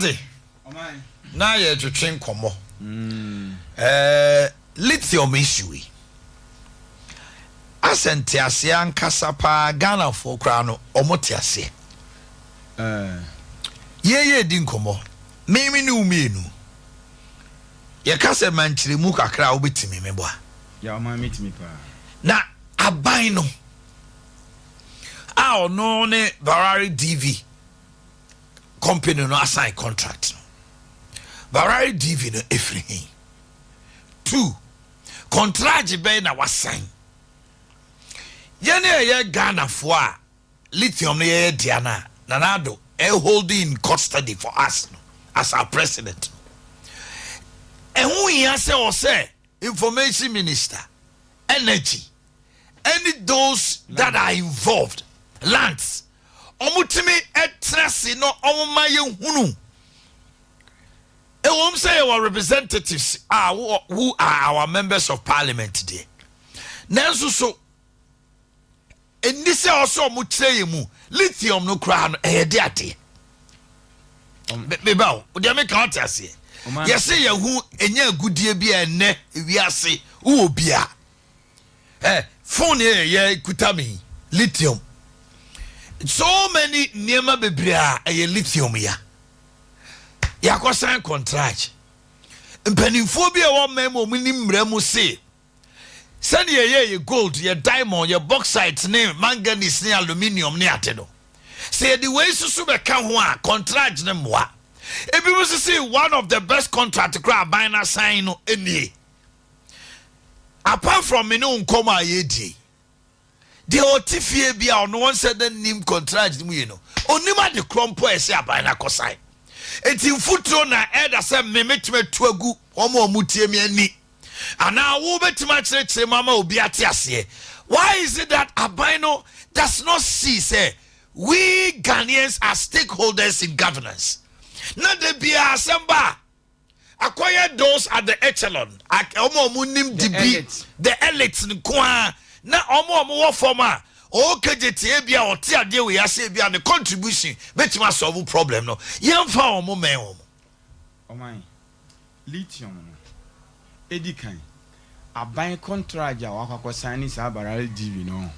Aberante, na yɛtwetwe nkɔmmɔ. Lithium issue yi, asɛ nteaseɛ ankasa paa, Ghanafoɔ koraa no, ɔmo te aseɛ. Yɛyɛ di nkɔmmɔ, meme ne wo mmienu yɛka sɛ mankyerɛmu kakra a wobɛtumi meboa. Ya, ɔman, metumi paa. Na aban no a ɔno ne Barari DV company no asign contract no, Barari DV no ɛfiri he? Two, contract bɛn na wasign? Yɛne ɛyɛ Ghanafoɔ a lithium no yɛyɛ dea no a Nana Addo holding in custody for us no as our president no, ɛho hia sɛ ɔsɛ information minister, energy, any those that are involved, lands, ɔmo tumi ɛtena se no, ɔmo ma yɛ hunu. Ɛwɔm sɛ yɛwɔ representatives a who are our members of parliament deɛ, nanso so ɛni sɛ ɔsɛ ɔmo kyerɛ yɛ mu lithium no koraa no ɛyɛ de adeɛ beba o, deɛ meka ɔte aseɛ. Yɛsɛ yɛho ɛnyɛ agudie bi a ɛnɛ ewiase wowɔ bia phone yɛ yɛ kuta mi, lithium, so many nneɛma bebree a ɛyɛ lithium. Ya yɛakɔsan contract, mpanimfoɔ bi a ɛwɔ mman mu a wɔn ni mmerɛ mu se sɛdeɛ yɛyɛ yɛ gold, yɛ diamond, yɛ bauxite ne manganese ne aluminium ne ade no, sɛ yɛde wei soso bɛka ho a, contract ne mmoa. Ebi mo sisi one of the best contract koraa aban na sign no nie. Apart from me ne nkɔm a yɛdie deɛ, ɔte fie bi a ɔno wɔn sɛ dɛ nim contract no mu yie no, onim ade korɔ mpo a ɛsɛ aban na akɔ sign. Eti mfuturo na ɛda sɛ me metumi atu agu wɔn a wɔn tie mi ani anaa wo bɛtumi akyerɛkyerɛ mu ama obi ate aseɛ. Why is it that aban no does not see say we Ghanaians are stakeholders in governance, na de bia asɛm ba a akɔyɛ those at the echelon, ɔmo a ɔmo nim The dibi elite. The elite nko a, na ɔmo a ɔmo wɔ fam a ɔkagye tie bi a ɔte adeɛ wɔ yase bi a ne contribution bɛtumi asolve problem no, yɛmfa ɔmo mɛn wɔn. Ɔman, lithium no, edi kan, aban contract a wakɔ sign ne saa Barari DV no,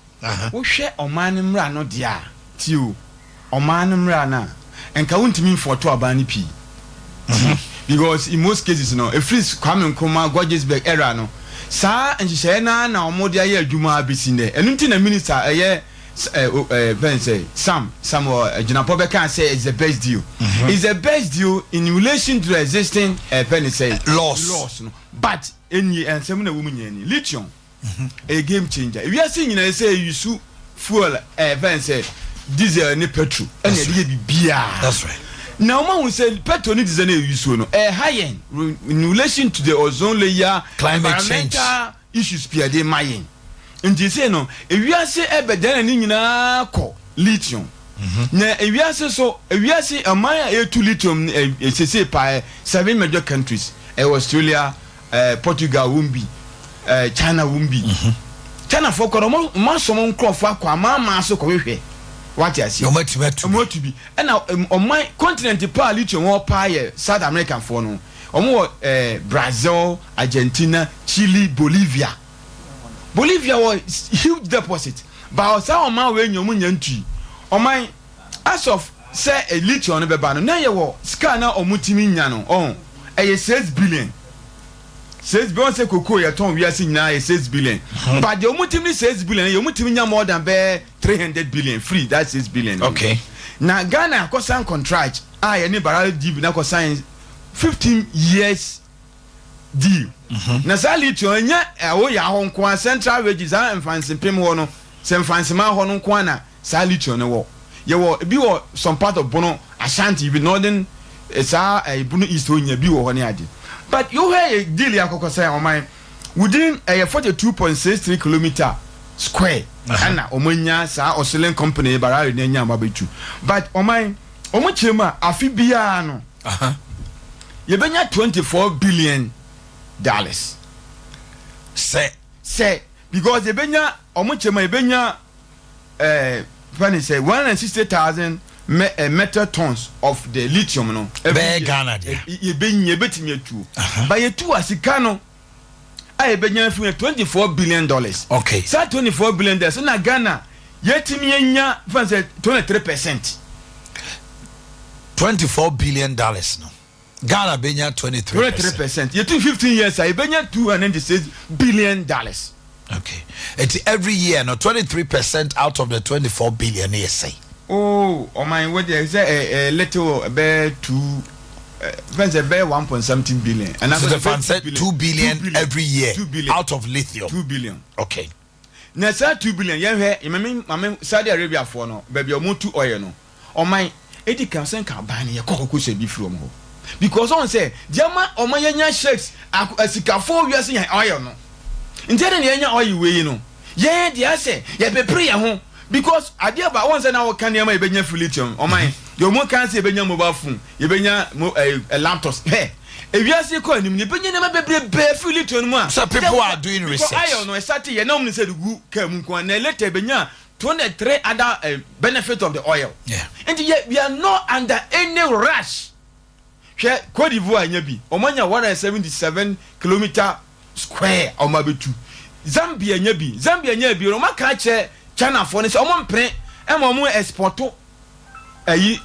wohwɛ ɔman no mmra no deɛ a, tie o, ɔman no mmra no a, nka wontumi mfɔto aban no pii, because in most cases no, efiri Kwame Nkrumah, Guggisberg era no, saa nhyehyɛeɛ naa na wɔn de ayɛ adwuma abɛsi nnɛ. Ɛno nti na minister ɛyɛ ɛ ɛ fɛn sɛ Samuel Jinapor bɛka sɛ it's the best deal. It's the best deal in relation to the existing fɛn sɛ laws. Laws no, but enyi nsɛm na ɛwɔ mu nyɛ ni lithium ɛyɛ game changer. Ewiase nyinaa sɛ eyusu fuel fɛn sɛ diesel ne petrol ɛna yɛde yɛ bibiara. That's right. Na wɔn ahu sɛ petrol ne diesel na eyusu no ɛha yɛn in relation to the ozone layer, climate change. Environmental issues pii ɛde ma yɛn. Nti sɛ no ewiase ɛbɛdan na ne nyinaa kɔ lithium. Na ewiase so, ewiase ɔman a etu lithium esese paa, seven major countries ɛwɔ: Australia, Portugal wɔm bi, China wɔm bi. China fo kɔ no, ɔmo asɔm nkorɔfo akɔ amaamaa so kɔhwehwɛ, wate aseɛ? Ɔmo atumi atu. Ɔmo atu bi. Ɛna ɔman continent paa lithium wɔ paa yɛ South America foɔ no. Ɔmo wɔ Brazil, Argentina, Chile, Bolivia. Bolivia wɔ huge deposit ba. Saa ɔman wei nya ɔmo nya ntui. Ɔman, as of sɛ lithium no bɛba no, na yɛ wɔ sika na ɔmo timi nya no, ɔn ɛyɛ 6 billion, 6 billion. Sɛ koko yɛ tɔn wiase nyinaa yɛ 6 billion, but deɛ ɔmo timi ni 6 billion yɛ, ɔmo timi nya more than bɛɛ 300 billion free that 6 billion. Na Ghana akɔsign contract a yɛne Barari DV na akɔsign 15 years deal. Na saa lithium ɛnyɛ ɛwɔ yɛ ahɔ nko a, Central Region, saa Mfantsipim hɔ no, sɛ Mfantsiman hɔ no nko a na saa lithium no wɔ. Yɛwɔ ebi wɔ some part of Bono, Ashanti bi, northern, saa Bono East hɔ nya bi wɔ hɔ ne ade. But yɛhwɛ yɛ deal yɛ akɔkɔ sɛ ɔman within ɛyɛ 42.63 kilometre square ɛna ɔmo anya saa Australian company Barari na anya ɔmo abɛtu. But ɔman, ɔmo kyerɛ mu a, afe biara no yɛbɛnya $24 billion. Sɛ sɛ because yɛbɛnya, ɔmo kyerɛ mu a, yɛbɛnya fɛn sɛ 160,000 metric tons of the lithium no every Bɛyɛ year. Ghana deɛ. Yɛbɛnya, yɛbɛtumi atuo ba yɛtu a, sika no a yɛbɛnya afiri $24 billion. Saa $24 billion na Ghana yɛtumi anya fan sɛ 23%. $24 billion no, Ghana bɛnya 23 23%. Yɛtu 15 years a, yɛbɛnya $296 billion. Okay, eti every year no, 23% out of the 24 billion no yɛ sɛn? Oh, ɔman wo deɛ, sɛ ɛ ɛ little ɛbɛyɛ two ɛ fɛn sɛ ɛbɛyɛ one point something billion. So the fan said 2 billion every year 2 billion out of lithium. 2 billion. Na saa 2 billion, yɛn hwɛ maame Saudi Arabia foɔ no, baabi a wɔn tu oil no, ɔman edi kan sɛ nka aban no yɛ kɔ kɔkɔ sɛ bi firi wɔn hɔ, because ɔn sɛ deɛ ma ɔman yɛn nya sheiks asikafoɔ wiase yɛn oil no, nti ɛde na yɛn nya oil wei no, yɛn deɛ asɛ yɛpepere yɛn ho, because adeɛ ba wɔn sɛ na wɔka nneɛma yɛbɛnya firi lithium, ɔman deɛ wɔn kan sɛ yɛbɛnya mobile phone, yɛbɛnya mo ɛɛ ɛ laptops. Hɛ, ewiase kɔ anim, yɛbɛnya nneɛma bebree firi lithium mu a. So people are doing Because research. Oil no ɛsate yɛ na wɔn sɛ de gu kaa mu nko, na later yɛbɛnya 23 other benefit of the oil. Nti yɛ, we are not under any rush. Hwɛ, Cote Divoire nya bi, wɔn anya 177 kilometre square a wɔn abɛtu. Zambia nya bi, Zambia nya bi, wɔn aka akyerɛ Chinafoɔ no sɛ wɔn mpere ɛma wɔn export ɛyi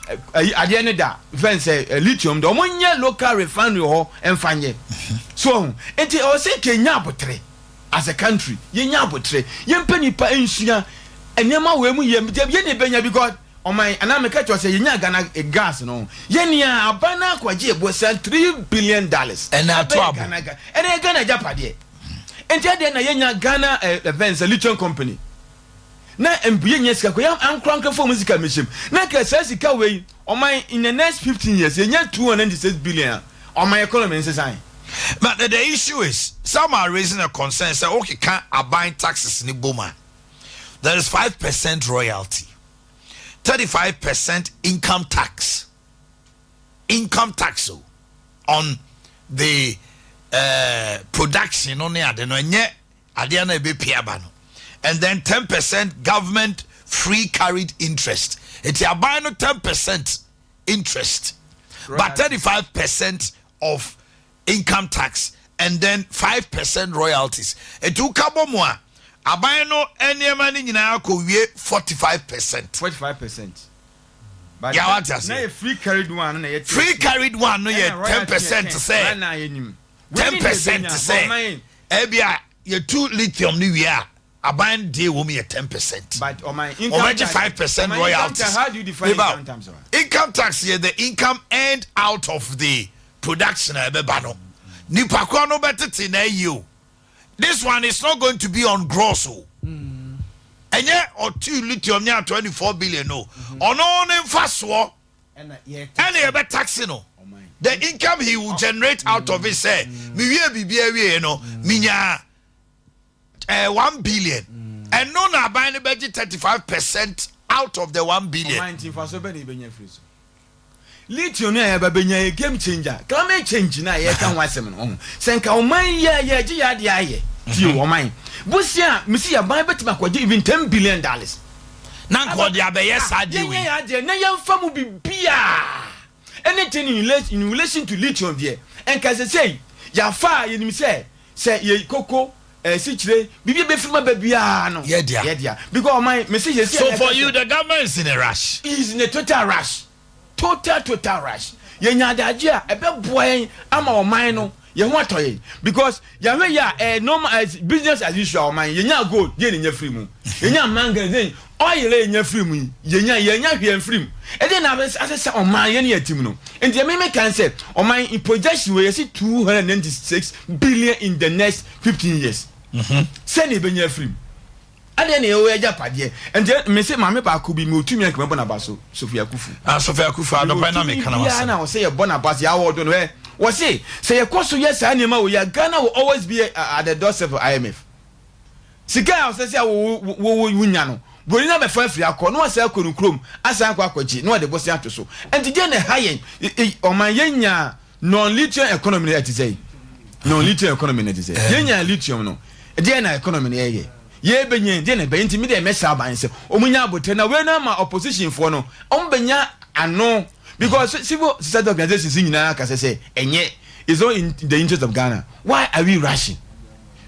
adeɛ ne da fɛn sɛ lithium de wɔn nyɛ local refinery hɔ ɛnfa nyɛ so ɔho. Nti ɔwɔ sɛ kenya abotere as a country, yɛnya abotere, yɛmpɛ nipa nsua nneɛma wɔ mu yɛ yɛ ne bɛnya, because ɔman anaa meka kyerɛ sɛ yɛnya Ghana gas no, yɛnea aban no akɔgye ɛboɔ sɛ $3 billion. Ɛna ato abo. Ghana gas ɛna yɛ Ghana agyapadeɛ, nti ɛdeɛ na yɛnya Ghana events lithium company na mbu yɛnya sika kɔ yɛn ankorankora mu sika mehyɛm na kɛ saa sika wei, ɔman, in the next 15 years yɛnya 296 billion a, ɔman economy nsesan. But the issue is, some are raising a concern say, okay, can aban taxes ni boma, there is 5% royalty, 35% income tax, income tax o, on the production no ne ade no, ɛnyɛ adeɛ no a ɛbɛpie aba no, and then 10% government free carried interest. Eti aban no 10% interest, but 35% of income tax and then 5% royalties. Eti woka bɔ mu a, aban no nneɛma no nyinaa kɔ wie 45%. 45%. Yeah, what you say? Na yɛ free carried one na yɛ Free carried one no yɛ 10% sɛ na yɛ nim 10% sɛ ɛbi a yɛtu lithium no wie a, aban deɛ wɔ mu yɛ 10%. But ɔman income Ɔbɛgye tax 5% ɔman royalties. Income tax, how do you define Meba, income tax? Income tax yɛ the income earned out of the production a ɛbɛba no, nipa korɔ no bɛtete na ayi o. This one is not going to be on gross o. Ɛnyɛ ɔtu lithium ní a 24 billion o, ɔno ne nfa soɔ ɛna yɛ ɛna yɛbɛ tax no, the income he will generate out of it, sɛ mi wie biribi awie no, mi nya 1 billion, ɛno na aban no bɛgye 35% out of the 1 billion. Ɔman, nti nfa so bɛ na ebɛnya firi so lithium no a yɛba bɛnya yɛ game changer, climate change na yɛka ho asɛm no ɔho sɛ nka ɔman yɛ yɛgye yɛ adeɛ ayɛ tie ɔman bosia mesi yɛ ban bɛtumi akɔgye even $10 billion. Na nka ɔde abɛyɛ saa deɛ yɛnyɛ wei. Yɛ adeɛ na yɛmfa mu bibiaa, anything in relation to lithium deɛ, ɛnka sɛ sɛi yɛafa a yɛnim sɛ yɛ koko sikyire biribi bɛfiri ma baabiaa no. Yɛ dea. Yɛ dea, because ɔman mesi yɛ So for you, the government is in a rush. Is in a total rush, total total rush. Yɛnya adagye a ɛbɛboa yɛn ama ɔman no yɛn ho atɔ yɛn, because yɛhwɛ yɛ a normal business as usual. Ɔman yɛnya gold yɛn ni nya firi mu, yɛnya manganese, yɛn oil yɛn nya firi mu yi, yɛnya hwɛ firi mu. Ɛdeɛ na asesa ɔman yɛn ni yɛ tim no. Nti ɛmi mi kan sɛ ɔman in projection wɔ yɛsi 296 billion in the next 15 years sɛni ebɛnya firi mu. Adeɛ na yɛwɔ ɛgya padeɛ. Nti mese maame baako bi mi otumi akama bɔ n'aba so, Sophia Kufu. Ah, Sophia Kufu adɔpɛ na meka na biara wasɛm na wɔsɛ yɛbɔ n'aba so, yɛawɔ do no ɛ wɔse sɛ yɛkɔ so yɛ saa nneɛma wɔ yɛ, Ghana will always be at the doorstep of IMF. Sika a ɔsɛ sɛ wo wo wo wonya no, broni na bɛfa afiri akɔ na wɔsɛ akɔ no kurom asan akɔ akɔgye na wɔde bɔsi ato so. Nti deɛ na ɛha yɛn ɔman yɛnya non lithium economy no, ɛte sɛ non lithium economy no, ɛte sɛ yɛnya lithium no, deɛ na economy no yɛyɛ. Yɛbɛnya deɛ na ɛbɛyɛ, nti mi deɛ mɛhyɛ aban sɛ ɔmo nya abotire na wei no ama opposition foɔ no ɔmo bɛnya ano, because civil society organizations nyinaa kasa sɛ ɛnyɛ, it's not in the interest of Ghana. Why are we rushing?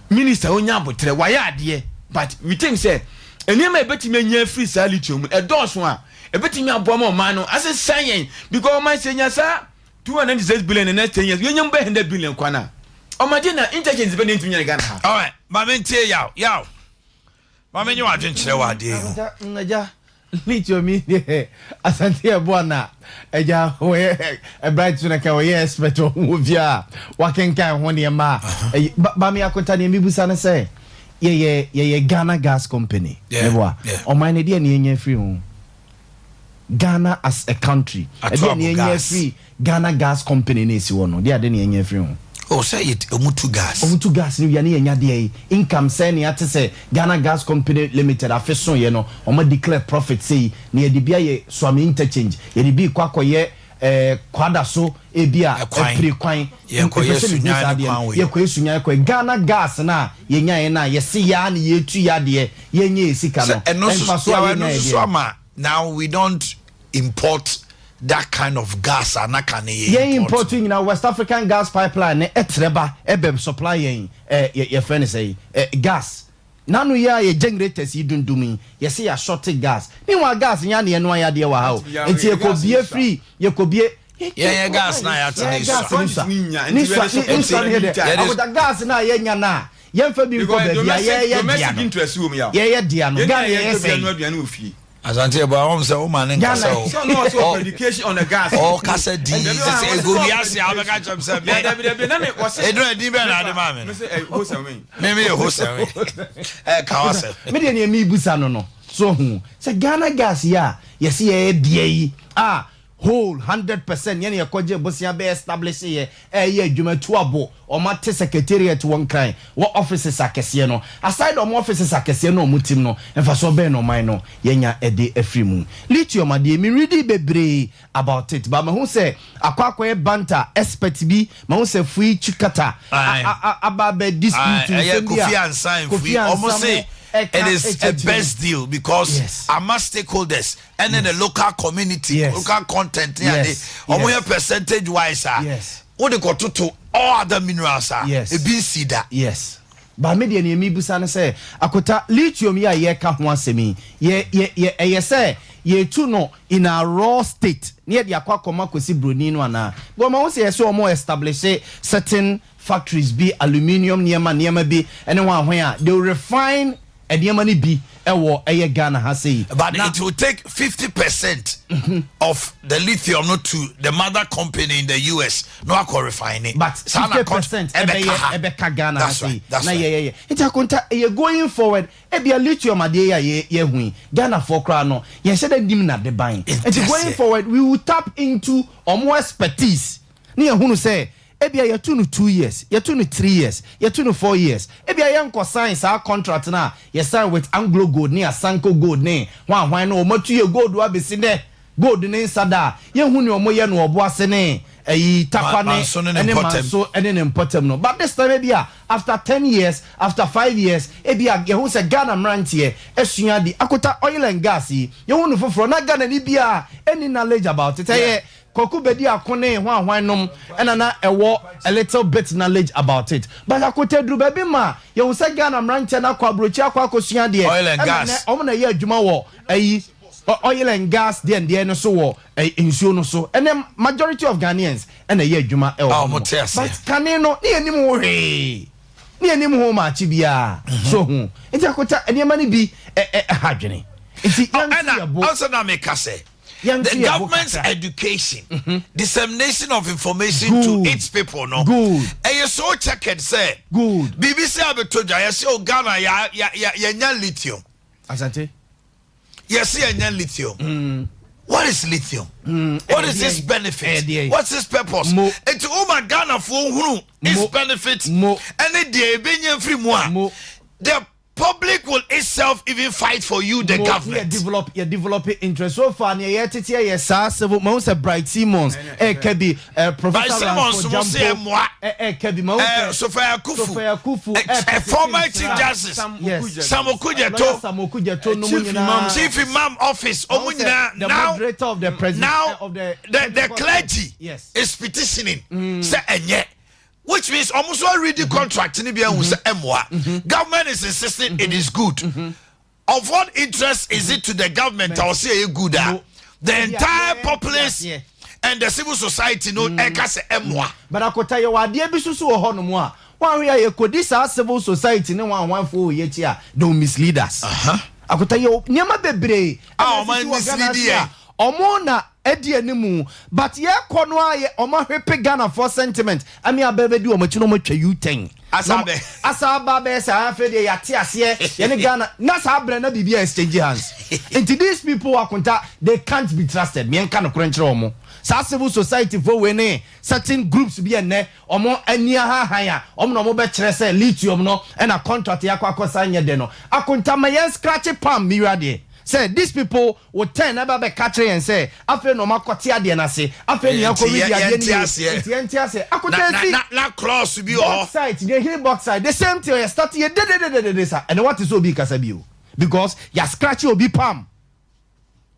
Minister onya abotire, wayɛ adeɛ, but we think sɛ nneɛma a ebɛtumi anya afiri saa lithium mu ɛdɔɔso a ebɛtumi aboa ma ɔman no asesa yɛn, because ɔman sɛ nya saa 296 billion in the next 10 years, yɛn nyɛ mu bɛ 100 billion kwan a ɔmagye na interchange bɛ ne ntumi nyɛ ne Ghana ha. Alright, maame, ntie yaw yaw, maame nye wadwen kyerɛ wɔ adeɛ yi ho. Agya, lithium yi deɛ, Asante ɛboa na agya wɔyɛ ɛbright so na ka wɔyɛ expert wɔ ho bi a wakenkan ho nneɛma a ɛyi ba mi akonta. Nea mibusa ne sɛ yɛyɛ Ghana Gas Company meboa ɔman no deɛ ne yɛnya firi ho, Ghana as a country, Ato ɛdeɛ ne abo yɛnya gas. firi Ghana Gas Company ne esi hɔ no deɛ, ade ne yɛnya firi ho? O sɛ yɛ ɔmu tu gas. Ɔmo tu gas no wia ne yɛnya deɛ yi income sɛ ne ate sɛ Ghana Gas Company Limited afe so yɛ no, ɔmo declare profit sei na yɛde bi ayɛ Suame Interchange, yɛde bi kɔ akɔyɛ Kwada so ebi a Ɛkwan. Ɛpere kwan. Yɛkɔyɛ Mpɛ sɛ mehu Sunyani saa adeɛ kwan no. wei. Yɛkɔyɛ Sunyani kwan. Ghana Gas na yɛnya yɛ na yɛse yaa ne yɛtu yɛ adeɛ, yɛnyɛ yɛ sika no sɛ ɛno ɛmfa so so a yaw yɛnya ɛno yɛ nso so deɛ. Ama now we don't import that kind of gas anaka ne yɛ. Yɛn import nyinaa, West African Gas Pipeline ne ɛtrɛ ba ɛbɛ supply yɛn yɛfrɛ no sɛ gas nanu yɛ a yɛ generators yi dundum yi, yɛsɛ yɛ ashorte gas. Meanwhile, gas nyɛ aneɛ no ayɛ adeɛ wɔ ha o. Nti yɛkɔbie firi yɛkɔbie. Yɛn yɛ gas na yɛate ne Yɛn gas sua. ne sua. Nya, ne nti sua yɛde ne support sua ne yɛ dɛ yɛde- akoda gas na yɛnya na yɛmfa bi nkɔ baabi a yɛyɛ dea domestic no interest wɔ mu ya. Yɛyɛ dea no Ghana yɛyɛ sɛn? Aduane wɔ fie. Asante ɛbɔ ahom sɛ woma ne nkasa o. Sɛ ɔno ɔsɛ ɔpɛ education on the gas. Ɔkasa dii sɛ sɛ ɛgu wiase a wobɛka kyerɛm sɛ me Dabi, na ne wɔsɛ. Ɛduru ɛdin bɛɛ na ade maa me no. Me sɛ hosɛn. Me meyɛ hosɛm ɛka wasɛm. Me deɛ, nea mebusa no so hu sɛ Ghana Gas yi a yɛsɛ yɛyɛ deɛ yi a whole 100% yɛne yɛkɔgye bosea bɛyɛ establish yɛ ɛyɛ adwuma tu abo, ɔma te secretariat wɔ Nkran wɔ offices akɛseɛ no aside, ɔmo offices akɛseɛ no ɔmo tim no, mfasoɔ bɛn na ɔman no yɛnya ɛde afiri mu? Lithium adeɛ, meredi bebree about it, but mahu sɛ akɔ akɔyɛ banter. Expert bi mahu sɛ fui chikata aba abɛ dispute ɛyɛ nsɛm bi a Kofi Ansa Kofi mfui ɔmo Ansa se mo ɛka it is a ɛkyerɛkyerɛ mu. Best deal because ama stakeholders ɛne the local community, local content ne ade ɔmo yɛ percentage wise a wode kɔtoto all other minerals a ebi nsi da. Yes, ba me deɛ, nea mebusa no sɛ akota lithium yi a yɛka ho asɛm yi, yɛ yɛ yɛ ɛyɛ sɛ yɛtu no in a raw state ne yɛde akɔ akɔma kɔsi broni no anaa? Because ɔmo sɛ yɛsɛ ɔmo establish certain factories bi, aluminium nneɛma nneɛma bi ɛne wɔn ahoɛ a they will refine nneɛma no bi ɛwɔ ɛyɛ Ghana ha sɛ yi. But it will take 50% of the lithium no to the mother company in the US no akɔ refine it. But Saa na 50% ɛbɛka ɛbɛyɛ ha. ɛbɛka Ghana ha That's sei right. That's na right. yɛyɛyɛ nti akonta ɛyɛ going forward, ebia lithium adeɛ yi a yɛhu yi, Ghanafoɔ koraa no yɛnhyɛ dɛ nim nade ban nti Nti going aseɛ. forward we will tap into ɔmo expertise ne yɛhunu sɛ ebia yɛtu no 2 years, yɛtu no 3 years, yɛtu no 4 years, ebia yɛnkɔ sign saa contract na yɛ sign with Anglo Gold ne Asanko Gold ne hwan hwan no, ɔmo atu yɛ gold abɛsi dɛ gold ne nsa da a yɛhu ne ɔmo yɛ no ɔbo ase ne ɛyi Takwa ne Manso ne ne ɛne mpɔtam. Manso ɛne ne mpɔtam no. But this time ebi a after 10 years, after 5 years, ebi a yɛhu sɛ Ghana mmeranteɛ esua di akota oil and gas yi, yɛhu no foforɔ na Ghana ni bi a any knowledge about it ɛyɛ Kɔku bedi ako ne hwan hwan nom ɛna na ɛwɔ a little bit knowledge about it. But akota duru baabi ma yɛhu sɛ Ghana mmeranteɛ no akɔ aburokyi akɔ akɔsua deɛ Oil and ɛna gas. nɛ ɔmo na ɛyɛ adwuma wɔ ɛyi oil and gas deɛ deɛ no so wɔ nsuo no so. Ɛnɛ majority of Ghanaians ɛna ɛyɛ adwuma ɛwɔ Ah, hɔ ɔmo nom. te aseɛ. But kane no ne yɛnim ho hwee, ne yɛnim ho maakye biara so ho. Nti akota nneɛma no bi ɛha dwene nti yɛnto ɛna yɛ bo. Also na meka sɛ Yɛnto the yɛ bo government's kakra. education, dissemination of information to Good. its people no ɛyɛ so checkered sɛ biribi sɛ abɛtɔ dwa, yɛsɛ o Ghana yɛnya lithium. Asante. Yɛsɛ yɛnya lithium. What is lithium? What is its benefit? Ɛdeɛ. What's its purpose? Mo. Nti woma Ghanafoɔ hunu its Mo. benefit Mo. ɛne deɛ ɛbɛnya firi mu a Mo. the public will itself even fight for you, the Mo government. Yɛ develop interest. So far nea yɛtete yɛ saa civil mahu sɛ Bright Simons ɛɛka bi, Bright Professor Simons Ransford mo se Gyampo ɛmoa. ɛɛka bi, mahu sɛ Sophia Akuffo, Sophia Akuffo a former Chief Justice, Yes. Sam Lawyer Okudzeto, Sam Okudzeto no mu Chief nyinaa. Imam. Chief Imam office, ɔmo Mahu sɛ nyinaa the now moderator of the president now of the the clergy is petitioning sɛ ɛnyɛ, which means ɔmo so already contract ni bi ɛhu sɛ ɛmoa. Government is insisting it is good. Of what interest is it to the government a ɔsɛ ɛyɛ good a No. the entire populace and the civil society no ɛka sɛ ɛmoa? But Akota, yɛwɔ adeɛ bi soso wɔ hɔnom a wɔn ahwɛ a yɛkɔdi saa civil society ne wɔn ahwanfo wɔ yɛkyi a, they will mislead us. Akota, yɛwɔ nneɛma bebree A ɛna ɔmo esisi wɔ Ghana mislead ase yɛn. a ɔmo na ɛdi animu, but yɛkɔ no a yɛ ɔmo ahwɛpe Ghanafoɔ sentiment ɛmi abɛɛ bɛdi wɔn akyi na ɔmo atwa U-turn. Asa Na abɛ. Asa aba bɛyɛ sɛ afei deɛ yɛate aseɛ, yɛne Ghana na saa abirɛ na biribi a exchange hands. Nti these people, Akonta, they can't be trusted. Miɛnka no korɛ nkyerɛ wɔn. Saa civil society fo wei ne certain groups bi ɛnɛ ɔmo ani ahahan a ɔmo na ɔmo bɛkyerɛ sɛ lithium no ɛna contract yɛ akɔ akɔsa nyɛ de no. Akonta, ma yɛn scratch palm mi wura deɛ sɛ these people will turn ɛbɛ bɛka kyerɛ yɛn sɛ afei na ɔmo akɔte adeɛ n'ase, afei na yɛakɔ Nti redi adeɛ yɛnte no yie. aseɛ. Nti yɛnte aseɛ, Akonta. Na na Esi na clause bi wɔ hɔ. Bauxite, yɛ hiri bauxite, the same thing. Yɛ start yɛ dedededede sa ɛnɛ wate sɛ obi kasa bi o, because yɛ scratch obi palm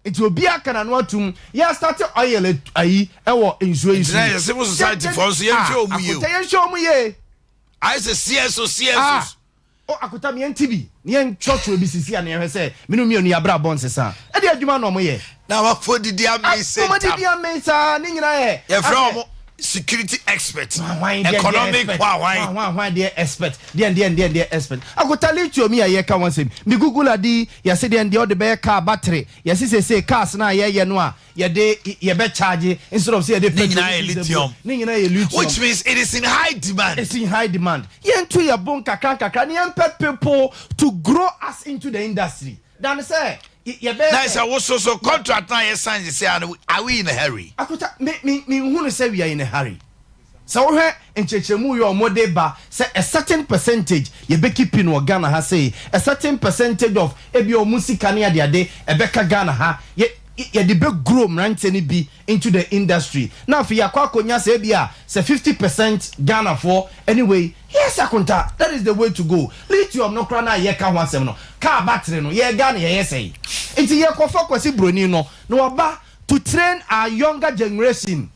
nti obi aka na no atum. Yɛ start oil ayi ɛwɔ nsuo yi so. Nti na yɛ civil society foɔ nso, yɛnhwɛ ɔmo yie o. Akota, yɛnhwɛ ɔmo yie. Ayɛ sɛ CSO CSO. Ah, o Akota, mi yɛn ti bi ni yɛn twɛtwɛ bi sisi a ne yɛhwɛ sɛ minnu mienu yɛ abira bɔ nsesa ɛde adwuma na ɔmo yɛ. Na wafɔ didi ame se Ɔmo tam. didi ame saa ne nyinaa yɛ. Yɛfrɛ ɔmo security expert, Hwan deɛ economic deɛ hwan. Hwan hwan deɛ expert deɛ deɛ deɛ deɛ expert. Akota, lithium yi a yɛka wɔn sɛm, mi Google adi, yɛsɛ deɛ deɛ ɔde bɛyɛ car battery. Yɛsɛ sese cars na yɛyɛ no a yɛde yɛbɛ charge instead of sɛ yɛde Ne petrol nyinaa yɛ diesel. Lithium. Ne nyinaa yɛ lithium. Which means it is in high demand. It's in high demand. Yɛn to yɛ bo nkakra nkakra ne yɛn pɛ people to grow us into the industry dan sɛ yɛbɛyɛ. Na sɛ woso so contract na yɛ sign sɛ ano, are we in a hurry? Akota, me nhunu sɛ we are in a hurry. Sɛ wohwɛ nkyerɛkyerɛmu yɛ ɔmo de ba sɛ a certain percentage yɛbɛ keep no wɔ Ghana ha, sei a certain percentage of ebi ɔmo sika ne adeade ɛbɛka Ghana ha, yɛ yɛde bɛ grow mmeranteɛ no bi into the industry na afei yɛakɔ akɔnya sɛ ebi a sɛ 50% Ghanafoɔ. Anyway, yes, Akonta, that is the way to go. Lithium no koraa na yɛka ho asɛm no, car battery no, yɛ Ghana yɛyɛ sɛyi nti yɛkɔfa Kwasi Broni no na waba to train our younger generation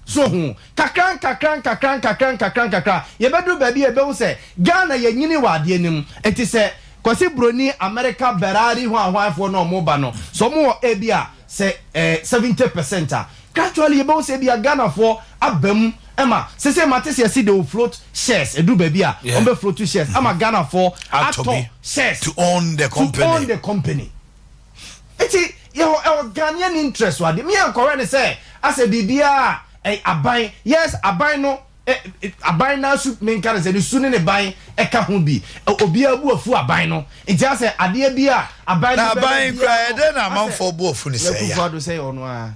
so ho kakra nkakra nkakra nkakra nkakra nkakra, yɛbɛduru baabi a yɛbɛhu sɛ Ghana yɛnyini wɔ adeɛ no mu. Nti sɛ Kwasi Broni, America Berari ho ahwanfoɔ na ɔmo ba no so, ɔmo wɔ ebi a sɛ 70% a, gradually yɛbɛhu sɛ ebi a Ghanafoɔ aba mu ɛma sese mate sɛ yɛsi they will float shares. Edu baabi a ɔmo bɛ float shares ama Ghanafoɔ atɔ atɔ bi. shares. To own the To own company. the company. Nti yɛwɔ ɛwɔ Ghanaian interest wɔ ade mi yɛn nkɔrɛ ne sɛ asɛ biribiara ɛ aban, yes, aban no ɛ ɛ aban n'asu mi nka ne sɛ ne su ne ne ban ɛka ho bi. Ɛ obiara bu afu aban no nti asɛ adeɛ bi a aban Na no bɛyɛ aban biara kura no, ɛdɛ na asɛ amanfoɔ bu afu ne sɛ Akufo ya Addo sɛ ɔno a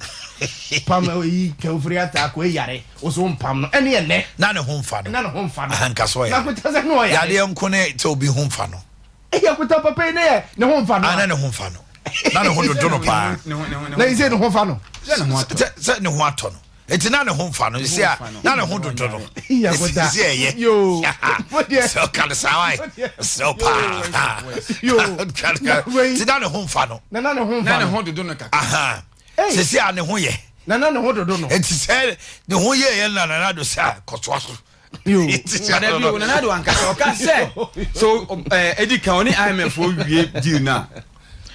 pam oyi Kɛwofiri ata akɔ eyare woso mpam no ɛne ɛnɛ na ne ho mfa no. Na ne ho mfa no. Ahanka so ɔyare. Na Akota sɛ ne ɔyare. Yadeɛ nko ne sɛ obi ho mfa no. Ɛyɛ Akota, papa yi ne yɛ ne ho mfa no. Ana ne ho mfa no na ne ho dodo no paa. Na yi sɛ ne ho fa no. Sɛ ne ho atɔ no eti na ne ho mfa no sisi a na ne ho dodo no. Iya, Akota. Sisi ɛyɛ. Yo. Sɛ ɔka ne saa wa sɛ ɔpaa. Yo. Ti na ne ho mfa no. Na ne ho na mfa ne no. ho dodo no kakra. Aha. Hey. Sisi a ne ho yɛ. Na ne ho dodo no. Eti sɛ ne ho yɛ yɛ na Nana do sɛ kɔtoa so. Yo. Ɔda bi o, Nana do ankasa ɔka sɛ so edi kan ɔne IMF owie deal na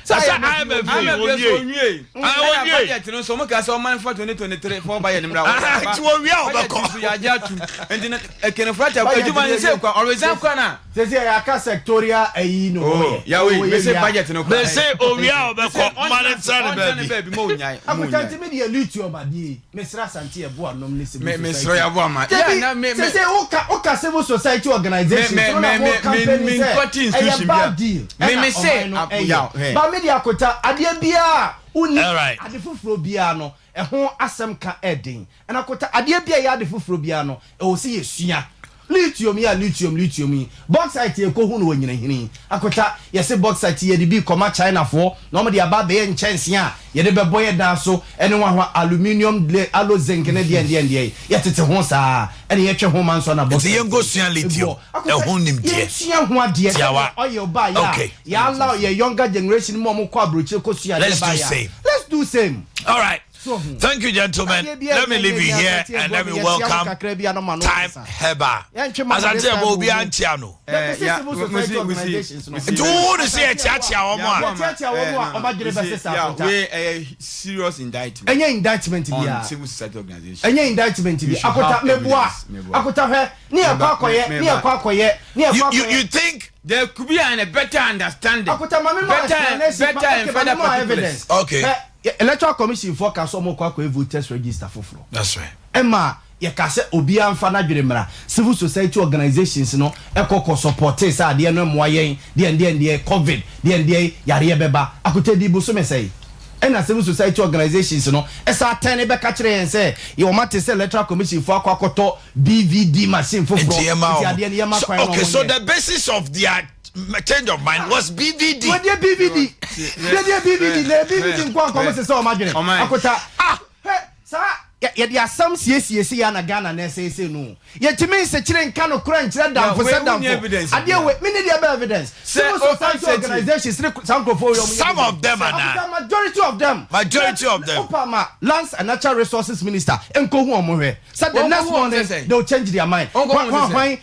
Sɛ IMF IMF owie. so onwie. Ah, ɛna owie. Budget no nso ɔmo ka sɛ ɔman fa 2023 fɔ ɔba yɛ nimra. Ah, nti wɔwie a ɔbɛkɔ. Budget nso yagye atum nti na Ken Ofori Atta Budget adwuma ne sɛ kwa ɔresign kwa na. Sɛ yɛ aka sectorial ayi no. Oh, yawe mese budget no kwa. Mese owie a ɔbɛkɔ mma ne nsa ne ɔntena ne baabi. Baabi mo onyae mo Akota, onyae. ntumi deɛ lithium adeɛ mesra Asante ɛbo anom ne civil Me society. mesrɛ yɛ abo ama. Dabi, Yeah, na me me sɛ woka civil society organisation Me- so na me- mo me- campaign me- sɛ nkɔte institution ɛyɛ bad bia. deal. Me ɛna se, ɔman no ah, ɛyɛ. yeah, hey. Ba me de Akota, adeɛ biara wonni Alright. ade foforɔ biara no ɛho asɛm ka ɛden. Ɛna Akota, adeɛ bi a ɛyɛ ade foforɔ biara no ɛwɔ sɛ yɛsua. Lithium yi a lithium lithium yi, bauxite yɛ kɔhu no wɔ Nyinahini. Akota, yɛse bauxite yi yɛde bi rekɔma Chinafoɔ na wɔde aba abɛyɛ nkyɛnsee a yɛde bɛbɔ yɛ dan so ne hwahwa, aluminium, alo zinc ne deɛn deɛn deɛn yi. Yɛtete ho saa ɛna yɛtwe ho ma nsɔ na Nti bauxite yɛnkɔ sua yi lithium gu hɔ. Akota, ɛho nimdeɛ. yɛnsua ho adeɛ sɛdeɛ Tiawa. oil baeɛ a Okay. yɛ allow yɛ younger generation ma wɔkɔ aburokyire kɔsua adeɛ Let's do baeɛ a, same. let's do same. All right. So, Thank you, gentlemen. Let me leave you here and let me welcome Time Heba. Asante Ebo obi antia no. Nti wo ne sɛ yɛkyeakyea wɔn a. Wei ɛyɛ serious indictment. Ɛnyɛ indictment bi On civil society organization. Ɛnyɛ indictment bi. Akota meboa. Akota hwɛ ne yɛ kɔ akɔyɛ ne yɛ kɔ akɔyɛ ne yɛ kɔ akɔyɛ. You think There could be an, a better understanding. Akota maame ma better, explanation better and okay, further maame ma particulars. evidence. Okay. Hwɛ, Electoral Commission foɔ ka sɛ ɔmo kɔ akɔyɛ voters register foforɔ. That's right. Ɛma yɛka sɛ obiara nfa n'adwene mmra. Civil society organisations no ɛkɔ kɔ support sɛ adeɛ no mmoa yɛn deɛ deɛ deɛ COVID deɛ deɛ yareɛ bɛba. Akota di bosome sɛyi. Ɛna civil society organisations no ɛsa atɛn ne bɛka kyerɛ yɛn sɛ yɛ wɔn ate sɛ Electoral Commission foɔ akɔ akɔtɔ BVD machine foforɔ. Nti yɛma Nti adeɛ no yɛma So, kwan na okay, wɔn so nyɛ. the basis of their change of mind was BVD. Wɔdeɛ BVD, deɛ BVD na BVD nko ankɔmɔ sɛ sɛ ɔmo adwene. Ɔman. Akota, ah, hɛ saa yɛde asɛm siesie si ya na Ghana na ɛsɛɛsɛ no, yɛtumi nsekyere nka no kora nkyerɛ damfo wei sɛ wonni damfo evidence adeɛ bia. wei mene deɛ bɛ evidence. Sɛ Civil society organisations ne saa nkurɔfoɔ wei, ɔmo yɛ Some of them are Akota, not. majority of them. Majority of them. Opa ma Lands and Natural Resources Minister nkohu ɔmo hwɛ sɛ the Wɔn next kɔhu ɔmo morning sɛ sɛn? they will change their mind. Wɔn kɔhu ɔmo Hwan sɛ hwan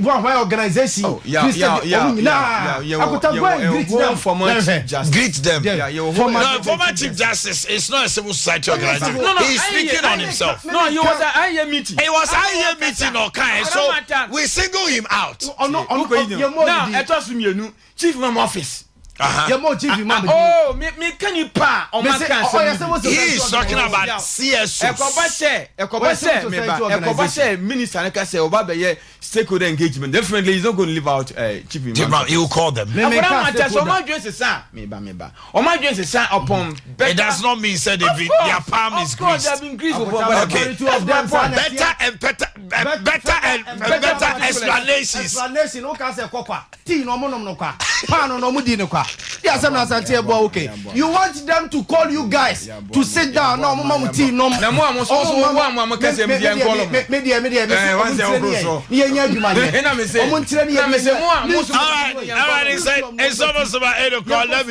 hwan hwan organisation? Oh, yeah, Christian yeah, ɔmo yeah, nyinaa. yeah, Akota, go and yeah, greet yeah, them. former Lɛhwɛ. Chief Justice. Greet them. Yeah. Yeah, Former No, former Chief Justice is not a civil society organization. No, He's speaking on himself. No, he was at IEA meeting. It was IEA meeting or kind, so we single him out. Ɔno ɔno Wokɔ yi yɛ mɔ Now, didi. ɛtɔ so mmienu, Chief Imam office. Yɛ mɔ Chief Imam di. Oh, me ka nipa a ɔma Mese, ka ɔyɛ asɛm civil bi. society He is talking about CSOs. Ɛkɔba Wɔyɛ sɛ civil meba society ɛkɔba organisation. sɛ minister ne ka sɛ ɔba bɛyɛ stakeholder engagement, definitely he's not going to leave out Chief Imam. Chief Imam, he will call them. Me- Akɔda ka ma kyɛ sɛ stakeholder. ɔma adwene sesa meba ɔma adwene sesa upon better. It does not mean said Of they've been, course, their palm of is course, greased. they have been greased before, Akota, but Okay. majority of them That's my saa point. na Better and better, better and better explanations. Explanation o ka sɛ kɔkwa tea na ɔmo nom no kwa, paano na ɔmo di no kwa di asɛm na Asante ɛbɔ. Okay, you want them to call you guys to sit down na ɔmo ma mo tea nom? Na mo a mo so wo a mo a mo kɛseɛ mo deɛ nkɔlɔ mo. Me deɛ, me deɛ, me Eh, se ɔmo wansi nkyerɛ ɔmo ni so. yɛ ni yɛ nyɛ adwuma yɛ. Na me se- Ɔmo nkyerɛ ni yɛ na me se mo a mo so- All right. He said it's almost about 8 o'clock. Let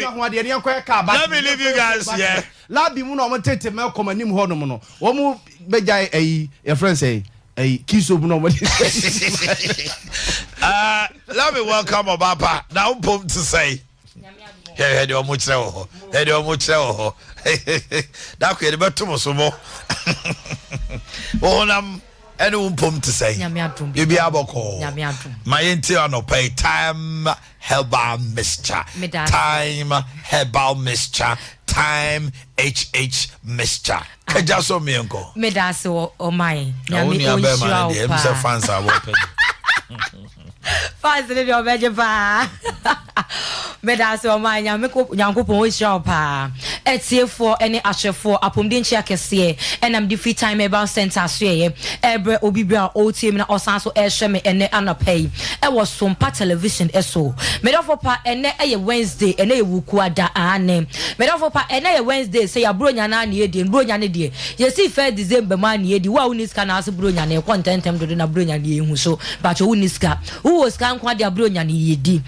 me leave you guys here. Labi mu na ɔmo tete mɛkɔm anim hɔ nom no, wɔn bɛgya ɛyi yɛfrɛ sɛ ɛyi kiso mu na ɔmo de. Let me welcome Obapa. Now, pump to say. Hwɛ deɛ ɔmo kyerɛ wɔ hɔ, hwɛ deɛ ɔmo kyerɛ wɔ hɔ. Dako yɛde bɛto mo so mo wo honam ɛne wo mpom te sɛ? Nyame adom. Biribi abɔkɔɔ? Nyame adom. Ma yɛnti anɔpa yi Time Herbal Mixture. Meda ase. Time Herbal Mixture, Time HH Mixture, kagya so mmiɛnkɔ. Meda ase wɔ ɔman. Na wo Nyame nua bɛrima ɔnhyira no wo deɛ, ɛm sɛ paa. fans a wɔpɛ. Fans ne deɛ ɔbɛgye paa. Meda ase ɔman. Nyame Nyankopɔn ɔnhyira wo paa. Ɛtiefoɔ ne ahwɛfoɔ, apɔmuden nkyia kɛseɛ ɛnam de Free Time Herbal Center so yɛyɛ ɛbrɛ obi bi a ɔretie mi na ɔsan so ɛrehwɛ me ɛnɛ anɔpa yi ɛwɔ Sompa Television ɛso. Medɔfo pa, ɛnɛ ɛyɛ Wednesday, ɛnɛ yɛ Wukuada aane. Medɔfo pa, ɛnɛ yɛ Wednesday sɛ yɛaburo nya na yɛdi buronya ne deɛ yɛsi 1 December mu a ne yɛdi. Wo a wonni sika na ase buronya ne ɛkɔ ntɛntɛm dodo na buronya ne yɛhu so bakyɛ wonni sika, wowɔ sika nko adeɛ a buronya ne yɛdi.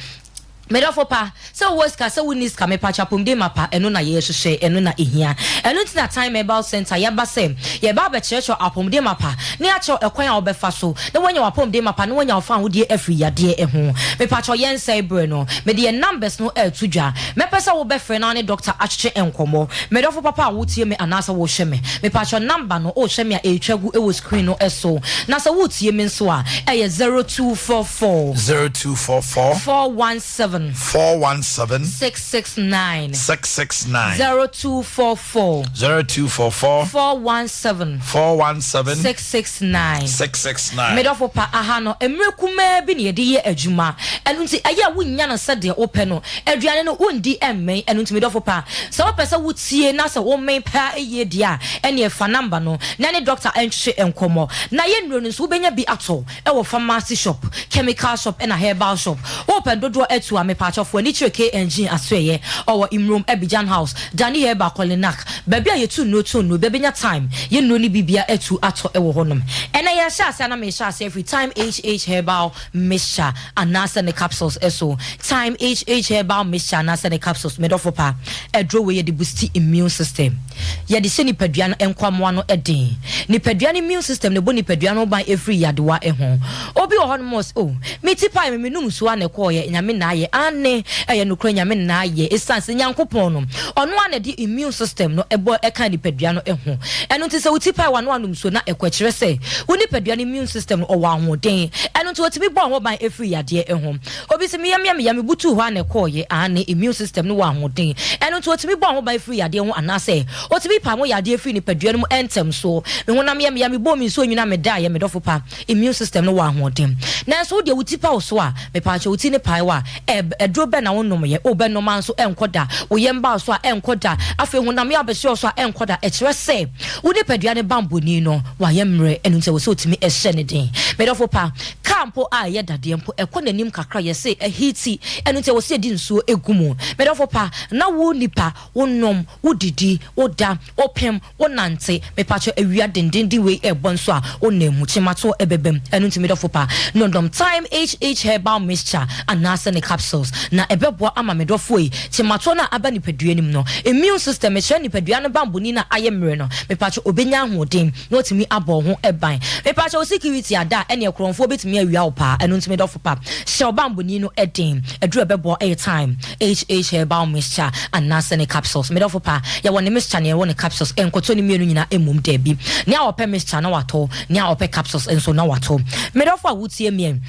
Medɔfo pa, sɛ wowɔ sika sɛ wonni sika, mepatwa apɔmuden ma pa, ɛno na yɛhyehyɛ, ɛno na ɛhia. Ɛno nti na Time Herbal Center yɛba sɛ yɛba abɛkyerɛkyerɛ apɔmuden ma pa ne akyerɛw ɛkwan a wobɛfa so na woanya w'apɔmuden ma pa na woanya wo fa ahodeɛ afiri yadeɛ ho. Mepatwɛ yɛnsɛe berɛ no, mede yɛn numbers no ɛɛto dwa. Mɛpɛ sɛ wobɛfrɛ na ne doctor atwetwe nkɔmmɔ. Medɔfo papa a wotie me anaasɛ wohwɛ me, mepatwɛ number no, wohwɛ me a ɛretwa gu ɛwɔ screen no ɛso, na sɛ wotie me nso a ɛyɛ 0244 0244 417 417 417 669 669 0244 0244 417 417 669. 669. Medɔfo pa, aha no mmerɛ kumaa bi na yɛde yɛ adwuma, ɛno nti ɛyɛ a wonnya no sɛdeɛ wopɛ no. Aduane no wondi mmɛn, ɛno nti medɔfo pa, sɛ wopɛ sɛ wotie na sɛ women paa yie deɛ a, ɛneɛ fa number no na ne doctor ntwetwe nkɔmmɔ. Na yɛ nnuro no nso wobɛnya bi atɔ wɔ pharmacy shop, chemical shop ɛna herbal shop. Wopɛ dodoɔ atu a, mepaakyɛw fa w'ani kyerɛ KNG Asoɛeɛ, ɔwɔ Imrom Abidjan House, Danny Herbal, Kolinak, baabi a yɛtu nnuro tɔ nnuro, bɛbɛnya time yɛ nnuro no bi bia atu atɔ wɔ hɔnom. Ɛnɛ yɛhyɛ aseɛ a na mehyɛ aseɛ afiri Thyme HH Herbal Mixture anaasɛ ne capsules so. Thyme HH Herbal Mixture anaasɛ ne capsules, me dɔfo pa, aduro wei yɛde boosti immune system. Yɛde hyɛ nipadua no nkwammoa no den. Nipadua no immune system na ɛbɔ nipadua no ho ban firi yadewa ho. Obi wɔ hɔnom a ɔse, Oh, me ti pae me, menom nsuo ara na ɛkɔeɛ, Nyame na ayɛ. Aane, ɛyɛ nokorɛ, Nyame na ayɛ. Ɛsiane sɛ Nyankopɔn no, Ɔno ara na ɛde immune system no bɔ ɛka nipadua no ho. Ɛno nti sɛ wo ti pae wo a na woanom nsuo na ɛkɔ, ɛkyerɛ sɛ wo nipadua no immune system no ɔwɔ ahoɔden. Ɛno nti ɔtumi bɔ ho ban firi yadeɛ ho. Obi se, me yam yɛ me ya, me butuu hɔ ara na ɛkɔeɛ. Aane, immune system no wɔ ahoɔden. Ɛno nti ɔtumi bɔ ho ban firi yadeɛ ho anaasɛ ɔtumi pamo yadeɛ firi nipadua no mu ntɛm so. Me honam yɛ me ya, mebɔɔ me nsuo nwunu a medaeɛ, me dɔfo pa. Immune system no wɔ ahoɔden. Nanso wo deɛ wo ti pa wo so a, mepaakyɛw wo ti no pae wo a, ɛ, aduro bɛn na wo nom yɛ? Wo bɛ nom a nso ɛnkɔ da. Wo yam ba wo so a ɛnkɔ da. Afei honam yaw bɛhyɛ wo so a ɛnkɔ da. Ɛkyerɛ sɛ wo nipadua no banbɔni no wayɛ mmerɛ, ɛno nti ɛwɔ sɛ wotumi hyɛ no den. Me dɔfo pa, car mpo a ɛyɛ dadeɛ mpo ɛkɔ n'anim kakra yɛse ɛheati, ɛno nti ɛwɔ sɛ yɛde nsuo gu mu. Me dɔfo pa, na wo nipa, wo nom, wo didi, wo da, wo pem, Wo nante, mepakyɛw awia dendenden wei ɛbɔ nso a wo nan mu kyematoɔ ɛbɛbam, ɛno nti medɔfo pa nondom Thyme HH herbal mixture anaasɛ ne capsules na ɛbɛboa ama medɔfoɔ yi kyematoɔ no a aba nipadua no mu no immune system mekyerɛ nipadua no banbɔni no a ayɛ mmerɛ no mepakyɛw ɔbɛnya ahoɔden na watumi abɔ wo ho ban mepakyɛw security ada a ɛneɛ korɔmfoɔ bɛtumi awia wo paa ɛno nti medɔfo pa hyɛ wo banbɔni no den aduru a ɛbɛboa ɛyɛ Thyme HH herbal mixture anaasɛ ne capsules. Me dɔfo pa, yɛwɔ ne mixture na yɛwɔ ne capsules. Nkɔtɔ ne mmienu nyinaa mmom, dabi. Nea ɔpɛ mixture na watɔ, nea ɔpɛ capsules nso na watɔ. Me dɔfo a wotie me,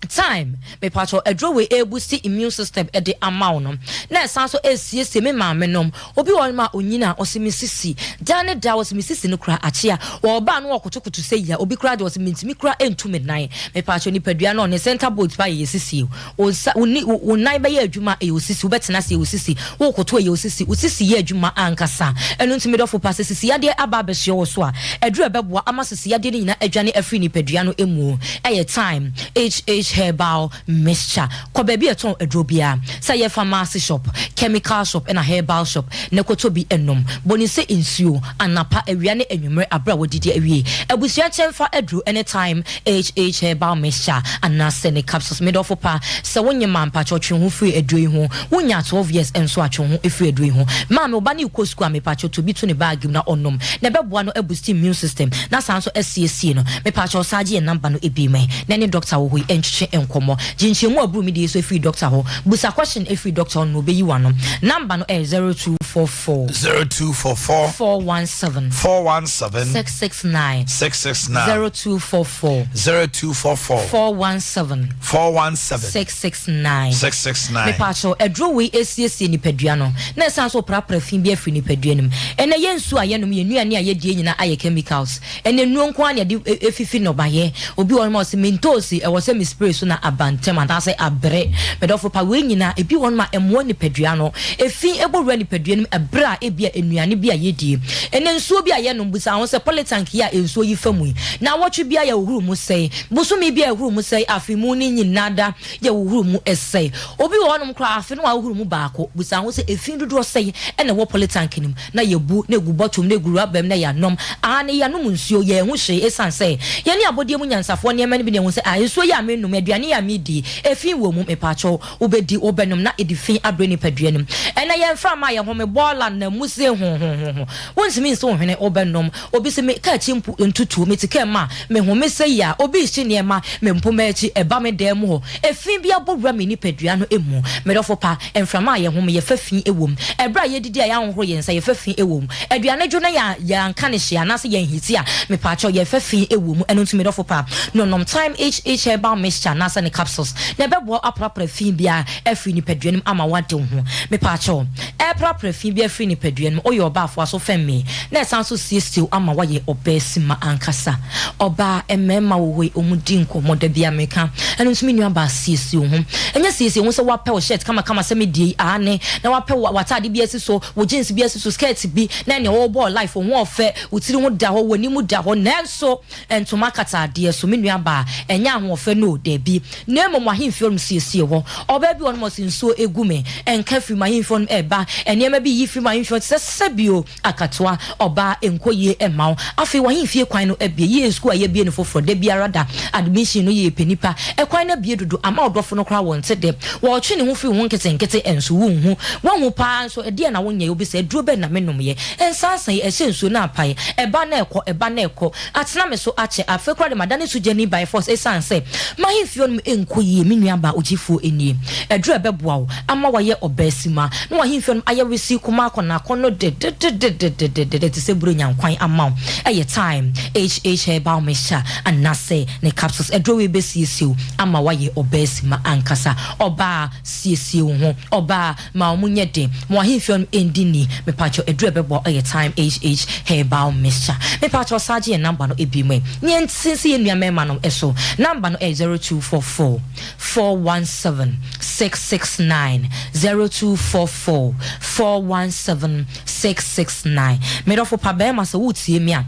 Time, mepakyɛw, aduro wei ɛreboosti immune system de ama wo no, na ɛsan nso ɛresiesie me maame nom. Obi wɔ hɔnom a onyini a, ɔse me sisi, da ne da ɔse me sisi no koraa akyea. Ɔba a na ɔkotokoto sɛ yia, obi koraa deɛ ɔse mentumi koraa ntu me nan. Mepakyɛw, nipadua no, ne center bolt pa yɛ yɛ sisi o. Wo nsa, wo ni, wo nan bɛyɛ adwuma a, ɛyɛ wo sisi. Wobɛtena ase, ɛyɛ wo sisi. Worekoto a, ɛyɛ wo sisi. Wo sisi yɛ adwuma ankasa. Ɛno nti, me dɔfo pa, sɛ sisi yadeɛ aba abɛsoɛ wo so a, aduru a ɛbɛboa ama sisi yadeɛ no nyinaa adwane afiri nipadua no mu yɛ Thyme HH Herbal Mixture. Kɔ baabi a ɛtɔn aduro biara, sɛ ɛyɛ pharmacy shop, chemical shop ɛna herbal shop, na kɔtɔ bi nom. Bɔ no sɛ nsuo, anapa, awia ne anwummerɛ aberɛ a woadidi awie. Abusua kyɛmfa aduro ne Thyme HH herbal mixture anaasɛ ne capsules. Me dɔfo pa, sɛ wo nyem a mpakyɛw twe wo ho firi aduro yi ho. Wo nyaa 12 years nso a twe wo ho firi aduro yi ho. Maame wo ba no rekɔ sukuu a mepakyɛw tɔ bi to ne bag mu na ɔnom na ɛbɛboa no abusti immune system na saa nso asiesie no. Mepakyɛw saa gye yɛn number no bi ma yɛn na ɛne doctor wɔ hɔ yi ntwetwe nkɔmmɔ. Gye nkyerɛmu a ɛboro me deɛ yi so firi doctor hɔ. Busa question firi doctor hɔ na ɔbɛyi w'ano. Number no ɛyɛ 0244. 0244. 417. 417. 669. 669. 0244. 0244. 417. 417. 669. 669. Mepaakyɛw, aduro wei esiesie nipadua no, na ɛsan nso prapra fi bi afiri nipadua no mu. Ɛnɛ yɛn nsuo a yɛnom, yɛn nnuane a yɛdie nyinaa ayɛ chemicals. Ɛnɛ nnuro nko ara na yɛde efifi nnɔbaeɛ. Obi wɔ hɔnom a ɔse me ntoosi ɛwɔ sɛ me spray so na aba ntɛm anaasɛ abrɛ. Me dɔfo pa, wei nyinaa ebi wɔ hɔnom a ɛmmoa nipadua no. Efi bɔ wura nipadua no mu ɛberɛ a ebia nnuane bi a yɛdie. Ɛnɛ nsuo bi a yɛnom, bisa ho sɛ polytank yi a nsuo yi fa mu yi, naawɔtwe biara yɛhohoro mu sɛn? Bosome biara yɛhohoro mu sɛn? Afe mu no nyinaa da yɛhohoro mu sɛn? Obi wɔ hɔnom koraa afe no wahohoro mu baako. Bisa ho sɛ efi dodoɔ sɛn na ɛwɔ polytank no mu? Na yɛbu na egu bɔtɔ mu na egu rɔba mu na yɛanom. Aane, yɛanom nsuo, yɛanhu hwee esiane sɛ yɛne abɔdeɛ mu nyansafoɔ nneɛma no bi na yɛhu sɛ, ah, nsuo yi a merenom yi, aduane yi a meredi yi, efi wɔ mu. Mepaakyɛw, wobɛdi, wobɛnom, na ɛde fi abrɛ nipadua no mu. Ɛnnɛ, yɛn mframa a yɛhome. bɔɔla nam mu se hohohoho. Wontumi nsi wo hwene, wobɛnom. Obi se me kaa akyi mpo ntutuo, mete kaa mu a, mehome sɛ yi a, obi rehye nneɛma, me mpoma akyi, ɛba me dan mu hɔ. Efi bi abɔ wura me nipadua no mu. Me dɔfo pa, mframa a yɛhome, yɛfa fi wɔ mu. Ɛberɛ a yɛdidi a yɛanhohoro yɛn nsa, yɛfa fi wɔ mu. Aduane dwo na yɛanka no hye anaasɛ yɛanhiti a, mepaakyɛw, yɛfa fi wɔ mu. Ɛno nti me dɔfo pa, nonom Thyme HH Herbal Mixture anaasɛ ne capsules na ɛbɛboa wo aprapra fi biara afiri nipadua no mu ama woade wo ho. Mepaakyɛw, ɛreprapra fi biara firi nipadua no mu, woyɛ ɔbaa foa so fɛm me na ɛsan nso siesie wo ama woayɛ ɔbaasima ankasa. Ɔbaa, mmarima wɔ hɔ yi, wɔdi nkɔmmɔ da biara meka. Ɛno nso me nuabaa siesie wo ho. Ɛnyɛ siesie wo ho sɛ woapɛ wo shirt kamakama sɛ me deɛ yi, aane, na woapɛ w'ataade bi asi so, wo jeans bi asi so, skirt bi, na ɛnea wɔrebɔ wo life, wo ho ɔfɛ, wo tiri ho da hɔ, w'anim da hɔ, nanso ntoma kata adeɛ so, me nuabaa, ɛnyɛ ahoɔfɛ no o, dabi, na mmom w'ahemfie hɔ nom siesie hɔ. Ɔbaa bi wɔ hɔ nom ɔse nsuo gu me, nka firi m'ahemfie hɔ nom ɛreba, nneɛma bi yi firi m'ahemfie hɔ te sɛ sɛbio, Akatoa, ɔbaa, ɛnkɔ yie mma wo. Afei w'ahemfie kwan no abue yie, sukuu a yɛabue no foforɔ da biara da, admission no yie pɛ nipa, ɛkwan no abue dodo ama ɔdɔfo no koraa wɔnte dɛ, wɔretwe ne ho firi wo ho nketenkete nso wonhu, woahu paa nso ɛdeɛn na wonyɛeɛ, wobisa aduro bɛn na menomyɛ, nsansa yi ɛhyɛ nsuo na apae, ɛba na ɛkɔ, ɛba na ɛkɔ, atena me so akyɛ, afei koraa deɛ madane sugyani by force ɛsiane sɛ m'ahemfie hɔ nom ɛnkɔ yie, me nuabaa ogyefoɔ nie, aduro a ɛbɛboa wo ama woayɛ ɔbaasima na w'ahemfie nom ayɛ wesee kumaa akɔnnɔakɔnnɔ dedededededede te sɛ Buronya nkwan ama wo. Ɛyɛ Thyme HH Herbal Mixture anaasɛ ne capsules. Aduro wei bɛsiesie wo ama woayɛ ɔbaasima ankasa. Ɔbaa, siesie wo ho. Ɔbaa, ma wo mu nyɛ den. Ma w'ahemfie nom ɛndi ni. Mepakyɛw, aduro a ɛbɛboa wo yɛ Thyme HH Herbal Mixture. Mepakyɛw, san gye yɛn number no bio mu ɛ, na yɛnte sɛ yɛn nua mmarima nom so. Number no yɛ 0244. 417 669 0244 417 669 Me dɔfo pa bɛɛma sɛ woretie me a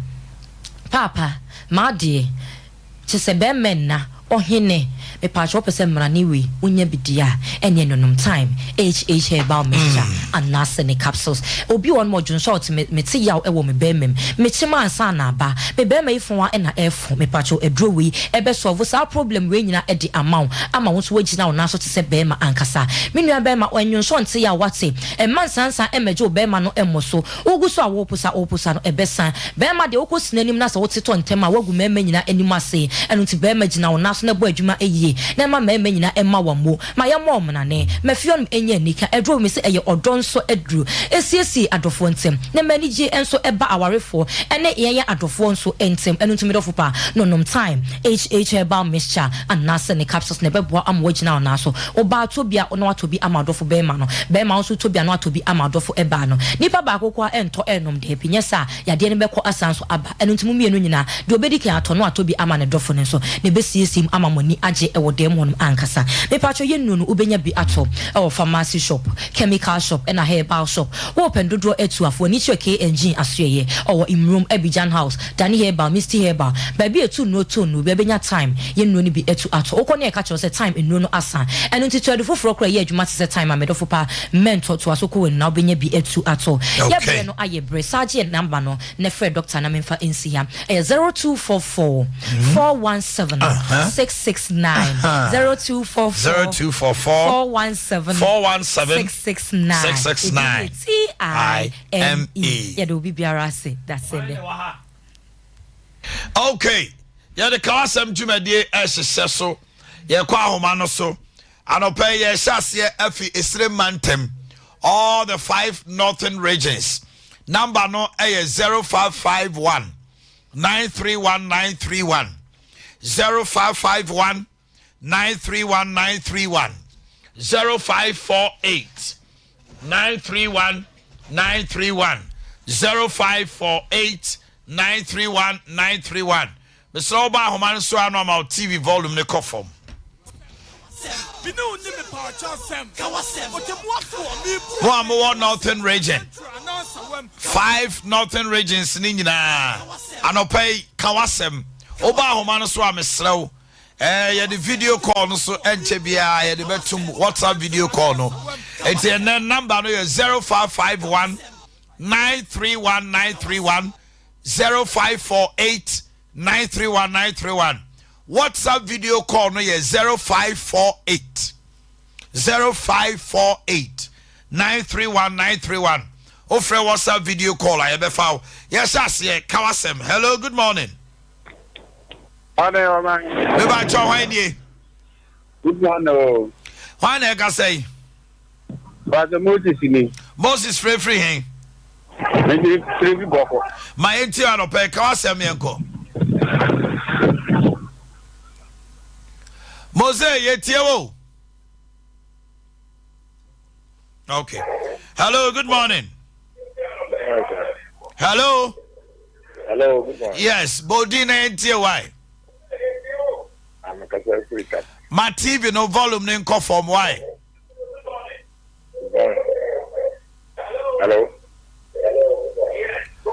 paapa m'adeɛ kyesɛ bɛɛma nna ɔhene mepaakyɛw wopɛ sɛ mmarane wei wonya bi di a ɛneɛ nonom time HH herbal mixture anaasɛ ne capsules obi wɔ hɔ nom ɔdwonsɔ a ɔte mete yaw ɛwɔ me bɛɛma mu mekyem ansa na aba me bɛɛma yi fon a ɛna ɛfo Mepakyɛw aduro wei ɛbɛ solve saa problem wei nyina de ama wo ama wo nso woagyina wo nan so te sɛ bɛɛma ankasa. Me nua bɛɛma ɛnwonsɔ nte yaw wate, ɛmma nsansan ɛmmɛgye wo bɛɛma no mmɔ so. Wogu so a woposa woposa no ɛbɛsan. Bɛɛma deɛ wokɔ sini anim na sɛ wote tɔ ntɛm a woagu mɛɛma nyina anim ase. Ɛno nti bɛɛma gyina wo nan so na bɔ adwuma yie na ɛma mɛɛma nyina ɛma wo ammo. Ma yɛmmɔ wo mmanane. Ma fie hɔnom nyɛ anika. Aduro wei mese ɛyɛ ɔdɔ nso aduro. Ɛsiesie adɔfoɔ ntem. Na ɛma anigyeɛ nso ba awarefoɔ ne yɛn adɔfoɔ nso ntem. Ɛno nti me dɔfo pa, nonom Thyme HH Herbal Mixture anaasɛ ne capsules na ɛbɛboa ama woagyina wo nan so. Obaa tɔ bi a na watɔ bi ama ɔdɔfo barima no. Barima wo nso tɔ bi a na watɔ bi ama ɔdɔfo baa no. Nipa baako koraa ntɔ nnom daabi, nyɛ saa a Yadeɛ no bɛkɔ asan nso aba. Ɛno nti mo mmienu nyinaa, deɛ ɔbɛdi kan atɔ no atɔ bi ama ne dɔfo no nso, na ɛbɛsiesie mu ama mo ani agye wɔ dɛm hɔ nom ankasa. Mepakyɛw yɛ nnuro no wobɛnya bi atɔ wɔ pharmacy shop, chemical shop ɛna herbal shop. Wopɛ no dodoɔ atu a, fa w'ani kyerɛ KNG asoɛeɛ, ɔwɔ Mmrom, Abidjan House, Dani Herbal, Misty Herbal, baabi a ɛtu nnuro tɔ nnuro bi a wobɛnya thyme yɛ nnuro no bi atu atɔ. Wokɔ ne yɛka kyerɛ wo sɛ thyme nnuro no asa. Ɛno nti tɔ adu foforɔ koraa ɛyɛ adwuma te sɛ thyme a medɔfo pa Mɛntɔ, toa so kɔ w'anim na wobɛnya bi atu atɔ. Yɛ Okay. berɛ no ayɛ berɛ. Saa gye yɛ number no na frɛ doctor na memfa nsi ha. Ɛyɛ 0244 417 669. 0244 0244 417 417 669. 669. Ɛdin yɛ T-I-M-E. Yɛda obi biara ase. That's it. Okay. Yɛde ka w'asɛm dwumadie ɛhyehyɛ so. Yɛkɔ ahoma no so. Anɔpa yi yɛrehyɛ aseɛ afi Esire mantam, all the five northern regions. Number no yɛ 0551 931 931 0551 931 931 0548 931 931 0548 931 931 Mesrɛ wo ba ahoma no so a na ɔma wo TV volume no kɔ fam. Mo a mowɔ Northern Region, five Northern Regions ne nyinaa, anɔpa yi ka w'asɛm. Woba ahoma no so a mesrɛ wo, eh, yɛde video call no so ɛnkyɛ biara yɛde bɛtum WhatsApp video call no. Enti ɛnɛ number no yɛ 0551 931 931 0548 931 931 WhatsApp video call no yɛ 0548 0548 931 931. Wofrɛ WhatsApp video call a yɛbɛfa wo. Yɛhyɛ aseɛ, ka w'asɛm. Hello, good morning. Morning, ɔman. Mebakyɛ, hwan nie? Good morning o. Hwan na ɛkasa yi? Pastor Moses ni. Moses firefiri hen? Mede firi fi Bɔkɔ. Ma yɛntie anɔpɛ, ka w'asɛm, yɛnkɔ. Mose, yɛtie wo. Okay. Hello, good morning. Hello. Hello, good morning. Yes, Bodin na yɛntie why. Amekasa firi Kap. Ma TV no volume ne nkɔ fam why. Hello.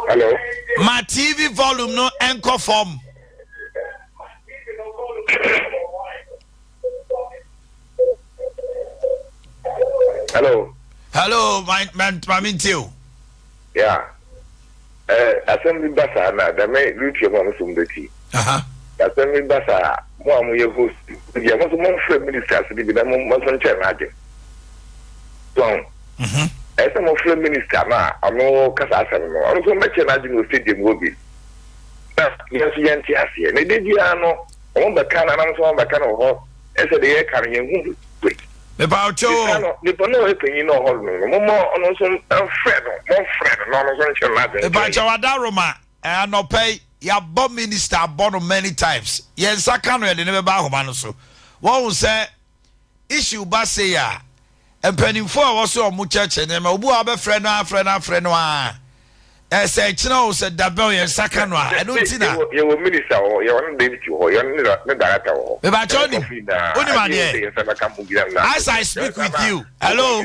Hello. Ma TV volume no nkɔ fam. Hello. Hello, my my ntie o. Yeah. Eh, asɛm bi ba saa na dɛmɛ rutie mu a mo so mo bɛti. Asɛm bi ba saa, mo a moyɛ host deɛ, mo nso momfrɛ ministers no bi na mo nso nkyerɛ no adwen. So ɛsɛ sɛ mofrɛ minister no a ɔno kasa asɛm no, ɔno nso mbɛkyerɛ no adwen wɔ stadium hɔ bi na yɛn nso yɛnte aseɛ. Na ɛda biara no wɔn bɛka no anam nso wɔn bɛka no wɔ hɔ, ɛsɛ deɛ yɛka no yɛn hu wei. Mepa no, nipa no a ɔyɛ panyin na ɔhɔ no no, momma ɔno nso mfrɛ no, momfrɛ no na ɔno nso nkyerɛ no adwen. Mepa kyɛw, Adaroma, anɔpɛ yi yɛabɔ minister, abɔ no many times, yɛn nsa ka no, yɛde ne bɛba ahoma no so. Wɔn sɛ issue ba sei a, mpanimfoɔ a wɔso ɔmo kyerɛkyerɛ nneɛma, obi a wɔbɛfrɛ no afrɛ no afrɛ no a, ɛsɛ ɛkyerɛ o sɛ dabɛl yɛn nsa ka no a, ɛno nti na. Yɛwɔ minister wɔ hɔ, yɛwɔ ne deputy wɔ hɔ, yɛwɔ ne director wɔ hɔ. Mebakyɛ, onim onim adeɛ, as I speak with you, hello.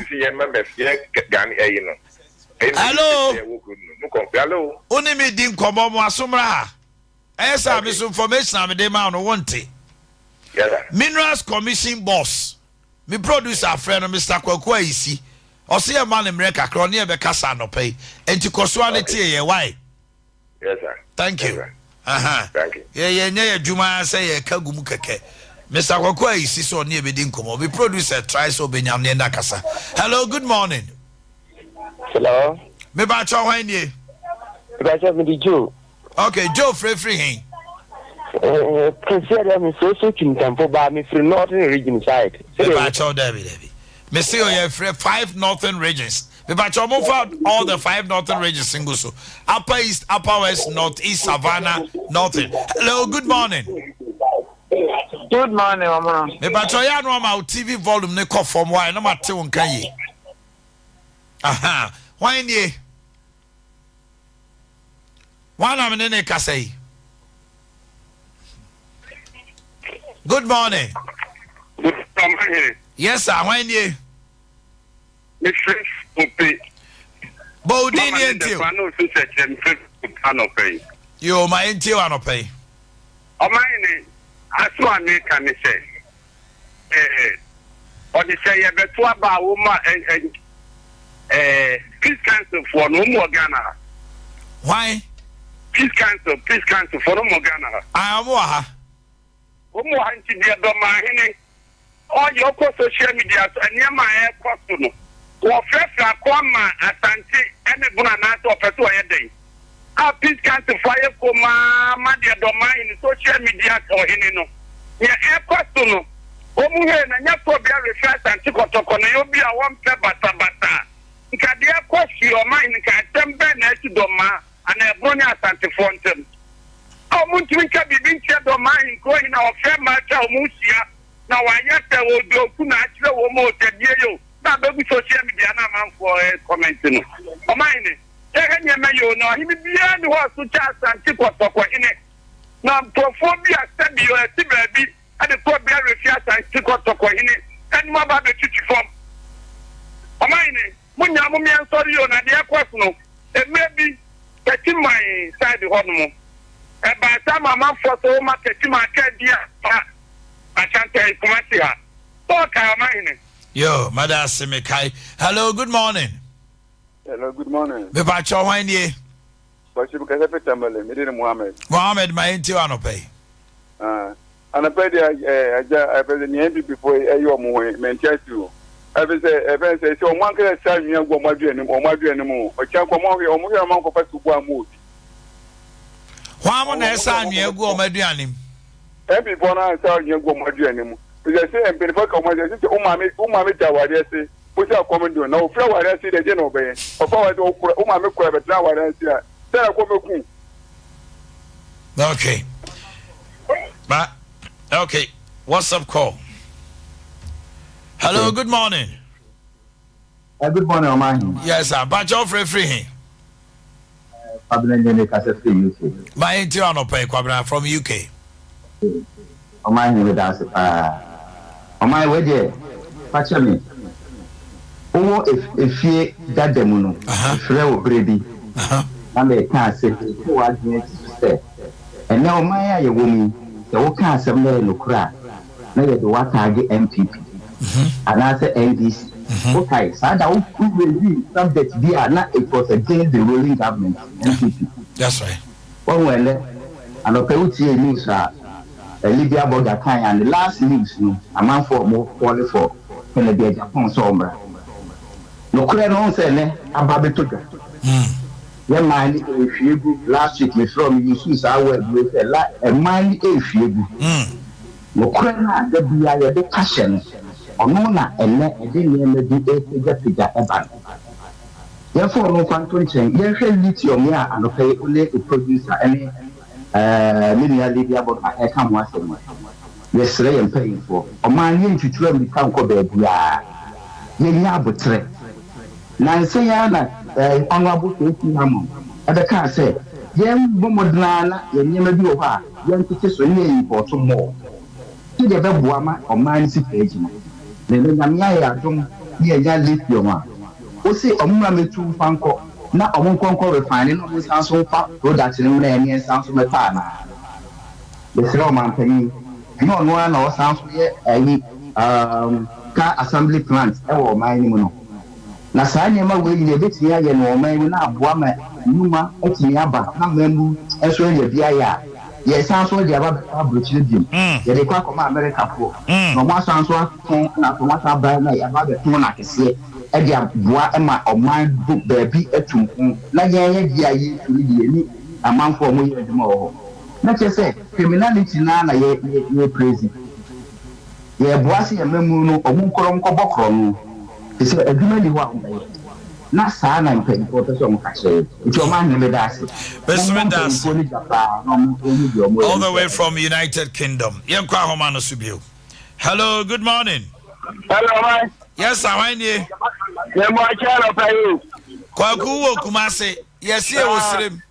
Hello. Hello. Wone me di nkɔmmɔ mo asomra ha, ɛyɛ sɛ a me so information a mede ma no wonte. Minerals Commission boss, me producer afrɛ no, Mr Kwaku Ayisi, ɔsɛ yɛ ma ne mmerɛ kakra, ɔne yɛ bɛkasa anɔpa yi, enti kɔ so a ne tie yɛ why. Yes, sir. Thank you. Yes, sir. Thank you. Yɛ yɛ nyɛ yɛ adwuma sɛ yɛka gu mu kɛkɛ. Mr Kwaku Ayisi sɛ ɔne yɛ bɛdi nkɔmmɔ. Me producer try sɛ ɔbɛnyam ne ɛna kasa. Hello, good morning. Hello. Mebakyɛ, hwan nie? Mebakyɛ, mede Joe. Okay, Joe frɛfiri hen? Kɛseɛ deɛ mesooso Kintampo baa, mefiri Northern Region side. Mebakyɛw, dabi dabi, mese ɔyɛ frɛ five northern regions. Mebakyɛw, momfa all the five northern regions ngu so: Upper East, Upper West, North East, Savannah, Northern. Hello, good morning. Good morning, Ọmọ. Mebakyɛw, yɛ ano ama wo TV volume ne kɔ fam wae na mate wo nka yie. Aha, hwan nie? Hwan na mene ne kasa yi? Good morning. Yes sir, hwan nie? Mefiri Ope. Bɔwodin nie ntie o. Mama ne sɛ kyerɛ mefiri Ope anɔpɛ yi. Yo, ma yɛntie o anɔpɛ yi. Ɔman ne aso a meka ne sɛ ɔde sɛ yɛbɛto aba a wɔma Peace Council foɔ no, wɔn wɔ Ghana ha? Hwan? Peace Council foɔ no, wɔn wɔ Ghana ha? Ah, wɔn wɔ ha. Wɔn wɔ ha, nti deɛ Dɔmaahene ɔyɛ ɔkɔ social media so, nneɛma a ɛrekɔ so no, wɔfrɛfrɛ akɔ ama Asante ɛne Bono anaasɛ ɔpɛ so ɔyɛ dɛn a Peace Council foɔ ayɛ komaa ma deɛ Dɔmaahene social media ɔhene no nea ɛrekɔ so no, wɔn mu hwɛ na nyɛ kɔ bi arefɛ Asante Kɔtɔkɔ na yɛ obi a wɔmpɛ basabasa. Nka deɛ ɛkɔ so yɛ ɔman, nka asɛm bɛn na ɛsi Dɔmaa anaa Ɛbono ne Asantefoɔ ntam a wɔn ntumi nka biribi nkyerɛ Dɔmaa ahenkuro hene a ɔfrɛ mmaa atwa wɔn hyia na wayɛ sɛ wɔde oku na akyerɛ wɔn o sɛ deɛ yɛ o na abɛgu social media na amanfoɔ ɛ comment no. Ɔman hene, yɛhwɛ nneɛma yɛ o, na ɔhene biara ni hɔ a so kyɛ Asante Kɔtɔkɔ hene, na nkurɔfoɔ bi a sɛbi ɛte baabi ɛde kɔ bia refi Asante Kɔtɔkɔ hene anim aba abɛtwitwi fam. Ɔman hene, mo nyinaa mo mmea nsɔre yi o, na deɛ ɛkɔ so no, mmerɛ bi Kɛkyiman side hɔ nom ɛbaa sɛ ama amanfoɔ sɛ wɔma Kɛkyiman aka di a Asante Kumasi ha sɛ ɔkae, ɔman hene. Yo, mada ase, mekae. Hello, good morning. Hello, good morning. Mepakyɛ, hwan nie? Bashir Kasa Petamale, mede ne Mohammed. Mohammed, ma yɛntie wo anɔpɛ yi. Ah, anɔpɛ deɛ, agya, ɛpɛ sɛ nea NPP foɔ ɛyɛ ɔmo ho yi, mente ase o. Ɛfiri sɛ, ɛbɛn sɛ, sɛ wɔn ankasa sa anwea gu wɔn aduane mu, wɔn aduane mu, ɔkyɛ nka wɔn ahwɛ, wɔn hwɛ wɔn ankɔfa sobo amma obi. Hwan mo na ɛsa anwea gu wɔn aduane mu? MP foɔ no ansa anwea gu wɔn aduane mu. Ɛfiri sɛ, mpanyinfoɔ ka wɔn asɛ, sɛ wo maame, wo maame te awareɛ ase, wo sɛ akɔm de na ofiri awareɛ ase deɛ, deɛ na ɔbɛyɛ? Ɔfa awareɛ ase, ɔkura, wo maame kura bɛtena awareɛ ase a, sɛ na kɔm bɛku. Okay. Ba, okay. What's up call? Hello, good morning. Good morning, Omahi. Yes, sir. Bacho free free he. Kwabena Nyame kasa firi UK. Ma yɛn ti anɔpa yi Kwabena from UK. Ɔman meda ase paa. Ɔman wei deɛ fakyɛ me. Wowɔ efie dada mu no, mefrɛ wo berɛ bi na meka asɛm bi sɛ w'adwene asi so sɛ ɛnnɛ ɔman a yɛwɔ mu yi, sɛ woka asɛm na ɛyɛ nokorɛ a, na yɛde wo ataage NPP anaasɛ NDC. Wokae saa da wo raising subject bi a na it was against the ruling government, NPP. That's right. Wahu ɛnnɛ anɔpa yi wotiee news a Libya blogger kae a ne last news no amanfoɔ a wɔn call for Kennedy Agyapong sɛ ɔmmra. Nokorɛ no wohu sɛ ɛnnɛ aba abɛtɔ dwa. Yɛ man no ɛrehwie gu last week mefrɛ wo me usuu saa word wei sɛ la ɛman no ɛrehwie gu. Nokorɛ no a da biara yɛde ka hyɛ no ɔno na ɛnnɛ ɛde nneɛma bi ɛrepagyapagya ɛba no. Yɛmfa ɔno mfa nto nkyɛn, yɛnhwɛ lithium yi a anɔpa yi wo ne wo producer ne me nua Lydia Bogah reka ho asɛm yi. Yɛsrɛ yɛn mpanyimfoɔ, ɔman no yɛntwitwiri ammirika nkɔ baabiara, yɛnyɛ aboterɛ. Nansa yi ara na Honourable KC Hammond bɛkaa sɛ yɛmmɔ mmɔden ara na yɛn nneɛma bi wɔ hɔ a yɛntete so ne yɛn import more. Sɛdeɛ ɛbɛboa ma ɔman no sika agyina. Na ɛnɛ Nyame ayɛ adom na yɛanya lithium a, wose ɔmo mmra mmɛtu mfa nkɔ na ɔmo nkɔ nkɔ refine na ɔmo nsan nso mfa product no mmra yɛn na yɛnsan nso mmɛtɔ anaa? Mesrɛ ɔmanpanin, ɛnyɛ ɔno ara na ɔsan nso yɛ ayi um car assembly plant ɛwɔ ɔman no mu no. Na saa nneɛma wei nyinaa yɛbɛtumi ayɛ no wɔ ɔman yi mu na aboa ma nnwuma atumi aba na mmamu nso anya bi ayɛ a, yɛresan nso de aba abɛfa aburokyire bio. Yɛde rekɔ akɔma Amerikafoɔ na wɔn asan nso atɔn na afei wɔasan aba na yɛaba abɛtɔn no akɛseɛ de aboa ma ɔman bo baabi atu mpɔn na yɛn yɛ deɛ a yɛretu no deɛ yɛne amanfoɔ a wɔyɛ adwuma wɔ hɔ. Na kyerɛ sɛ criminality no ara na yɛ yɛ yɛrepraise. Yɛboa sɛ yɛn mmamu no ɔmo nkɔ na ɔmo nkɔbɔ korɔno efisɛ adwuma nni hɔ a ɔmo bɛyɛ na saa na mpanyinfoɔ pɛ sɛ ɔmo ka kyerɛ yɛn nti ɔmo ahene meda ase Meso mommɔ meda ase. mpanyinfoɔ no dwa paa na ɔmo nhu deɛ ɔmo yɛ All no the sɛ way ɛyɛ. from United Kingdom. Yɛnkɔ ahoma no so bio. Hello, good morning. Hello, man. Yes, sir, hwan nie? Yɛn mo akyɛ anɔpa yi o. Kwaku wɔ Kumase. Yɛsi yɛwɔ Sirem.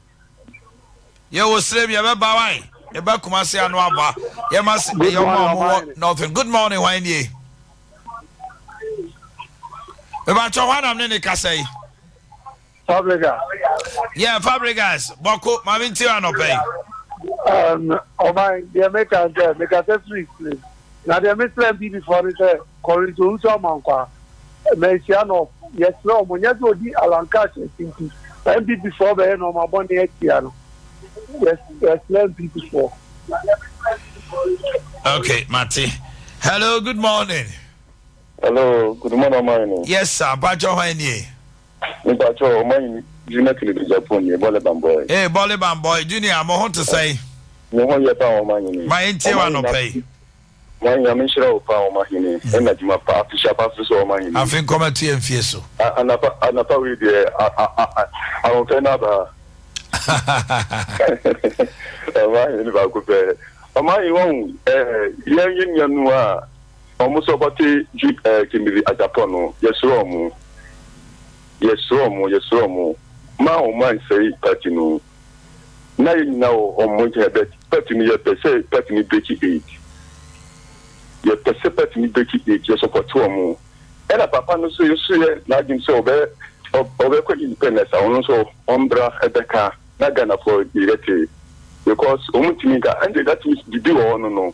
Yɛwɔ Sirem yɛbɛba wan? Yɛba Kumase ano aba. Yɛma se Good ɛyɛ ɔmo a morning, ɔmo wɔ ɔman. Northern. Good morning, hwan nie? Mebakyɛ hwan nam ne ne kasa yi? Fabregas. Yeah, Fabregas. Bɔko, maame nti anɔpa yi. Ɔman, deɛ meka n sɛ, meka sɛ firi sire. Na deɛ mesrɛ MPP foɔ ne sɛ, Collins Owusu Amankwaa, Manhyia North, yɛsrɛ wɔn, nyɛ sɛ ɔdi Alan Cash akyi nti, NPP foɔ bɛyɛ nnoɔma bɔne atia no. Yɛsrɛ NPP foɔ. Okay, mate. Hello, good morning. Hello, good morning, Ɔman. Yes, sir. Mpakyɛ hwan nie? Mpakyɛ Ɔman Junior Kennedy Japan nie, Bɔle Bambɔe. Hey, Bɔle Bambɔe, Junior, mo ho te sɛn? Me ho yɛ paa Ɔman. Ma yɛntie wo anɔpa yi. Ɔman Nyame nhyira wo paa Ɔmahene ɛna dwuma pa afehyia pa so sɛ Ɔmahene. Afe nkɔm ato yɛn fie so. Anapa anapa wei deɛ ahofɛ no aba ha. Ɔmahene baako pɛ. Ɔmahene wahu ɛɛ yɛn yɛn nuanom a wɔn sɔpɔte Kimberly Agyapong no yɛsrɛ wɔn yɛsrɛ wɔn yɛsrɛ wɔn ma wɔn ansɛe party no. Na yɛn nyinaa wɔ ɔmo nkyɛn but party no yɛpɛ sɛ party no break eight yɛpɛ sɛ party no break eight yɛ support ɔmo ɛna papa no nso nso yɛ n'adwene sɛ ɔbɛ ɔbɛkɔ independence a ɔno nso ɔmbra ɛbɛka na Ghana foɔ yɛte because ɔmo ntumi nka ɛnde that means bibi wɔ hɔ no no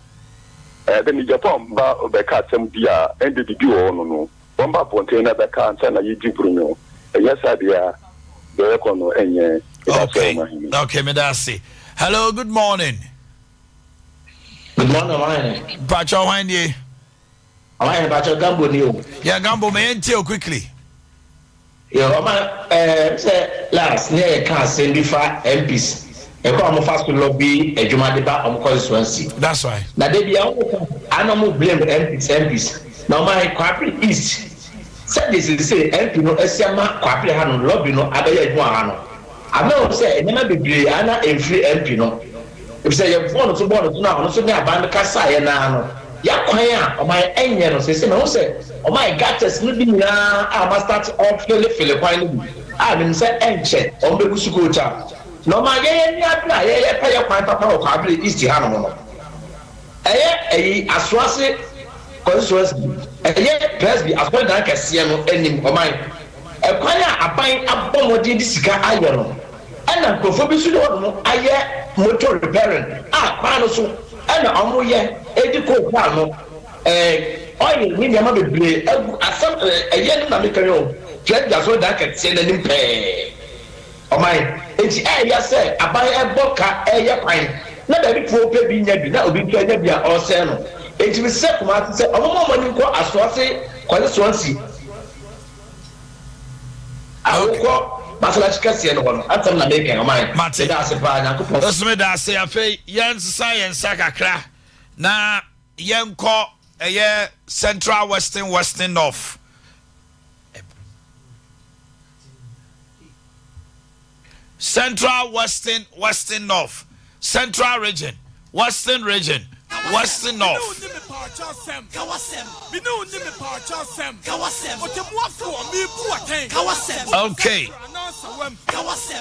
ɛbɛ ne Japan ba ɔbɛka asɛm bi a ɛnde bibi wɔ hɔ no no. Wɔba abɔnten na bɛka ansa na yɛdi buronyo. Ɛnyɛ saa deɛ a, deɛ yɛkɔ no ɛnyɛ. Meda ase Okay, Ɔmahene. okay, meda ase. Hello, good morning. Good morning, Ɔmahene. Mpakyɛ hwan nie? Ɔman mepakyɛw Gambo ni o. Yeah Gambo ma yɛn tie o quickly. Yeah ɔman ɛɛ sɛ last ne yɛ ka asɛm bi fa MPs ɛkɔ a wɔn fa so lobby adwuma de ba wɔn constituency. That's right. Na de bia wɔn ka ana wɔn blame MPs MPs na ɔman Kwapre East sɛdeɛ sese MP no asi ama Kwapre ha no lobby no abɛyɛ adwuma ha no ama ehu sɛ nneɛma bebree ana ɛnfiri MP no. Efisɛ yɛbɔɔ no so bɔɔ no so no a ɔno nso ne aban no kasaeɛ no ara no, y'akwan a ɔman ɛnyɛ no, seesei mahu sɛ ɔman gutters no bi nyinaa a wɔn astarte ɔfele fele kwan no bi a menim sɛ ɛnkyɛ wɔn bɛgu so coach a na ɔman yɛn ani abere a yɛyɛ pɛ yɛ kwan papa wɔ Kwaabere East hanom no. Ɛyɛ ɛyi Asoase constituency ɛyɛ Presby asɔredan kɛseɛ no anim ɔman ɛkwan a aban abɔ mmɔden de sika ayɛ no ɛna nkurɔfoɔ bi nso de hɔ nom ayɛ motor repairing a kwan no so ɛna ɔmo yɛ ɛdi coal tar no ɛɛ oil ne nneɛma bebree agu asɛm ɛyɛ no na meka yi o Presby asɔredan kɛseɛ no anim pɛɛ. Ɔman, enti ɛyɛ sɛ aban ɛbɔ ka ɛyɛ kwan na baabi foɔ pɛ bi nya bi na obi nso anya bi a ɔresɛe no. Enti mesrɛ Kumasi sɛ ɔmoma ɔmo ani nkɔ Asoase Kwasi Swansea a wokɔ Masalakyi kɛseɛ no hɔ no. Asɛm na meka yi ɔman. Mate. Meda ase paa Nyankopɔn. Nso meda ase. Afei yɛnsesa yɛn nsa kakra na yɛnkɔ ɛyɛ Central Western Western North. Central Western Western North Central Region Western Region Western North. Okay.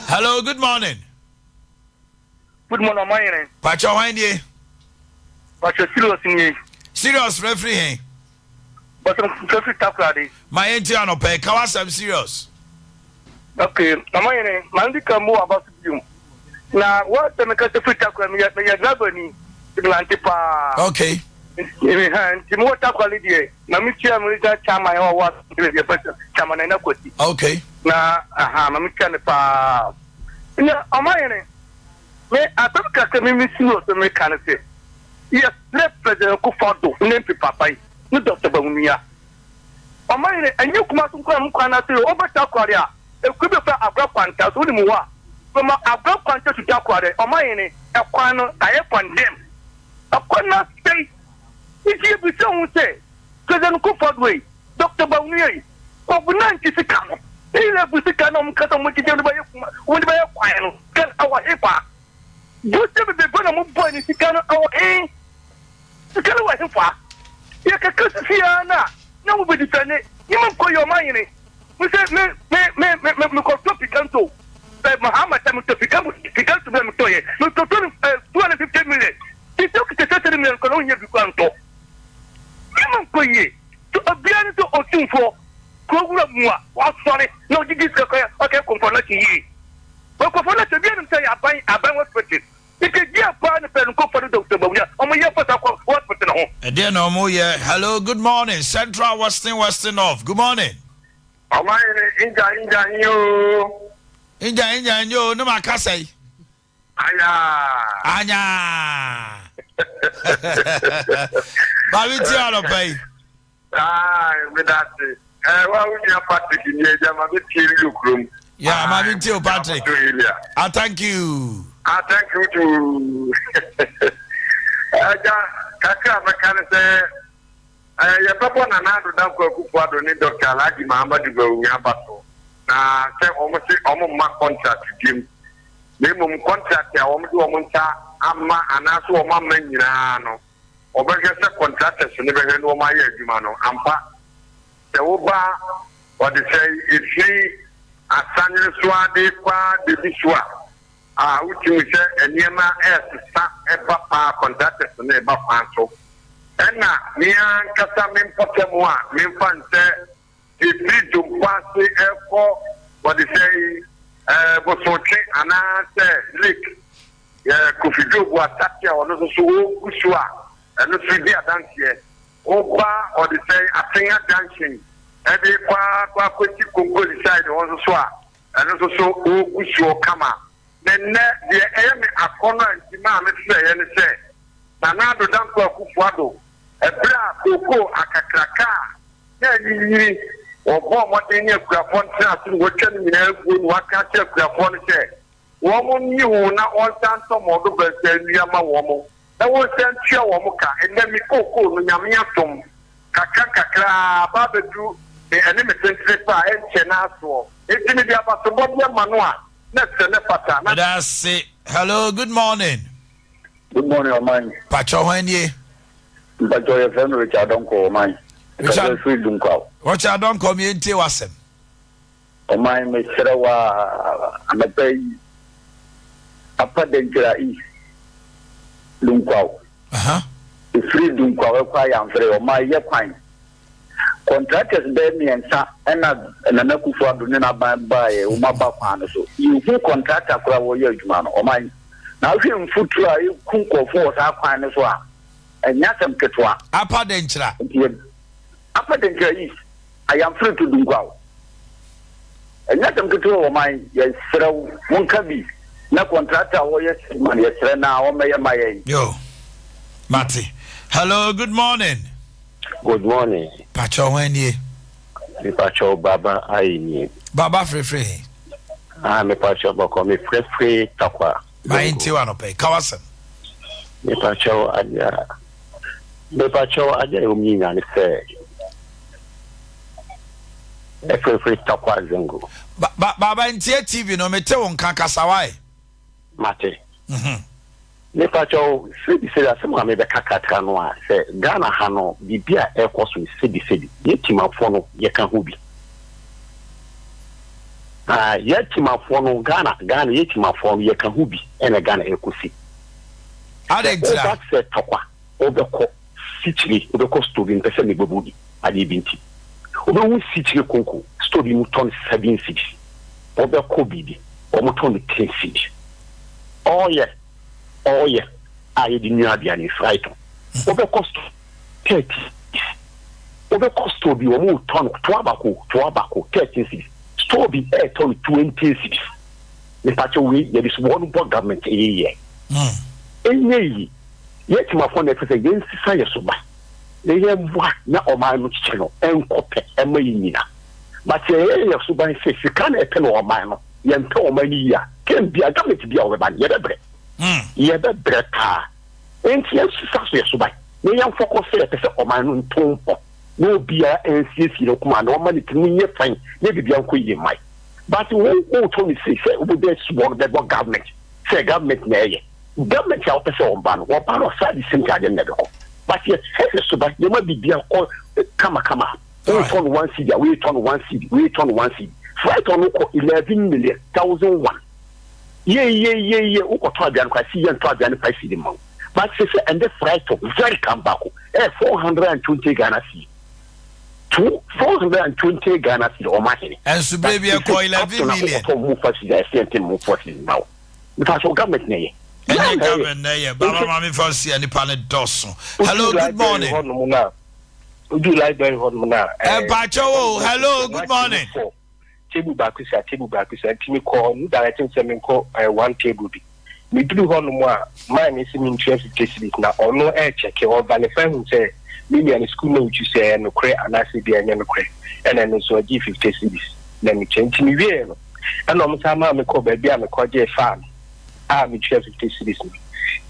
Hello, good morning. Good morning, ɔman yɛrɛ. Pacho hwan nie? Pacho serious nie. Serious referee he. Pacho referee takoradi. Ma yɛn ti anɔpɛ ka w'asɛm serious. Okay, ɔman yɛrɛ, maa ndi kan mu aba so bio. Na wɔsɛ meka sɛ firi takoradi meyɛ meyɛ driver ni, nante paa. Okay. Nti mowɔ takoradi deɛ, ma metua me regional chairman a ɔwɔ asante baabi a chairman Nana Kwasi. Okay. Na aha, ma metua no paa. Na ɔman yɛrɛ. Me asɛm kakra me me serious me ka ne sɛ yɛsrɛ President Akufo Addo ne MP papa yi ne Doctor Bawumia ɔman yere ɛnyɛ Kumasi nko na mo kwan no ase o wobɛ Takoradi a ekuro bi yɛfrɛ Agorɔ Kwanta so wonim hɔ a from Agorɔ Kwanta to Takoradi ɔman yere ɛkwan no ayɛ condemn ɛkwan no asɛe nti yɛbisa ho sɛ President Akufo Addo yi Doctor Bawumia yi Covid 19 sika no ne level sika na wɔn kasa wɔn gyegye wɔn de bɛyɛ kuma wɔn de bɛyɛ kwan no sika no ɛwɔ he fa bose bebrebe na wɔn bɔ ne sika no ɛwɔ he sika no wɔ he fa yɛ kɛkɛ sisi ya na na wɔn bɛ difɛ ne ne mu nkɔ yɛ ɔman yene mo sɛ me me me me me me kɔ tɔ pikanto ɛ mahama ta me tɔ pikanto pikanto bi na me tɔ yɛ me tɔ tɔ ɛ 250 million sisi okita sɛ 30 million kɔ na onyɛ bi kɔ antɔ ne mu nkɔ yie. So obiara ne sɛ otumfoɔ kuro wura mu a wasɔre na ɔgyegye sika kɔ ɔkɛ kɔmfɔ no akyi yie? Wɔ kɔmfɔ no akyi obiara nim sɛ yɛ aban aban hospital nti deɛ paa ne pɛ no kɔmfɔ no dɔkta Bawumia ɔmo yɛ fa saa kɔ hospital no ho. Ɛdeɛn na ɔmo yɛ? Hello good morning central western western north good morning. Ɔman hene ngya ngya nye oo. Ngya ngya nye oo ne ma kasa yi. Anyaa. Anyaa. Maame ti anɔpa yi. Ayi mi da se. Ɛ wa wo nua Patrick ni ɛgya ma mi tie rio kurom. Yeah, maame ti o Patrick. Ah, thank you. Ah, thank you too. Ɛgya kakra mɛka ne sɛ ɛɛ yɛbɛbɔ Nana Addo Dankwa Akufo-Addo ne Dr. Alhaji Mahamadou Bawumia aba so na sɛ wɔn se wɔn mma contract biem. na mmom kɔntrakte a wɔde wɔn nsa ama anaasɛ wɔn amma nyinaa no, wɔbɛhwɛ sɛ kɔntratɛs no bɛhwɛ na wɔayɛ adwuma no. Ampa, sɛ woba ɔdesɛe ɛfiri Asanyere so ara de rekɔ ara baabi so a, a wotumi sɛ nneɛma ɛresesa ɛba paa, kɔntratɛs no reba kwan so. Ɛna me ankasa me mpɔtam a memfa nsɛ Ɛfiri Dwompo ase rekɔ wɔde sɛn eh, Bosotwe anaasɛ Lake eh, Kofi Dwobu asase a ɔno nso so ɔregu so a ɛno nso di adanseɛ. Woba ɔde sɛn Atenga Junction ɛde kɔ ara kɔ akɔsi Konkoli side hɔ nso so a ɛno nso so ɔregu soɔ kama. Na nnɛ deɛ ɛyɛ me akɔnnɔ a nti maa me frɛeɛ ne sɛ Nana Addo Dankwa Akufo Addo. Ɛberɛ a kookoo akakraka a na anyinyini, wɔbɔɔ mmɔden ne akuafoɔ no tenaa ase na wɔatwa ne nyinaa aguo na wɔaka akyerɛ akuafoɔ no sɛ wɔn nyi ho na wɔnsan ntɔ mmɔdo bɛnsa nnua ma wɔn na wɔnsan ntua wɔn ka. Ɛnnɛ me kookoo no, Nyame adom, kakra nkakra ara aba abɛduru me ɛne me tentene pɛ a ɛnkyɛ na asoɔ. Enti mede abasobɔdeɛ ma no a na ɛsɛ na ɛfata na. Meda ase. Hello, good morning. Good morning ɔman. Pakyɛ hwan nie? Mpakyɛ yɛfrɛ me Richard Donkor ɔman. Richard Mekasa firi Dunkwaw. Richard Donkor mi ntie w'asɛm. Ɔman mesrɛ wo a anɔpa yi Upper Denkyira East Dunkwaw. Ɛfiri Dunkwaw ɛkɔ Ayamfere ɔman yɛ kwan. Contractors bɛyɛ mmiɛnsa ɛna Nana Akufo Addo ne n'aban baeɛ wɔn aba kwan no so. Yɛnhu contractor koraa wɔyɛ adwuma no ɔman. Na wohwɛ mfuturo a ɛku nkurɔfoɔ wɔ saa kwan no so a, ɛnyɛ asɛm ketewa. Upper Denkyira. Nti yɛ Upper Denkyira East, Ayamfere to Dunkwaw. Ɛnyɛ asɛm ketewa wɔ ɔman, yɛsrɛ wo, monka bi na contractor a wɔyɛ adwuma no yɛsrɛ no a ɔmmɛyɛ ma yɛn. Yo, mate. Hello, good morning. Good morning. Pakyɛw hwan nie? Mepakyɛw Baba ayi nie. Baba frefre he? Ah mepakyɛw bɔkɔ me frefre Tarkwa. Ma yɛn tie w'anɔpa yi, ka w'asɛm. Mepakyɛw adeɛ a mepakyɛw adeɛ a ɛwɔ mu nyinaa ne sɛ ɛfrefre Tarkwa Zongo. Ba ba Baba ntie TV no mete wo nka kasa wae. Mate. Mepa kyɛw, sɛbi sɛbi asɛm a mebɛka kakra no a, sɛ Ghana ha no biribi a ɛrekɔ so no sɛbi sɛbi, yɛ Timafoɔ no yɛka ho bi. Ah, yɛ Timafoɔ no, Ghana, Ghana, yɛ Timafoɔ no yɛka ho bi ɛna Ghana ɛrekɔsi. Adɛn Sɛ ntira? woba sɛ tɔkwa, wobɛkɔ sikyire, wobɛkɔ store bi, mpɛ sɛ mebɛbɔ bi adeɛ bi nti, wobɛhu sikyire konko, store bi mu tɔn 7 cedis, wobɛkɔ biribi, wɔn tɔn no 10 cedis. Ɔɔyɛ ɔɔyɛ a yɛde nua aduane fry tɔn. Wobɛkɔ store 30 cedis. Wobɛkɔ store bi wɔn retɔ no toa baako toa baako 13 cedis. Store bi ɛɛtɔ no 20 cedis. Mepakyɛ wei yɛde so wɔn bɔ government ɛyɛ yɛ. Ɛnyɛ yi yɛ timafoɔ na ɛfɛ sɛ yɛn sisa yɛ so ba na yɛn mmoa na ɔman no kyekyɛ no ɛnkɔ pɛ ɛma yɛ nyina. But yɛyɛ yɛ so ban sɛ sika na ɛpɛ na ɔman no yɛmpɛ ɔman no yie a term bia government bia ɔbɛba no yɛbɛbrɛ yɛbɛbrɛ paa nti yɛnsesa so yɛ so ban na yɛmfɔkɔ sɛ yɛpɛ sɛ ɔman no nto mpɔ na obiara nsiesie ne koma na ɔma ne tirim nyɛ fan na biribiara nkɔ yie mmae but wo wotɔ ne sei sɛ wobɛbɛ subɔ no bɛbɔ government sɛ government na ɛyɛ government a wopɛ sɛ ɔba no wɔba no ɔsaa de same adeɛ no na ɛbɛkɔ but yɛsɛ yɛ so ban yɛma biribiara kɔ kamakama. Wotɔ no 1 cedi a, wei tɔ no 1 cedi, wei tɔ no 1 cedi. Flight ɔno kɔ 11 million 1001. Yie yie yie yie, wokɔtɔ aduane kɔ asi yɛ ntɔ aduane 5 cedi ma wo. But sɛ ɛndɛ flight jerrycan baako ɛyɛ 420 Ghana cedi. Two 420 Ghana cedi ɔmo ahene. Ɛnso bere bi ɛkɔ 11 million. Wokɔtɔ mu 5 cedi a ɛsɛ ɛntɛ mu 4 cedi ma wo. Nipa so government na ɛyɛ. Ɛnyɛ government na ɛyɛ. Baba maame fa si a nipa ne dɔso. Hello, good morning. Odu library hɔ nom na. Ɛmpakyɛ o, hello, good morning. Table baako si a table baako si a nti mi kɔ no direct sɛ mi nkɔ one table bi mi duru hɔ nom a man ne si mi ntua 50 cedis na ɔno ɛɛkyɛke ɔvalify hu sɛ mi nua ne school note sɛ ɛyɛ nokorɛ anaasɛ bi ɛnyɛ nokorɛ, ɛna ɛno nso ɔgye 50 cedis na mi kyɛ. Nti mi wie no ɛna ɔmo san maa mi kɔ baabi a mi kɔ gye faa no a mi tua 50 cedis no.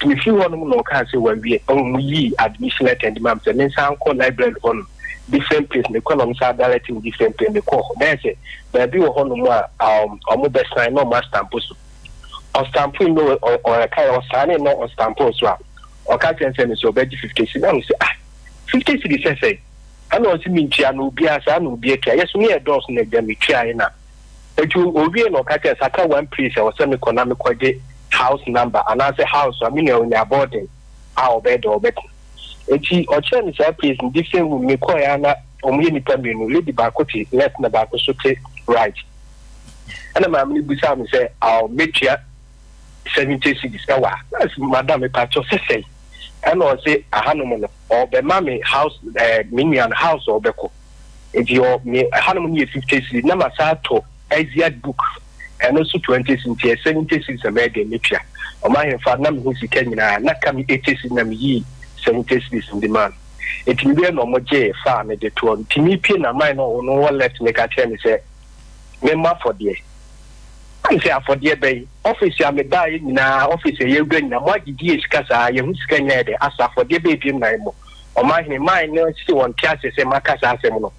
Nti mi firi hɔ nom na ɔkaa sɛ wawie, ɔmo yii admission letter ndi maa mi sɛ mi nsan kɔ library hɔ nom different place. Mi kɔ na ɔmo san direct me different place. Mi kɔ hɔ na yɛ sɛ baabi wɔ hɔ nom a ɔmo bɛ sign na ɔmo astamp so, ɔstamp no ɔka yɛ ɔsign na ɔstamp so a ɔka kyerɛ sɛ mi sɛ ɔbɛgye 50 cedis na mi sɛ, "Ah, 50 cedis sɛ sɛ?" Ɛna ɔsi mi ntua na obiara saa na obi atua yɛ so ne yɛ dɔɔso na ɛgya mi tua yɛ na etu owie na ɔka kyerɛ saka one place a ɔsɛ mi kɔ na mi kɔ gye house number anaasɛ house a mi nua onya boarding a ɔbɛyɛ dɛ ɔbɛko. Eti ɔkyerɛ mi saa place no different room. Mi kɔɔ ya na ɔmo yɛ nipa mmienu, lady baako te left na baako so te right. Ɛna maame no bisa mi sɛ aw metua 70 cedis ɛwɔ a na madam mepa kyɛw sɛsɛn. Ɛna ɔse ahanom no ɔbɛma mi house mi nua no house a ɔbɛkɔ nti ɔ mi ahanom no yɛ 50 cedis na ma sa atɔ exeat book ɛno nso 20 cedis nti yɛ 70 cedis na mɛyɛ deɛ metua. Ɔmo ahemfa na mehu sika nyinaa na ka mi 80 cedis na mi yi 70 cedis ndi maa no. Nti mewie na ɔmo gyee faa mede toɔ. Nti mepie na man no a ɔno wɔ left no ka kyerɛɛ me sɛ memmɔ afɔdeɛ. Ɛne sɛ afɔdeɛ bɛn? Office a mebaeɛ nyinaa, office a yɛwura nyinaa, mo agyegye yɛ sika saa, yɛho sika nyinaa yɛ dɛ asa, afɔdeɛ bɛn biom na yɛmmɔ? Ɔmanhene, man no se wɔnte aseɛ sɛ maka saa asɛm no.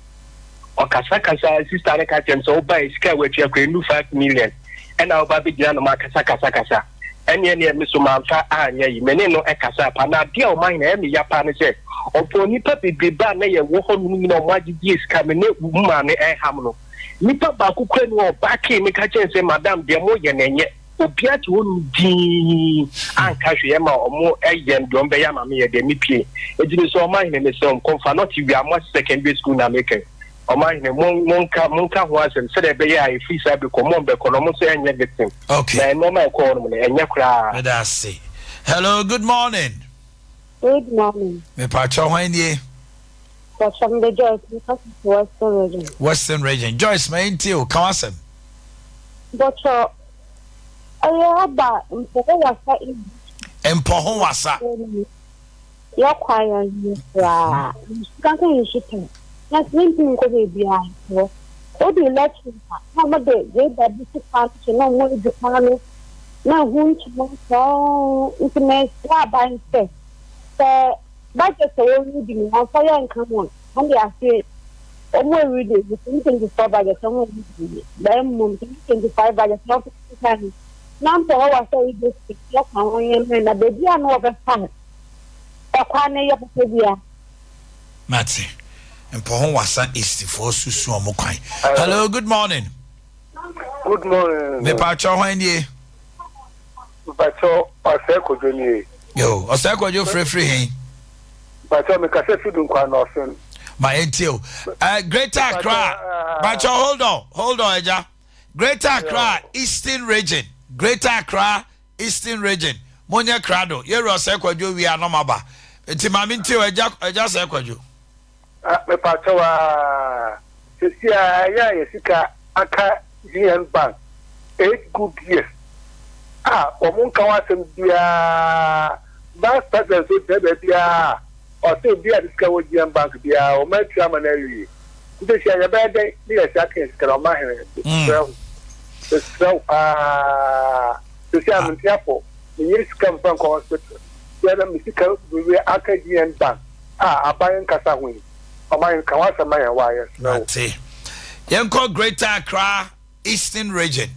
Ɔkasa kasa, sister no ka kyerɛ me sɛ wobaeɛ sika a watua koraa ɛnnu 5 million, ɛna woba abɛgyina nom akasa kasa kasa. Ɛneɛ neɛ me so mamfa anyɛ yi, me ne no kasaa paa. Na adeɛ a ɔmanhene ɛyɛ me ya paa ne sɛ, ɔpɔn nnipa bebrebe a na yɛwɔ hɔ nom nyinaa ɔmo agyegye sika, me ne wo maame ɛham no. Nipa baako kura ni hɔ ɔbakee me ka kyerɛ sɛ madam deɛ mo yɛ no ɛnyɛ obiara te hɔ nom dinn anka hwee ɛma ɔmo ɛyɛ deɛ ɔmo bɛyɛ ama me yɛ deɛ me pie eti me sɛ ɔmo ahene me sɛ ɔmo kɔnfa not wia mo secondary school na meka ɔmo ahene mo mo nka mo nka ho asɛm sɛdeɛ ɛbɛyɛ a efiri saa bi kɔ mo ɔmbɛkɔ no ɔmo nso ɛnyɛ victim okay na nneɛma ɛkɔ hɔ nom no ɛnyɛ koraa. Meda ase. Hello, good morning. Good morning. Mepakyɛ hwan nie? Pakyɛ mede Joyce meka Western Region. Western Region. Joyce, ma yɛntie o, ka w'asɛm. Bɔtɔ ɛyɛ aba mpɔho wasa ibi. Mpɔho wasa. Yɛ kwan yɛn ho koraa. Nsu kankan nsu tɔ. Na mentumi nkɔ baabiara wɔ. Odu election a na wɔn de grader bi si kwan so na wɔn adi kwan no na ɛho ntoma sɔɔ nti mɛsrɛ aban sɛ sɛ budget a wɔredi no wɔmfa yɛ nka ho a wɔn de ase wɔn already 2024 budget wɔn already bɛn mu 2025 budget wɔn fa no na mpɔ hɔ wɔ sɛ yi de yɛ kwan ho yɛn mɛ na beebi a no wɔbɛfa ɛkwan no yɛ papa bia. Mate. Mpɔho wasa East foɔ susu ɔmo kwan. Hello, good morning. Good morning. Mepakyɛ hwan nie? Mepakyɛ ɔsɛ kodwo nie. Yo, ɔsɛ kodwo firifiri hin. Mepakyɛ mekasa fi Dunkwa Nɔɔsen. Ma yɛntie o. Greater Accra. Mepakyɛ hold on, hold on ɛgya. Greater Accra Eastern Region. Greater Accra Eastern Region. Monyɛ krado. Yɛwura ɔsɛ kwadwo wie anɔma ba. Nti maame ntie o ɛgya ɛgya sɛ kwadwo. Mepakyɛ waa sisi a ɛyɛ a yɛ sika aka GN Bank 8 good years a wɔn nka ho asɛm biara. Vice president so gyina baabiara ɔsɛ obi a ne sika wɔ GN Bank biara wɔn atua ama no awie. Nti sɛ yɛbɛyɛ dɛn ne yɛ si aka yɛ sika na ɔma hene? Mesrɛ wo, mesrɛ wo paa. Sisi a mente afɔ menyɛ sika mfa nkɔ hospital yɛ na me sika bebree aka GN Bank a aban nkasa ho yi. Ɔman nka ho asɛm ma yɛn wa yɛsrɛ wo. Mate. Yɛnkɔ Greater Accra Eastern Region.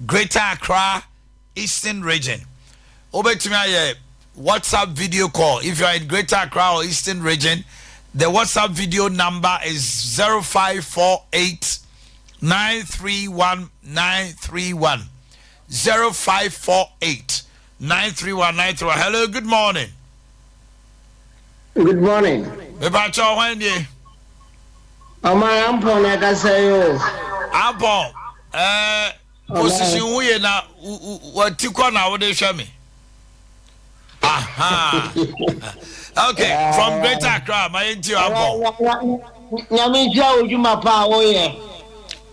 Greater Accra Eastern Region. Wobɛtumi ayɛ WhatsApp video call. If you are in Greater Accra or Eastern Region, the WhatsApp video number is 0548 931 931. 0548 931 931. Hello, good morning. Good morning. Mepakyɛ hwan nie? Ɔman Ampɔn na ɛkasa yi o. Ampɔn, position wo ye na wati kɔ na wode hwɛ me. Aha. Okay, from Greater Accra, ma yɛntie Ampɔn. Nyame nhyira wo dwuma pa a woyɛ.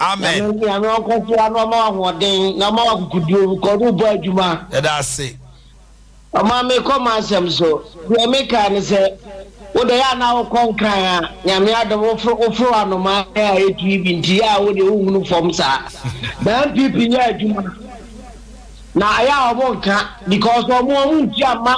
Amen. Nyame ɔnkɔ so na ɔma wo ahoɔden na ɔma wo akokoduro kɔ no bɔ adwuma. Yɛda ase. Ɔma mekɔ ma asɛm so. Deɛ meka ne sɛ wode yɛ a na wokɔ Nkran a Nyame adom woforo anoma a ɛtu yi bi nti yɛ a wode wohunu fam saa. Na NPP yɛ adwuma na ɛyɛ a ɔmo nka because ɔmo ntua ma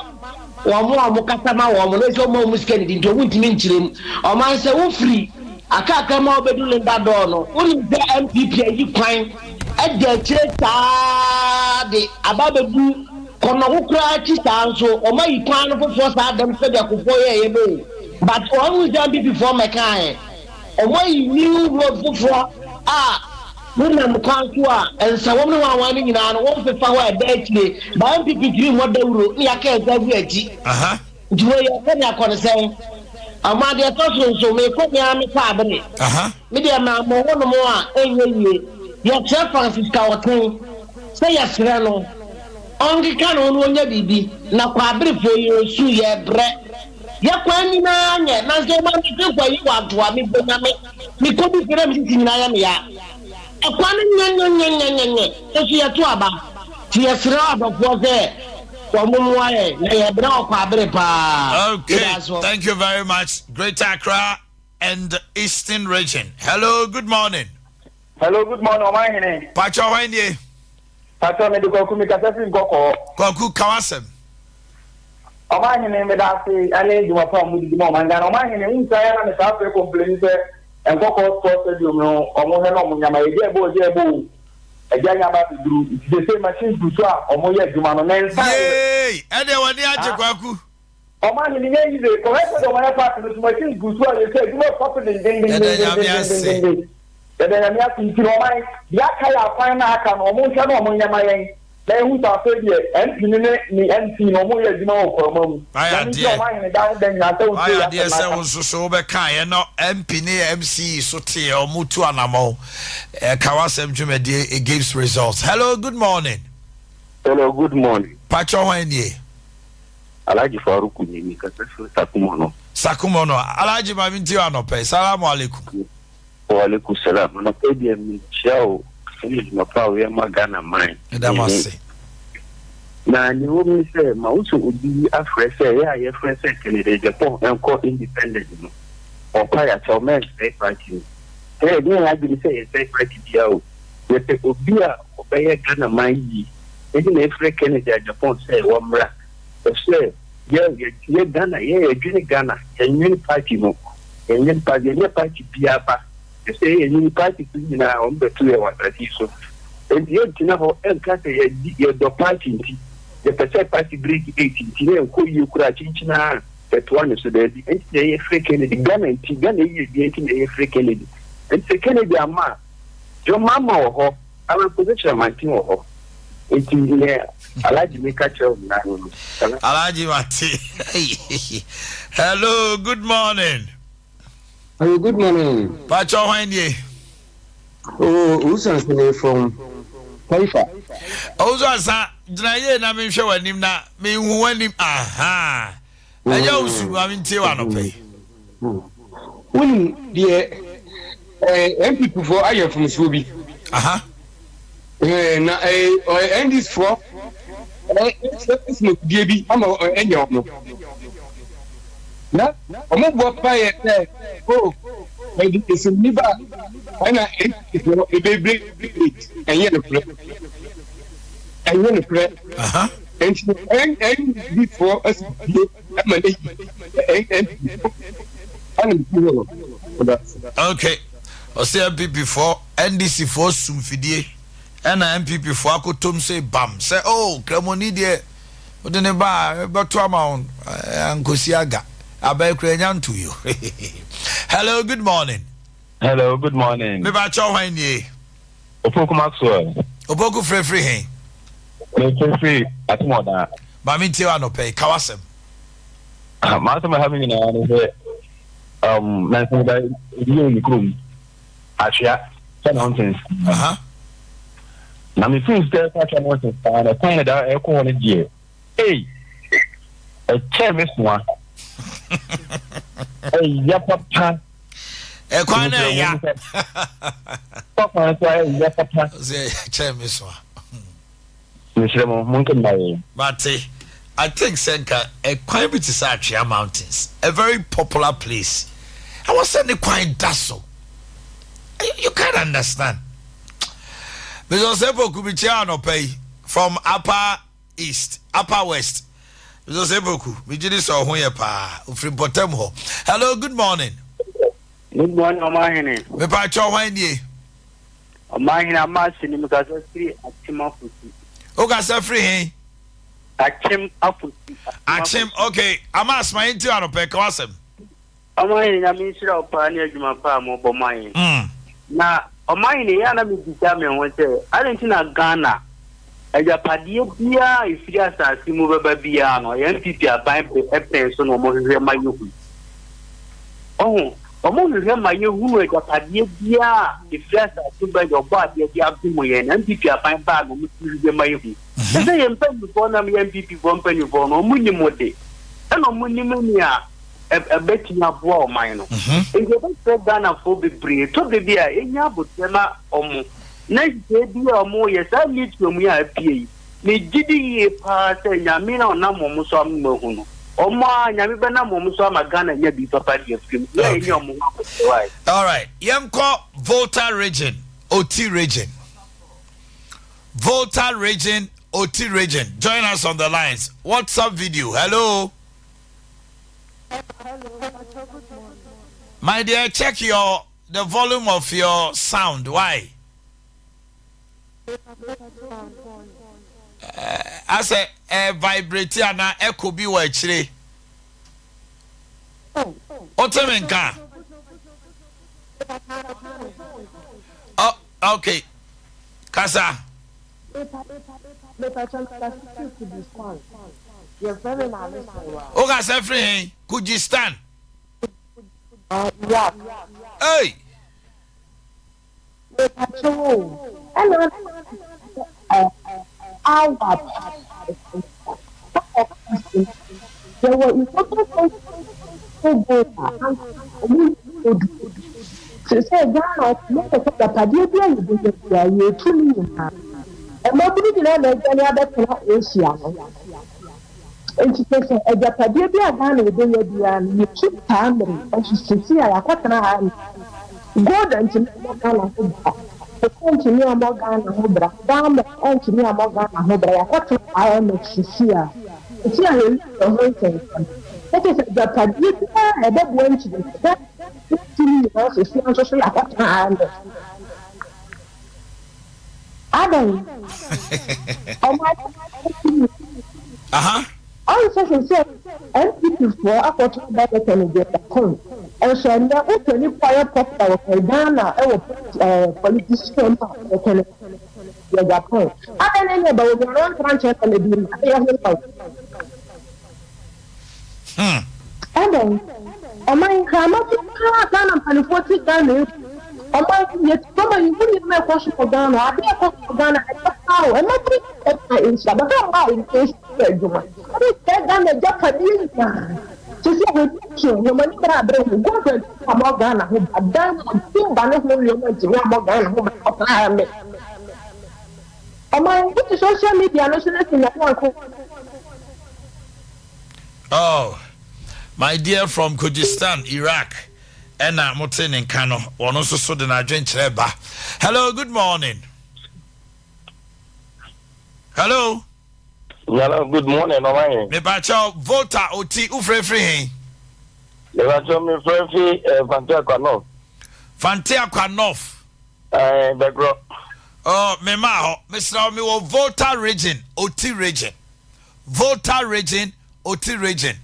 wɔn a ɔmo kasa ma wɔn na ɛsɛ ɔmo a ɔmo sika didi nti ɔmo ntumi nkyerɛ mu. Ɔman sɛ wofiri akakra ma wobɛdu Linda Dor no, wonim sɛ NPP ayi kwan ɛda akyire saa de aba abɛdu kɔnɔko koraa akyi saa nso ɔmo ayi kwan no foforɔ saa dɛm sɛdeɛ Kofoɔ yɛɛyɛ no o, but wɔn sɛ NPP foɔ mɛkaeɛ ɔmo ayi new road foforɔ a wonam kwan so a nsawam ne wanwan no nyinaa no wɔmfefa hɔ a ɛda akyire ba NPP tumi mmɔ dawuro ne yɛaka ɛsa agu akyi nti wɔyɛ sɛnea akɔ ne sɛn. Ɔmo adeɛ ɛtɔ so nso mekɔ mea mekɔ abere me deɛ mammɔ hɔnom a ɛnyɛ yie. Yɛsrɛ Francisca Ɔten sɛ yɛsrɛ no ɔnkeka ne ho no ɔnya biribi na kɔ aberefoɔ yi ɔsu yɛbrɛ yɛ kwan nyinaa nyɛ nanso ɔma mese kɔ yi wɔ atoa mebɔ Nyame mekɔdu fie na mesisi nyinaa yɛ meya ɛkwan no nyɛnyɛnyɛnyɛnyɛ nso yɛto aba nti yɛsrɛ adɔfoɔ sɛ. Wɔn mmoa yɛn na yɛbrɛ wɔ Kwabere paa. Okay, Meda ase. thank you very much. Greater Accra and Eastern Region. Hello, good morning. Hello, good morning, ɔman hene. Pacho hwan nie? Pacho mede Kwaku mekasa firi Nkɔkɔɔ. Kwaku ka w'asɛm. Ɔman hene meda ase ɛne dwuma pa a mudi di ma ɔman Ghana. Ɔman hene wohu saa yɛ na metaa frɛ complain sɛ Nkɔkɔɔ sports stadium no ɔmo hwɛ na ɔmo nyama yɛgya ɛbɔ ogya ɛbɔ o agya nyama abɛduru nti sesei machines gu so a ɔmo yɛ adwuma no ne nsa Yay! Ɛdeɛ w'ani agye Kwaku. Ɔman no nyɛ yize kɔhwɛ sɛ deɛ ɔman park no so machines gu so a yɛsɛ adwuma ɛkɔ so Yɛda Nyame ase. dendendendendendenden. Yɛda Nyame ase nti no ɔman deɛ aka yɛ akwan no a aka no ɔmo nhwɛ na ɔmo nyɛ ma yɛn na yɛhu sɛ afei deɛ MP no ne ne MC no ɔmo yɛ adwuma wɔ kwaruma mu. Wayɛ Nyame nhyira adeɛ. ɔman hene daa ne da nyinaa sɛ wotie Wayɛ yɛ adeɛ asɛm sɛ na wo aka. nso so wobɛkaeɛ na MP ne MC so teɛ ɔmo tu anamɔn. Ɛka w'asɛm dwumadie it gives results. Hello, good morning. Hello, good morning. Pakyɛ hwan nie? Alhaji Faruku ni mi kasa firi Sakumono. Sakumono. Alhaji ma me ntie wo anɔpa yi. Salamu alaikum. Wa alaikum salam. Anɔpa yi deɛ me kyia wo ɛne adwuma pa a woyɛ ma Ghana man. Meda mo ase. Na nea ɛwɔ mu ne sɛ ma wo sɛ obi afrɛ sɛ yɛ a yɛfrɛ sɛ Kennedy Agyapong nkɔ independent no ɔpa yɛ akyɛw mɛnsɛe party no. Sɛ yɛde yɛn adwene sɛ yɛsɛe party biara o. Yɛpɛ obi a ɔbɛyɛ Ghana man yie. Enti na yɛfrɛ Kennedy Agyapong sɛ wɔmmra. Ɛsɛ yɛ yɛ Ghana yɛ yɛdwene Ghana yɛnwene party ho yɛnwene party yɛnyɛ party biara ba ɛsɛ yɛ yɛnwene party so nyinaa wɔn bɛto yɛ wɔ asase yi so enti yɛntena hɔ ɛnka sɛ yɛdi yɛdɔ party nti yɛpɛ sɛ party break eight nti na ɛnkɔ yie koraa kyinkyin a yɛtoa ne so daabi enti na yɛfrɛ Kennedy Ghana nti Ghana yie bia nti na yɛfrɛ Kennedy enti sɛ Kennedy ama a John Mahama wɔ hɔ Alan Kwadwo Kyerɛmanten wɔ hɔ. Nti neɛ Alhaji meka kyerɛ wo nyinaa no no. Alhaji mate. Hello, good morning. Hello, good morning. Pacho hwan nie? Oh, Owusu Ansane from Taifa. Owusu Ansa, gyina yie na menhwɛ w'anim na menhu w'anim. Aha. Ɛnyɛ wo su ma mentie w'anɔpa yi. Wonim deɛ eh, NPP foɔ ayɛ mfomsoɔ bi. Aha. Eh, na eh, eh, NDC foɔ eh, eh, bi ama ɛnyɛ wɔn. Na wɔn boɔ pa yɛ sɛ o oh, ɛde esumni ba ɛna NPP foɔ ebebire ɛnyɛ nokorɛ ɛnyɛ nokorɛ. Nti NDC foɔ asi bie ɛma ne yi NPP foɔ ɛna me ti hɔ no ɔda ase. Okay ɔsɛ NPP foɔ NDC foɔ sum fidie ɛna NPP foɔ akotom sɛ bam sɛ oh kramoni deɛ wode ne ba a bɛto ama wo ankosi aga abɛɛ kura nya nto yo hello good morning. Hello good morning. Meba kyɛw hwan nie. Opoku Maxwell. Opoku frɛfiri he? Mefrɛfiri Atemɔda. Ma mentie wo anɔpa yi, ka w'asɛm. M'asɛm a ɛha me nyinaa ne sɛ, um, nansa yi da ebi yɛ me kurom, Atwea, sɛ nonsense. Aha. Na mefiri sɛ ɛkɔ Atwea nonsense paa na kwan na da ɛkɔ hɔ no deɛ, ei, ɛkyɛn me soa. Ɛya papa. ɛkwan na ɛya kwan so ɛya papa sɛ kyɛn me so a mesrɛ mo monka mma yɛn mate I think sɛ nka ɛkwan bi te sɛ Atwea Mountains a very popular place ɛwɔ sɛ ne kwan da so you can't understand Mr. Sepoku mekyia anɔpa yi from upper East, Upper West. Mr. Sepoku, megye di sɛ ɔho yɛ paa. Ofiri mpɔtam hɔ. Hello, good morning. Good morning, Ɔmanhene. Mepaakyɛw hwan nie? Ɔmanhene Amase ni mekasa firi Akyem Afosi. Wokasa firi he? Akyem Afosi. Akyem, okay. Amas, ma yɛnti anɔpɛ, ka w'asɛm. Ɔmanhene Nyame nhyira wo paa ne adwuma pa a mobɔ ma yɛn. Na Ɔmanhene yɛ a na mebisa me ho sɛ adɛn nti na Ghana agyapadeɛ biara a ɛfiri asase mu bɛba biara no ɛyɛ NPP aban pɛ pɛn so na wɔhwehwɛ ma yɛhu. Ɔho, wɔhwehwɛ ma yɛhunu agyapadeɛ biara a ɛfiri asase mu ba deɛ ɔbɔ adeɛ de adom yɛn na NPP aban baa na wɔtumi hwehwɛ ma yɛhu. Kyɛ sɛ yɛn mpanimfoɔ nam yɛ NPP foɔ mpanimfoɔ no wɔn nim de ɛna wɔn nim nea ɛbɛtumi aboa ɔman no. Nti yɛbɛsrɛ Ghanafoɔ bebree, tɔ da bi a yɛnya aboterɛ ma wɔn na nhyehyɛeɛ bi a wɔyɛ, saa lithium yi a apue yi, Megye di yie paa sɛ Nyame a ɔnam wɔn so ama mahu no, wɔn ara Nyame bɛnam wɔn so ama Ghana anya biribi papa de afiri mu. Yɛ a yɛnni wɔn ho aboterɛ wai. Alright, yɛnkɔ Volta region, Oti region. Volta region, Oti region. Join us on the lines. WhatsApp video. Hello. My dear, check your the volume of your sound. Why? Asɛ ɛ vibrate anaa echo bi wɔ akyire. Wote me nka? Oh, okay. Kasa. Wokasa firi he? Kujistan. Hey! Mepakyɛw o, ɛna Awap yɛwɔ important gold a anka ɔmo odu. Seesei Ghana ɔmo pɛ sɛ agyapadeɛ bi a yɛbɛnya biara yɛtu ne nyinaa. Mmabunu nyinaa na adwane abɛtena Asia no. Enti kyerɛ sɛ agyapadeɛ bi a Ghana ɛbɛnya biara no yɛtu saa mmere yi nso seesei a yɛakɔtena ha no gold antumi ammɔ Ghana ho bra, cocoa antumi ammɔ Ghana ho bra, diamond antumi ammɔ Ghana ho bra, yɛakɔtena IMF seesei a seesei a yɛyi yɛn ho nsɛnsɛm na kyerɛ sɛ agyapadeɛ biara a ɛbɛboa nkyiri no Ghana yɛtu ne nyinaa seesei nso so yɛakɔtena IMF. Adɛn? Ɔman no Aha. Ɔnsɛ sɛ sɛ NPP foɔ akɔto aba bɛtɛ no deɛ dako. Nso ɛnɛ wopɛ nipa a ɔyɛ popular wɔ Ghana ɛwɔ ɛɛ politician mu a ɔtɛ no deɛ dako. Adɛn na ɛnyɛ Bawumia no ɔntra nkyɛn na ne bi ma ɛyɛ ho yaw. Hmm. Ɛdɛn? Ɔman nkrama bi paa Ghana mpaninfoɔ te Ghana egu. Ɔman yɛ ti fam a yɛhu nneɛma ɛkɔ so wɔ Ghana. Adeɛ ɛkɔ so wɔ Ghana ɛyɛ paa o. Ɛma bi ɛka nhyia bɛhwɛ mmaa a ɛsi yɛ adwuma. Ɛde sɛ Ghana agyapadeɛ nyinaa. Sisi a wɔdi so nneɛma ni bere abere ho. Gold ntumi ammɔ Ghana ho ba. Diamond, timber ne ho nneɛma ntumi ammɔ Ghana ho ba. Ɔtaa me. Ɔman wote social media no so na sɛ nyame anko. Oh my dear from Kurdistan, Iraq ɛna mote ne nka no wɔn nso so de n'adwenkyerɛ ba. Hello, good morning. Hello. Hello, good morning, ɔman. Mepakyɛw, Volta Oti, wofrɛfiri he? Mepakyɛw, mefrɛ fi eh, Fante Akwa North. Fante Akwa North. Eh, Bɛkorɔ. Oh, memaa hɔ. Mesrɛ wo, mewɔ Volta region, Oti region. Volta region, Oti region.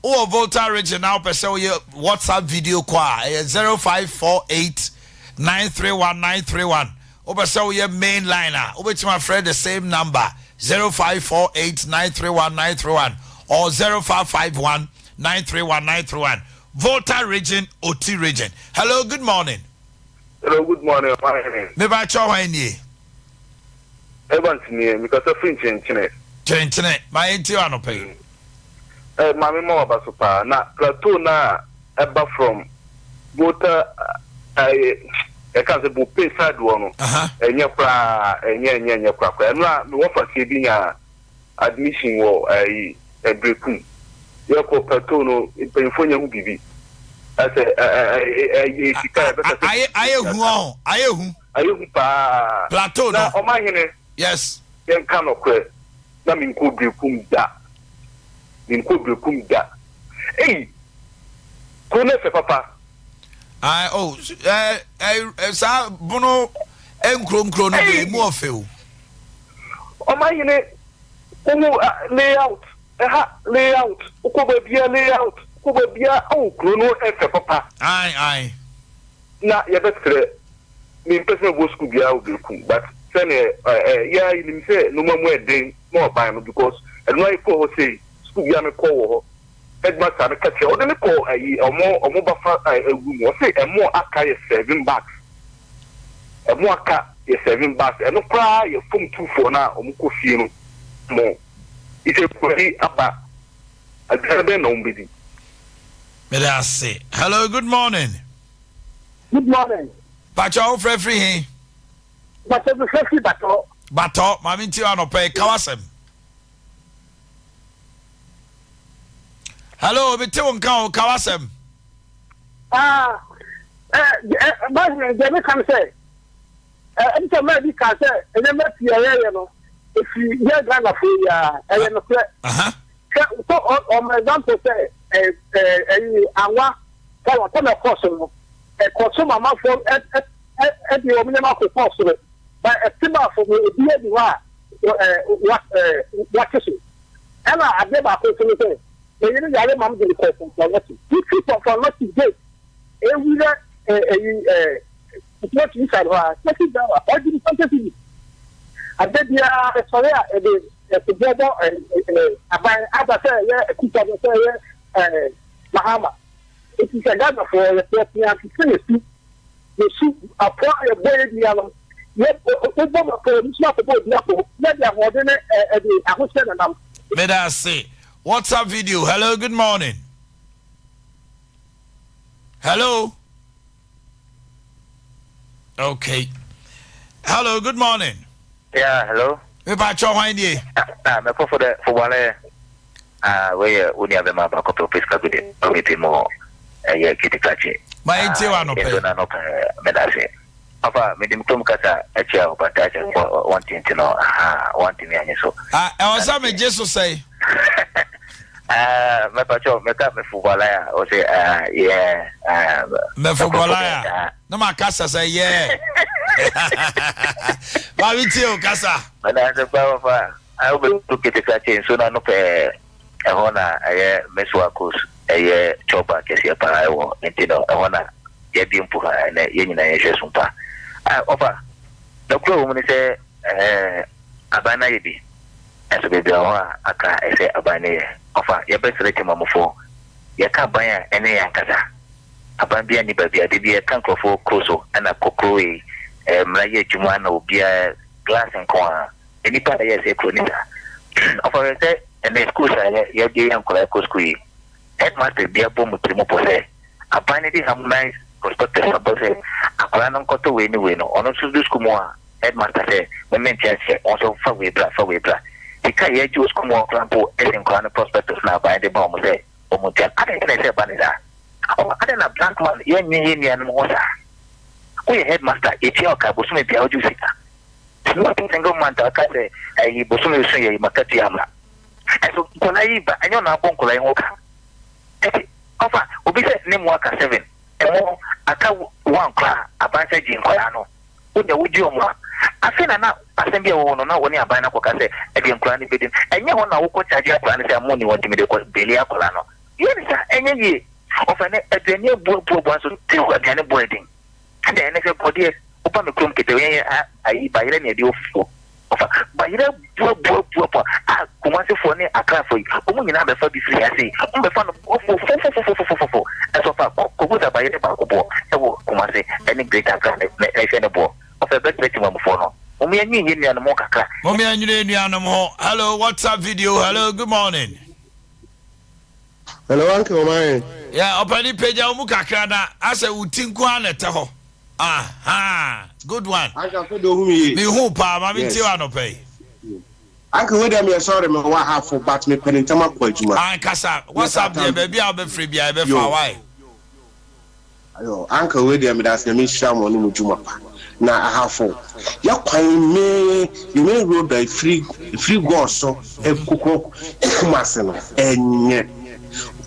Wowɔ Volta region na wopɛ sɛ woyɛ WhatsApp video call a, ɛyɛ 0548 931 931. Wopɛ sɛ woyɛ main line a, wobɛtumi afrɛ the same number 0548 931 931 or 0551 931 931. Volta region, Oti region. Hello, good morning. Hello, good morning, ɔmanhene. Mebakyɛ hwan nie? Evans nie, mekasa firi Nkyenkyene. Kyenkyene, ma yɛntie wo anɔpa yi. Eh, maame ma waba so paa. Na plateau no a ɛba from Volta eh, ɛka sɛ Bope side hɔ no, ɛnyɛ koraa, ɛnyɛ ɛnyɛ ɛnyɛ koraa koraa. Ɛno a mewɔ faseɛ bi nyaa admission wɔ ɛyi Berekum. Yɛkɔ plateau no, mpanyinfoɔ nyɛ ho biribi. Ɛsɛ ɛyɛ sika yɛbɛka sɛ. Ayɛ ayɛ hu ɔho, ayɛ hu. Ayɛ hu paa. Plateau no. Na ɔmanhene. Yes. Yɛnka nɔkorɛ, na menkɔɔ Berekum da. Menkɔɔ Berekum da. Ei! Kuro no ɛfɛ papa. Ae, oh, eh, eh, saa bono nkuro nkuro no deɛ emu ɔfɛ o. Ɔmanhene, wohu layout, ɛha layout, wokɔ baabia layout, wokɔ baabia, oh, kuro no ɛfɛ papa. Ae, ae. Na yɛbɛsrɛ, mempɛ sɛ mɛbɔ sukuu biara wɔ Berekum but sɛdeɛ ɛ yɛ ara yɛnim sɛ nnoɔma mu yɛ den ma ɔban no because ɛno ara yɛkɔɔ hɔ sei, sukuu biara mekɔ wɔ hɔ, headmaster no ka kyerɛ, ɔde me kɔɔ ayi ɔmo ɔmo bafa ɛ room, ɔse ɛmo a aka yɛ seven bags, ɛmo aka yɛ seven bags, ɛno koraa yɛ form two foɔ no a ɔmo kɔ fie no mo, nti nkwadaa yi aba, aduane bɛn na ɔmo bɛdi? Meda ase. Hello, good morning. Good morning. Pacho, wo frɛ firi he? Pacho, me frɛ firi Batɔ. Batɔ, maame nti anɔpa yi, ka w'asɛm. Hello, obi te wo nka o, ka w'asɛm. Ah, eh, eh, eh, deɛ meka no sɛ, ɛne sɛ mmaa bi kaa sɛ nneɛma pii a yɛyɛ no, ɛfiri yɛ Ghanafoɔ yi a, ɛyɛ nokorɛ. Sɛ wotɔ ɔma example sɛ ɛyi anwa kɔla kɔma ɛkɔ so no, ɛkɔ so ma amanfoɔ ɛde wɔn nneɛma akokɔ soro. Ba ɛte ba fam no, obi ani hɔ a wate so. Ɛna adeɛ baako nso ne sɛ, me yere yare ma mede no kɔɔ Pɔmpɔnɔte. Wofiri Pɔmpɔnɔte gate ewura ɛyi Nti inside hɔ a, 30 Ghana, ɔgye me 20 cedis. Ada biara mesɔre a ɛde ɛsoboɔ bɔ aban ada sɛ ɛyɛ Akufo-Addo sɛ ɛyɛ Mahama. Nti sɛ Ghanafoɔ yɛpɛ pia te sɛ yɛsu yɛsu apɔ a yɛbɔ yɛ nuanom yɛ wobɔ ma pɔ obi so akɔbɔ obi apɔ yɛde ahoɔden ne ɛde ahohyɛ nenam. Meda ase. WhatsApp video. Hello, good morning. Hello. Okay. Hello, good morning. Yeah, hello. Me pa cho hwan die? Ah, me fofo de fobale. Ah, we ye wo nua bema ba kope opeska gude. O me pe mo eh ye kiti kache. Ma enti wa no pe. Na no pe me da se. Papa, me dim tom kasa akyia wo but akyɛ wɔnte nti no aha wɔntumi anye so. Ah, ɛwɔ sɛ megye so sɛe. Ah, mɛpa kyɛw mɛka mɛfo bɔla a ɔsɛ ah yeah ah. Mɛfo bɔla a na ma kasa sɛ yeah. Maame tie o kasa. Mɛda ase pa papa. Awo bɛ tu ketekra kyɛ nsuo n'ano pɛɛ ɛhɔ na ɛyɛ Mesua Coast ɛyɛ chɔba kɛseɛ paa ɛwɔ nti no ɛhɔ na yɛabie mpo ha ɛnɛ yɛn nyinaa yɛhwɛ so mpa. Ah ɔfa nɔkorɛ wɔ mu ne sɛ ɛɛ aban no ayɛ bi nso baabi a wɔ hɔ a aka ɛsɛ aban no yɛ ɔfa yɛbɛsrɛ temamufoɔ yɛka aban a ɛne yɛn ankasa aban biara nni baabi a da bi yɛka nkurɔfoɔ kuro so ɛna kɔkuro yi ɛɛ mmara yɛ adwuma na obiara glass nko a nnipa na ɛyɛ sɛ kuro ne saa ɔfa hwɛ sɛ ɛnɛ schools a yɛ yɛabie yɛn nkwadaa kɔ school yi headmaster bi abɔ mu tiri mu pɔ sɛ aban no de harmonize prospectus abɔ sɛ akwadaa no nkɔtɔ wei ne wei no ɔno nso du school mu a headmaster sɛ meme nte aseɛ wɔn nso fa wei bra fa wei bra sika a yɛagye wɔ school mu hɔ koraa mpo ɛsɛ nkwadaa no prospectus na aban de ma wɔn sɛ wɔn ntua adɛn nti na ɛsɛ ɛba ne saa ɔba adɛn na black man yɛnnwen yɛn nuanom ho saa woyɛ headmaster yɛtua ɔka bosome biara wogye wo sika not a single month a ɔka sɛ ɛyi bosome so yɛ makatua ama ɛso nkwadaa yi ba ɛnyɛ ɔna abɔ nkwadaa yi ho ka ɛti ɔfa obi sɛ ne mu aka seven ɛmo aka one koraa aban sɛ gye nkwadaa no wo deɛ wogye ɔmo a afei na na asɛm bi a ɛwɔ hɔ no na wɔne aban no akɔka sɛ ɛdeɛ nkwadaa no bɛdi no ɛnyɛ hɔ na wokɔ kyagye akwadaa no sɛ mo ne wɔn ntumi de kɔ beli akwadaa no yɛ ne sa ɛnyɛ yie ɔfa ne aduane abuabuabua nso tew aduane bɔ ɛden ɛdɛ ɛne sɛ bɔdeɛ woba me kurom kete yɛn yɛ ayi bayerɛ ne ɛde ofuo ɔfa bayerɛ buabuabuabua a kumasefoɔ ne akrafoɔ yi wɔn nyinaa bɛfa bi firi ase wɔn bɛfa no fofofofofofofofo ɛsɛ ɔfa kɔbusa bayerɛ baako boɔ ɛwɔ kumase ɛne greater accra ne ɛhwɛ ne boɔ ɔfɛ bɛtɛrɛ timamufoɔ no wɔn yɛn nwi yɛn nuanom ho kakra. Wɔn yɛn nwene nuanom ho. Hello WhatsApp video. Hello good morning. Hello uncle Omaye. Yeah, ɔpɛni pagya wo mu kakra na asɛ wo ti nko ara na ɛtɛ hɔ. Aha, good one. Uncle afɛ de ohun yie. Me hu paa, ma me tie wa anɔpa yi. Uncle wei deɛ meyɛ sorry me wɔ ahafo but me pɛ ne ntɛm akɔ adwuma. Ah kasa, WhatsApp deɛ baabi a wobɛfrɛ biara yɛbɛfa why. Ayo uncle wei deɛ medase nyame nhyira mo ne mo dwuma pa na ahafo yɛ kwan me yɛ main road a ɛfiri ɛfiri gɔɔso ɛkokɔ kumase no ɛnyɛ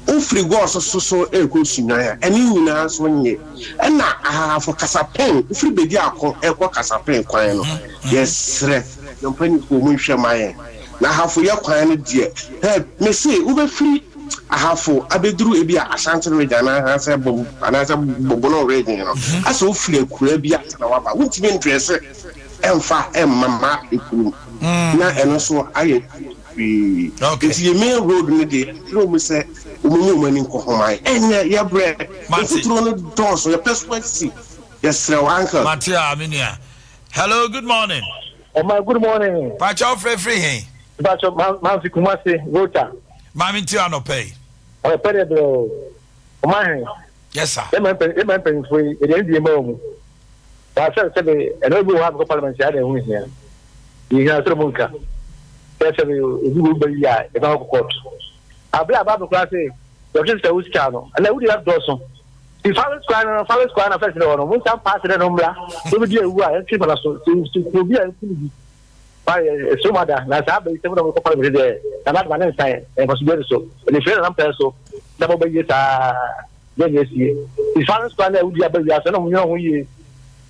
wofiri gɔɔso so so ɛkɔ sunwan a ɛne nyinaa nso nye ɛna ahafo kasapɛn wofiri bedi ako ɛkɔ kasapɛn kwan no yɛsrɛ yɛn mpanyinfoɔ mu nhwɛ ma yɛn na ahafo yɛ kwan no deɛ hɛ mese wobɛfiri Ahafo abɛduru ebia Ashanti region anaasɛ Bob anaasɛ Bobono region no, asɛ wofiri akuraa bi ase na waba, wontumi ndrɛse ɛmfa ɛmmama ekurom na ɛno nso ayɛ bebree. Nti yɛ main road no deɛ yɛsrɛ wɔn sɛ wɔn nyi wɔn ani nkɔ ho ma yɛn. Ɛnyɛ yɛbrɛ, mfuturo no dɔɔso, yɛpɛ so asi, yɛsrɛ wo uncle. Mate a me nua. Hello, good morning. Ɔman good morning. Pakyɛ wofrɛ firi he? Mpakyɛ ma manfi Kumasi Volta. Maame nti anɔpa yi. Ɔpɛ deɛ brɛ o. Ɔman he. Yes sir. Yɛ man yɛ man mpanyinfoɔ yi yɛde ɛni die ma wɔn mu. Baasa sɛ de ɛnna bi wɔ hɔ a bɛkɔ parliament yɛ ada ɛho hia. Yɛhia sɛ mo nka. Sɛ sɛ obi wɔ bɛyi a yɛbɛkɔ kɔɔto. Abere a Bible koraa sɛ yɛtwe sɛ wo sika no, ɛnna wodi adɔɔso. Ti Faris kwan no, Faris kwan na fɛs dɛ wɔ no, mo nsa mpaase dɛ no mmra, obi di ewu a yɛntwe fana so, sɛ obi a nkum bi. Fa yɛ ɛsɛ mu ada, na saa bɛyi sɛ mo na mo kɔ parliament deɛ, na n'adoma ne nsan, mfaso bi so. Ɛde fɛ na nampɛ so, na mo bɛyie saa, deɛ na esie. Ti Faris kwan na ewudi aba wiase na mo nyɛ ho yie.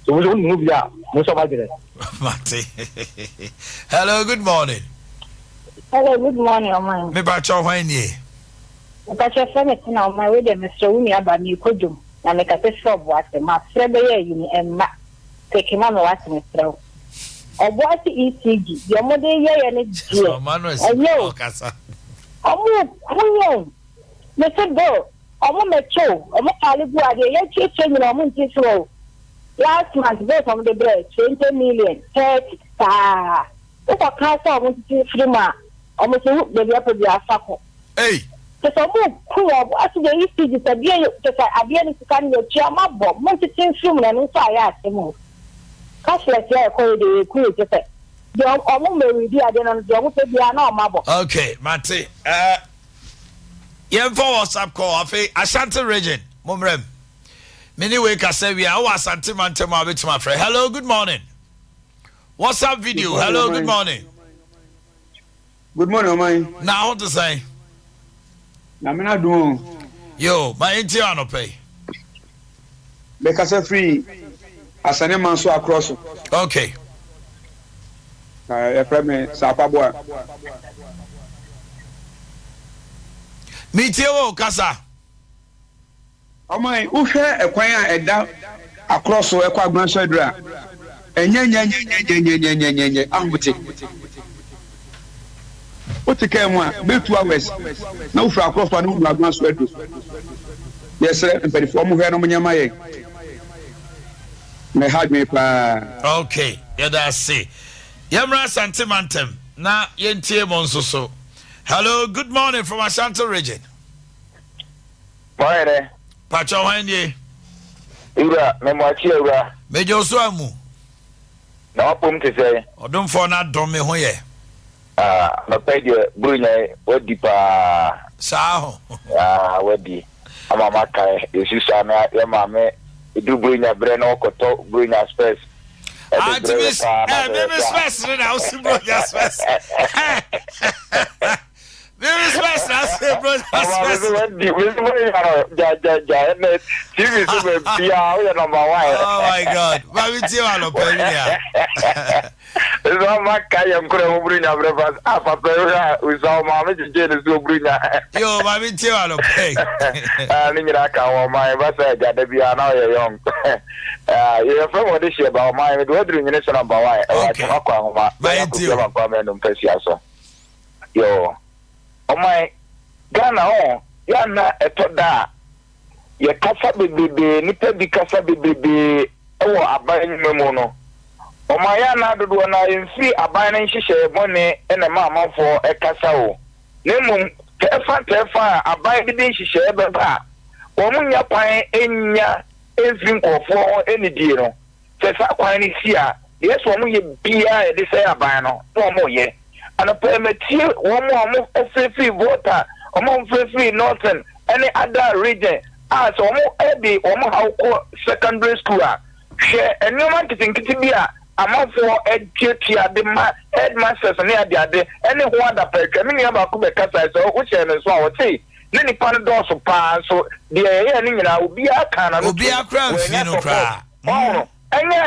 So mo nso mo mu bi a, mo nso mo adwene. Mate. Hello, good morning. Hello, good morning, ɔman. Me ba kyɛw hwan nie? Mepakyɛ frɛ me tena ɔman wei deɛ mesrɛ wo nua ba meekɔ dwom na mekasa firi ɔboase mafrɛ bɛyɛ ayi no ɛmma peke ma me wate mesrɛ wo ɔboase ECG deɛ ɔmo de yɛyɛ no deɛ ɛnyɛ o ɔmo ku yɛn mese bill ɔmo mɛkyɛ o ɔmo kaale gu adeɛ yɛtuatua nyina ɔmo nti so o last month bills ɔmo de brɛ 20 million 30 saa wokɔ kaa sɛ ɔmo tete firi mu a ɔmo sɛ wo baabi apɛ bi afa kɔ Ei! Kyɛ sɛ ɔmo ku wɔn bo ase deɛ ECG sɛ adeɛ yɛ kyɛ sɛ adeɛ no sika no yɛtua mo abɔ mo ntete mfiri mu na ɛno nso ayɛ asɛm o cashless yɛ ɛkɔ yɛ deɛ yɛku yɛ kyɛ sɛ deɛ ɔmo mɛredi adeɛ no deɛ ɔmo pɛ biara na ɔmo abɔ. Okay, mate. Uh, yɛmfa WhatsApp call afei Ashanti region mommrɛ m me ne wei kasa wie a wowɔ Asante mantam a wobɛtumi afrɛ. Hello, good morning. WhatsApp video. Hello, good morning. Good morning, ɔman. Na ho te sɛn? Nyame no adom o. Yo, ma yɛntie anɔpa yi. Mekasa firi Asane man so akorɔ so. Okay. Na yɛfrɛ me Saapaboa. Metie wo kasa. Ɔman, wohwɛ ɛkwan a ɛda akorɔ so ɛkɔ Agona so aduru a, ɛnyɛ nyɛnyɛnyɛnyɛnyɛnyɛnyɛ ahomete. Wote kaa mu a, bɛyɛ 2 hours na wofiri akorɔ so a na woduru Agona so aduru. Yɛsrɛ mpanimfoɔ ɔmo hwɛ na ɔmo nyɛ ma yɛn. Na ɛha adwene paa. Okay, yɛda ase. Yɛmmra Asante mantam na yɛntie mo nso so. Hello, good morning from Ashanti region. Hwan dɛ? Pakyɛ hwan nie? Wura, mɛmoakye awura. Megye wo so amu. Na w'apom te sɛn? Ɔdomfoɔ no adom me ho yɛ. Ah, anɔpa yi deɛ Buronya yi wadi paa. Saa ho. Ah, wadi. Ama makae, yɛsusua na yɛ maame ɛduru Buronya berɛ na ɔkɔtɔ Buronya spɛs. Ah, nti me, eh, me me spɛs no na wosi Buronya spɛs. Mímí spɛs na se bro na spɛs. TV so bɛ bia woyɛ number one. Oh my God, maami tie wa lɔ pɛ mi ya. Nso ama ka yɛ nkura mu buru nya brɛ fa a papa yi hwɛ a usa ɔmaame gyegye ne so buru nya. Yo maami tie wa lɔ pɛ. Ah ne nyinaa ka ho ɔman ba sɛ agya da biara na ɔyɛ young. Ah yɛ fɛn wɔde hyɛ ba ɔman mi de waduru nyini so number one. Ɛwɔ atwom akɔ ahoma. Bɛyɛ akɔ fie ama nkɔ ama enum pɛ sia so. Yoo ɔman Ghana oh yɛ a na ɛtɔ da a yɛ kasa bebrebee nipa bi kasa bebrebee wɔ aban nnwuma mu no ɔman yɛ a na dodoɔ no ara ɛmfiri aban no nhyehyɛeɛ bɔne na ɛma amanfoɔ kasa o na mmom tɛɛfa tɛɛfa a aban bi de nhyehyɛeɛ bɛba a wɔn nnya kwan nnya mfiri nkurɔfoɔ hɔ nnidie no. Sɛ saa kwan no si a, deɛ ɛsɛ wɔyɛ biara a yɛde sɛe aban no, na wɔyɛ. Anɔpa yi matie wɔn a wɔfirifiri Volta, wɔn a wɔfirifiri Northern ne other region a sɛ wɔde wɔn haw kɔ secondary school a, hwɛ nneɛma nketenkete bi a amanfoɔ tuatua de ma headmasters ne adeade ne ho adapaa atwa. Me nua baako bɛkasae sɛ wohyɛɛ no nso a, ɔse ne nipa no dɔɔso paa nso deɛ yɛyɛɛ no nyinaa obiara kaa n'ano tom. Obiara koraa mfii Wɔannya no support. koraa. Wahu no? Ɛnyɛ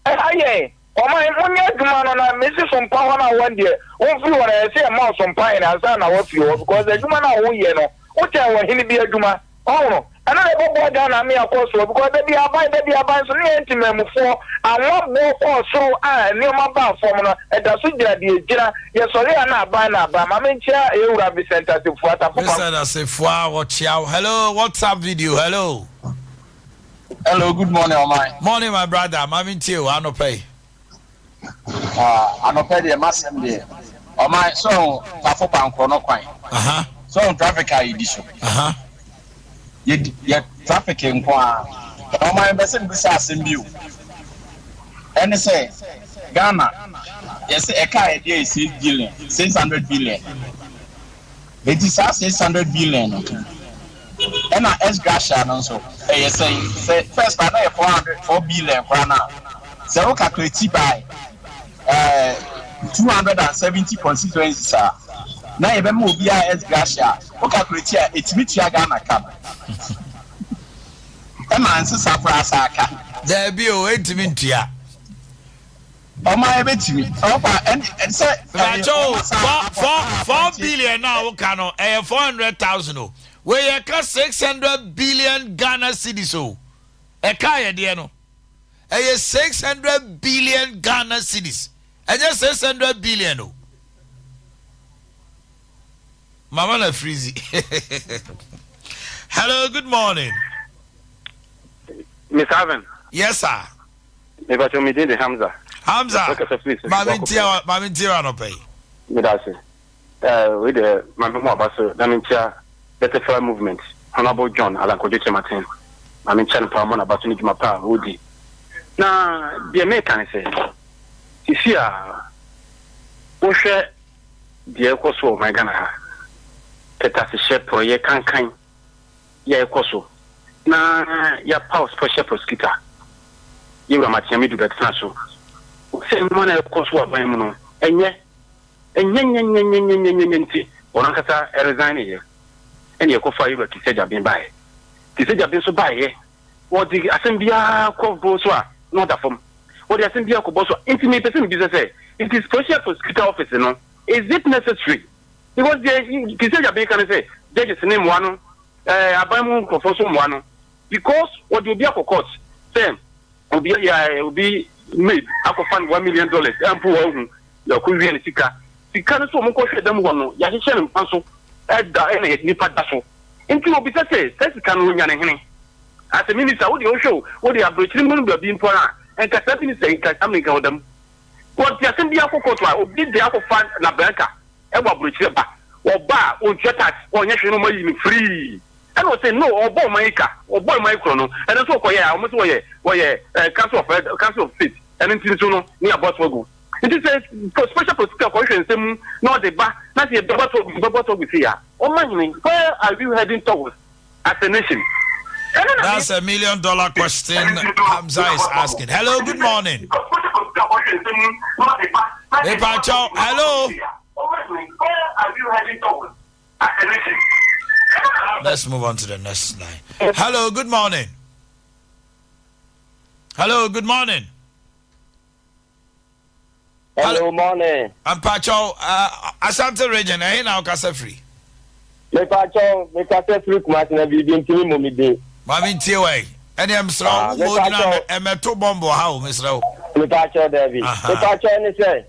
ɛha yɛn. Ɔman, monyɛ adwuma no na mesi so mpa hɔ no a wɔn deɛ wɔmfiri hɔ no ɛsɛ sɛ yɛma wo so mpa hene ansa na woafiri hɔ because adwuma no a woyɛ no wokyɛn wɔ hene bi adwuma. Wahu no? Ɛno na ɛbɛboa Ghana ama yɛakɔ soɔ because da bi aban da bi aban so ne yɛn ntemammufoɔ anwa boɔ kɔɔ soro a nneɛma baa fam no ɛda so gyina deɛ ɛgyina. Yɛsɔre a na aban na aban. Ma menkyea yɛn wura Vincent Asefua Tafo Pam. Vincent Asefua wɔkyea wo. Hello WhatsApp video hello. Hello, good morning, Ɔman. Morning, my brother. Maame ntie o, anɔpa yi. Ah, anɔpa deɛ, m'asɛm deɛ. Ɔman, sɛ ɔho tafo bankorɔ no kwan. Sɛ ɔho traffic a yɛdi so. Yɛdi, yɛ traffic nko ara. Na ɔman, bɛ sɛ mbisa asɛm bi o. Ɛne sɛ, Ghana, yɛsɛ ɛka a yɛde yɛ 6 billion, 600 billion. Eti saa 600 billion no ɛna ex gratia no nso ɛyɛ sɛn? Sɛ first na yɛ 404 billion koraa na sɛ wo calculate by 270 constituencies a na yɛbɛma obiara ex gratia, wo calculate a etumi tua Ghana ka no ɛma nsesa koraa saa aka. Daabi o, ɛntumi ntua. Ɔmo ayɛ bɛtumi ɔfa ɛn sɛ. Bàtò, 4 4 4 billion na woka no ɛyɛ 400,000 o. Wei yɛ ka 600 billion Ghana cedis o. Ɛka yɛ deɛ no ɛyɛ 600 billion Ghana cedis, ɛnyɛ 600 billion o. Mama na freezy. Hello, good morning. Miss Alvin. Yes, sir. Mepa kyɛw, me din de Hamza. Hamza, maame ntia wa, maame ntia wa nɔpɛ yi. Meda ase. Wei deɛ maame mu aba so na menkyia Butterfly Movement, Honorable John Alan Kwadwo Kyerematen. Maame nkyia no paa mmɔ n'aba so ne dwuma pa a ɔredi. Na deɛ meka ne sɛ, sisi a wohwɛ deɛ ɛkɔ so wɔ ɔman Ghana ha, kɛtɛasehyɛ porɔyɛ kankan yɛ ɛkɔ so na yɛapaw special prosecutor yɛwura Martin Amidu bɛtena so sɛ nnwuma no ɛkɔ so wɔ aban mu no ɛnyɛ ɛnyɛ nyɛnyɛnyɛnyɛnyɛnyɛ, nti ɔno ankasa ɛresign yɛ ɛne ɛkɔfa yɛwura Kissi Agyebeng baeɛ. Kissi Agyebeng nso baeɛ, wɔde asɛm biara kɔ bo so a na ɔda fam, wɔde asɛm biara kɔ bɔ so a. Nti mepɛ sɛ mebisa sɛ, nti special prosecutor office no, is it necessary? Because deɛ Kissi Agyebeng ka no sɛ judges ne mmoa no, aban mu nkurɔfoɔ nso mmoa no, because wɔde obi akɔ court sɛ obi yɛ obi maid akɔfa no $1 million ɛmpo wɔn ho yɛkɔ wie ne sika sika no so wɔn kɔhwɛ dɛm hɔ no yɛahyehyɛ ne mpa so ɛda ɛna yɛ nipa da so. Nti obi sɛ sika no nya ne hene as a minister wode wohwɛ o, wode aburokyiri mu no baabi mpo a nka saa minister yi nka saa nka ɔdam wɔde asɛm bi akɔ court a obi de akɔfa n'abɛnka ɛwɔ aburokyiri ba ɔba a ɔntua tax, ɔnyɛ hwee no ɔma yi no free. Ɛna ɔsɛ no ɔbɔ ɔman yi ka, ɔbɔ ɔman yi korɔ no ɛno nso ɔkɔyɛ a ɔmo sɛ wɔyɛ council of state. Ɛno nti nso no ne abɔ so agu. Nti sɛ special prosecutor kɔhwehwɛ nsɛm mu na ɔde ba na sɛ yɛbɛbɔ so agu, bɛbɔ so agu si a ɔma hene, where are we heading towards as a nation? That's a $1 million question Hamza is asking. Hello, good morning. Mepa kyɛw, hello. Let's move on to the next line. Hello, good morning. Hello, good morning. Hello, morning. Mepa kyɛw, Ashanti region, ɛhe na wokasa firi? Mepa kyɛw, mekasa firi Kumasi na biribi ntumi mmɔ me din. Maame ntie wai. Ɛne ɛmsrɛ wo, wo ma ogyina ɛmɛto bɔmbo ha o, mesrɛ wo. Mepa kyɛw, daabi. Mepa kyɛw ne sɛ,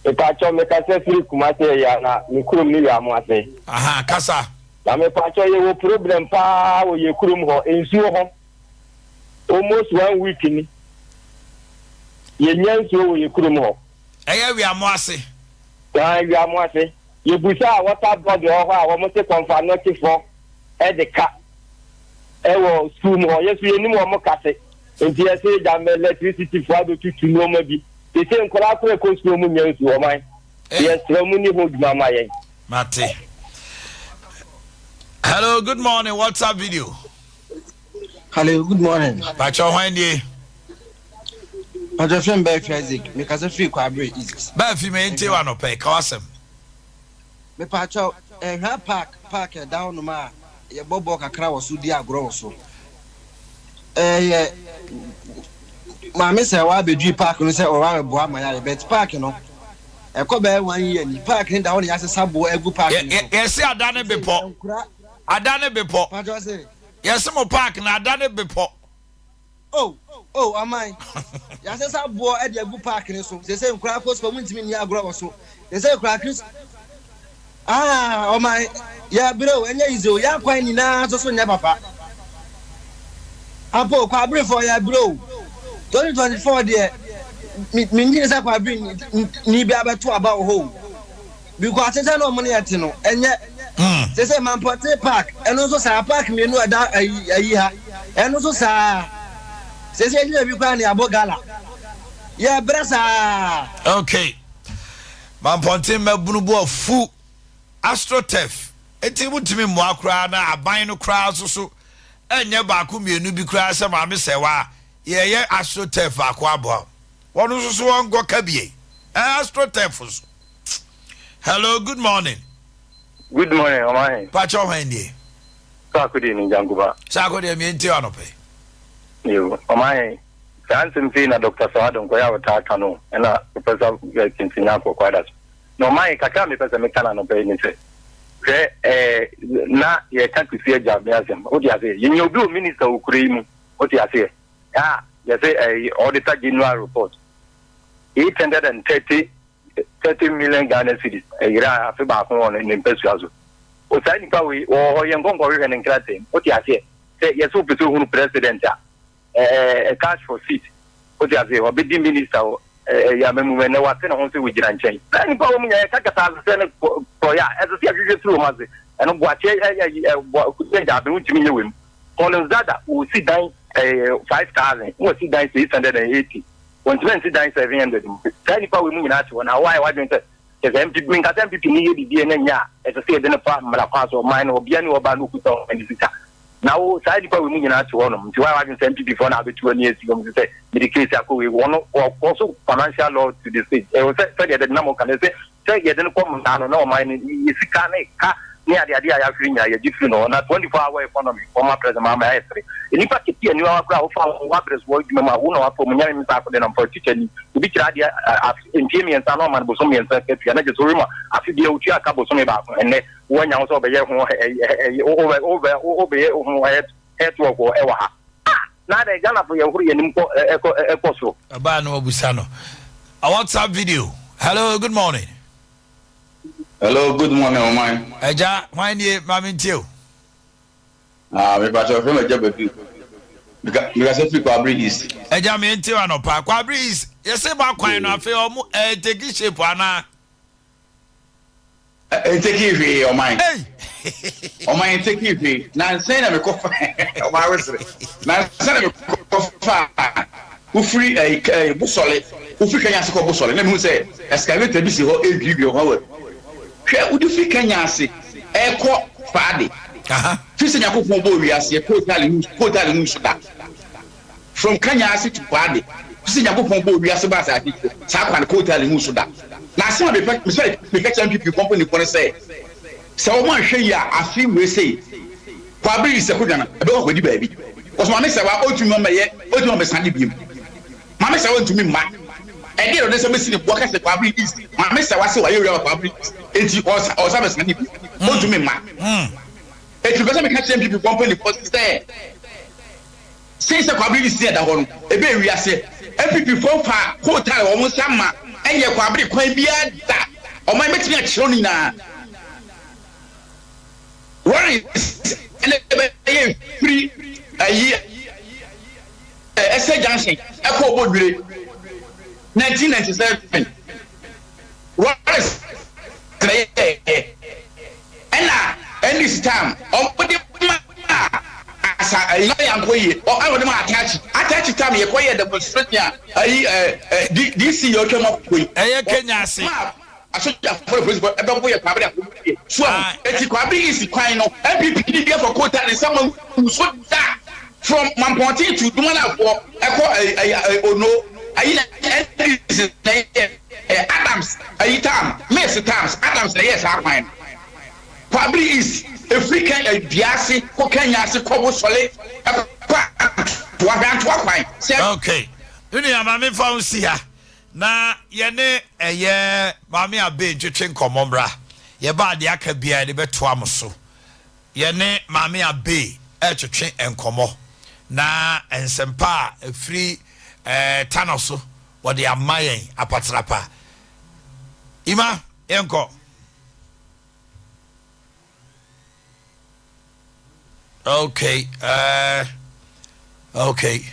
mepa kyɛw, mekasa firi Kumasi ɛyɛ na me kurom ne Wiamo ase. Aha, kasa. Na mepa kyɛw, yɛwɔ problem paa wɔ yɛ kurom hɔ, nsuo hɔ. Almost one week ni. Yɛnya nsuo wɔ yɛ kurom hɔ. Ɛyɛ Wiamo ase. Na Wiamo ase. Yɛbusa a water board wɔ hɔ a wɔn se Kɔmfo Anɔkyefoɔ ɛde ka ɛwɔ sukuu mu hɔ. Yɛso yɛnim wɔn kase. Nti yɛsɛ gyama electricity foɔ abɛtutu nneɛma bi. Sese nkɔla akora ɛkɔ sukuu mu nya nsuo ɔman. Yɛsrɛ mu ni ho dwuma ma yɛn. Mate. Hello, good morning. WhatsApp video. Hello, good morning. Pacho, hwan nie? Pacho fɛn bɛɛ fi Isaac, mekasa firi Kwabre East. Bɛɛ fi me ntie wa nɔpɛ, ka wasɛm. Mepacho, ɛhwɛ park ɛda hɔnom a yɛbɔ bɔɔl kakra wɔ so di agorɔ wɔ so. Ɛyɛ maame sɛ wabɛdui park no sɛ ɔwa bɛboa ma yɛayɛ, but park no ɛkɔ bɛyɛ one year ni park no da hɔ na yɛasesa boɔ agu park no so. Yɛsi ada ne bepɔ. Ada ne bepɔ. Pacho se. Yɛsi mo park na ada ne bepɔ. Oh, aman yɛasesa boɔ ɛde agu park no so sɛ nkura akɔ sukuu ɔmo ntumi nni agorɔ wɔ so sɛ nkura kris ah ɔman yɛbrɛ o, ɛnyɛ easy o. Yɛn akwan nyinaa nso so nyɛ papa apo. Kwaberefoɔ yɛbrɛ o. 2024 deɛ mi mi nyi sɛ kwabere ni bi abɛto aba wɔ hɔ o, because atete na ɔmo ne yɛ te no ɛnyɛ sɛ Mampɔte park ɛno nso saa park mmienu ɛda ayi ayi ha ɛno nso saa sɛ sɛ ɛgyina bi koraa ne abɔ gala. Yɛbrɛ saa. Okay. Mampɔnten mmabunu bo afu AstroTurf enti motumi mmoa koraa na aban no koraa nso so ɛnyɛ baako mmienu bi koraa sɛ maame sɛwa yɛyɛ AstroTurf baako aboa wɔn nso so wɔn nkɔ ka bie ɛ AstroTurf nso. Hello, good morning. Good morning, ɔman. Pakyɛ ɔhwan nie? Saako deɛ ni Jankuba. Saako deɛ mie nti anɔpɛ. Yo, ɔman saa nsɛm sei na Dr. Sawa Donkor yɛ a ɔtaa ka no ɛna Professor Kingsley Nyarko Kwada so. Na ɔman kakra a mepɛ sɛ meka no anɔpa yi ne sɛ hwɛ ɛɛ na yɛka Kusi Agya me asɛm wote aseɛ yɛnya obi wɔ minister wɔ kuro yi mu wote aseɛ a yɛsɛ ɛɛ auditor general report 830 30 million Ghana cedis ɛyera afe baako wɔ ne mpasua so. O saa nipa wei wɔwɔ hɔ yɛn nkɔnkɔ hwehwɛ ne nkrataa mu. Wote aseɛ sɛ yɛsɛ wopɛ sɛ ohunu president a ɛɛ cash for seat. Wote aseɛ wabɛdi minister wɔ ɛyɛ amamu ɛnɛ wate ne ho sɛ wɔgyina nkyɛn. Saa nipa wɔ mu nyɛ yɛka kasa ase sɛ ne kɔyɛ a ɛsɛ sɛ yɛhwehwɛ firi wɔn ase. Ɛno boakye ɛyɛ ɛboa sɛ gyabe wontumi nyɛ wɔ mu. Collins Dada wɔsi dan ɛɛ 5,000 wɔsi dan 680. Wɔntumi ansi dan 700 mpo. Saa nnipa wei mu nyinaa te hɔ na woayɛ w'adwene sɛ kyerɛ sɛ NPP, menka sɛ NPP ni yɛ biribi a ɛnyɛ nyɛ a ɛsɛ sɛ yɛde no fa mmara kwan so, ɔman no ɔbea ne ɔbaa no ɔkuta ɔman no sika. Na wo saa nnipa wei mu nyinaa te hɔ nom nti woayɛ w'adwene sɛ NPP foɔ na abɛtu ani asi wɔn so sɛ mede case akɔ wei wɔn wɔkɔ so financial law to the state. Ɛwɔ sɛ sɛdeɛ dɛde na moka no ɛsɛ Sɛ yɛde no kɔ mmara no na ɔman no yɛ sika ne ka ne adeade a yɛahwere nyinaa yɛgye firi no hɔ na 24 hour economy wɔma president Mahama ayɛ sere nnipa kɛti aniwawa koraa wofa wɔn wɔ abrɛ so wɔ adwuma mu a wo na wafa mu nyame msa akode na mfa teacher ni obi kyerɛ adeɛ afe mfie mmiɛnsa na ɔma no bosom mmiɛnsa katua na gye so rema afe bia otua ka bosome baako ɛnnɛ woanya wo sɛ ɔbɛyɛ ho wobɛyɛ ho health work ɛwɔ ha na adɛn Ghanafo yɛhoro yɛn anim kɔ ɛkɔ ɛkɔ soro. Ɔbaa no wabusa no a WhatsApp video. Hello, good morning. Hello, good morning, ɔman. Ɛgya, hwan nie maame ntie o. Ah, me pakyɛ ɔfrɛ me Agya Badu. Meka meka sɛ firi Kwabere East. Ɛgya me ntie o anɔpa. Kwabere East, yɛsɛ mo akwan no afei ɔmo ɛɛ take shape anaa? Ntekii hwee ɔman. Ɔman ntekii hwee. Nansa na mekɔ fa ɔman awesere. Nansa na mekɔ fa wofiri ɛyi ɛyi Bosɔle wofiri Kenya ase kɔ Bosɔle na mehu sɛ excavator bi si hɔ edwiriwiri hɔ wɔ. Hwɛ wode firi Kenya ase ɛkɔ Faade. Firi sɛ Nyankopɔn bɔɔ wiase kootaale hu kootaale hu so da. From Kanya ase to Kwade, te sɛ Nyankopɔn bɔɔ wiase baa asase yi so, saa kwan no Kotal nhuu so da. Na asɛm a mepɛ mesɛ meka kyerɛ NPP foɔ mpaninfoɔ ne sɛ, sɛ wɔn anhwɛ yie a afe wei sei Kwabere Isakudwa no ɛbɛkɔ akɔdi baabi. Cos Maame Sɛwa ɔntumi mma mmɛyɛ, ɔntumi mma mmɛsane biom. Maame Sɛwa ntumi mma. Ɛdeɛn na ɔde nsa bɛsi ne bo aka sɛ Kwabere East, Maame Sɛwa se wayɛ wura wɔ Kwabere East, enti ɔsa ɔsa bɛsane biom. Ɔntumi mma. Enti mepɛ sɛ meka kyerɛ NPP foɔ mpaninfoɔ sɛ, Sei sɛ Kwabere ne sin a ɛda hɔ no ɛbɛɛ wiase. NPP foɔ mfa coal tar wɔn nsa mma ɛnyɛ Kwabere kwan biara da. Ɔman bɛtumi akyerɛw ne nyinaa. Lawrence ɛna ɛbɛyɛ firi ayi ɛsɛ junction ɛkɔ Obodwire 1997. Lawrence na yɛɛ ɛna NDC time ɔmo de ma asa ayi na yankɔ yie ɔ ɛna ɔde ma atachi atachi time yɛkɔ yɛ demonstration a ayi ɛ ɛ DC yɛ ɔtwa mu akɔ yi. Ɛyɛ Kenya ase. Ma asogyafo ne polisi ɛbɛbɔ yɛ kwabere akɔ yie so ahu eti kwabere yi si kwan no NPP ni bi afɔ kota ne nsa ma nso da from Mampɔnten to Dumanafoɔ ɛkɔ ɛyi ɛyi Ono ayi na NDC na yɛ. Ɛyɛ Adams ayi tam, Mills tams, Adams na ɛyɛɛ saa kwan no. Kwabere East, ɛfiri Kɛ dua ase kɔ Kenya ase kɔ Bosɔle kɔ Antoa, hwɛ Antoa kwan sɛ. Ok, me nua ma me nfa wo nsi ha na yɛne ɛyɛ Maame Abbey ntwetwe nkɔmmɔ mmra. Yɛba a deɛ aka biara yɛde bɛtoa mo so. Yɛne Maame Abbey retwetwe nkɔmmɔ na nsɛmpa a ɛfiri ɛɛ Tano so wɔde ama yɛn apatrapa. Ima, yɛnkɔ. Okay, uh, okay.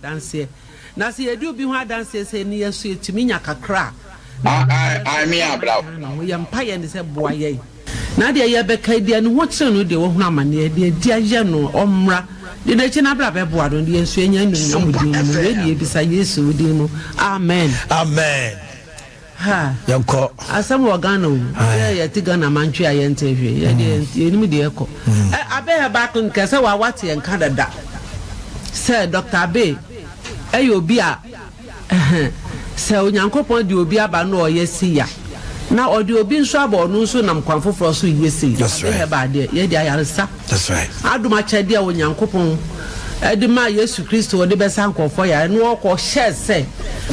Adanseɛ. Na sɛ yɛdi obi ho adanseɛ sɛ ne yɛn nso yɛtumi nya kakra a, na Ghana ho. Yɛn mpaeɛ ne sɛ boa yɛn. Na deɛ yɛbɛka yi, deɛ ne ho kyere no deɛ wahunu amaneɛ, deɛ adi ayɛ no ɔmmra. Di n'akyi na bra bɛboa no, na yɛn nso yɛanya anuonyam wo din mu. Wei ne yɛbisa Yesu wo din mu. Amen. Amen. Ha. Yɛnkɔ. Asɛm wɔ Ghana o. Sɛ yɛte Ghana mantwe a yɛnte hwee. Yɛ deɛ yɛnim deɛ ɛkɔ. Ɛ Abe Herbal Clinic sɛ wa wate yɛn ka dada. Sɛ Doctor Abe ɛyɛ obi a Sɛ Onyankopɔn de obi aba na ɔyɛ sei a, na ɔde obi nso aba ɔno nso nam kwan foforɔ so yɛ sei. Ade hɛba adeɛ, yɛde ayaresa. Adom akyɛdeɛ a Onyankopɔn de maa Yesu Kristo ɔde bɛsa nkurɔfoɔ yare na ɔkɔ hyɛɛ sɛ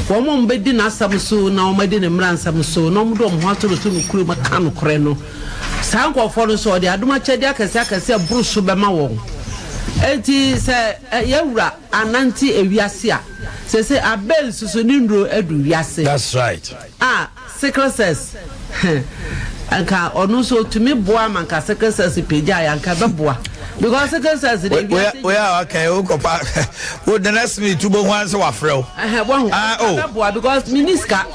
wɔn a wɔbɛdi n'asɛm so na wɔadi ne mmara nsɛm so na wɔde wɔn ho ato no so nokorɛ mu aka nokorɛ no, saa nkurɔfoɔ no nso ɔde adom akyɛdeɛ akɛseɛ akɛseɛ boro so bɛma wɔn. Enti sɛ yɛn Wura anante ewiase a, Sese abɛ nsusu ne nnuro adu wiase. That's right. Ah sickle cells heh nka ɔno nso otumi boa ma nka sickle cells pagya yɛ anka ɛbɛboa because sickle cells de wiase. Oya a waka yi wokɔ pa wo the next minute wobɛhu ara sɛ wafrɛ wo. Ɛhɛn wahu Ah oh. ɛbɛboa because menni sika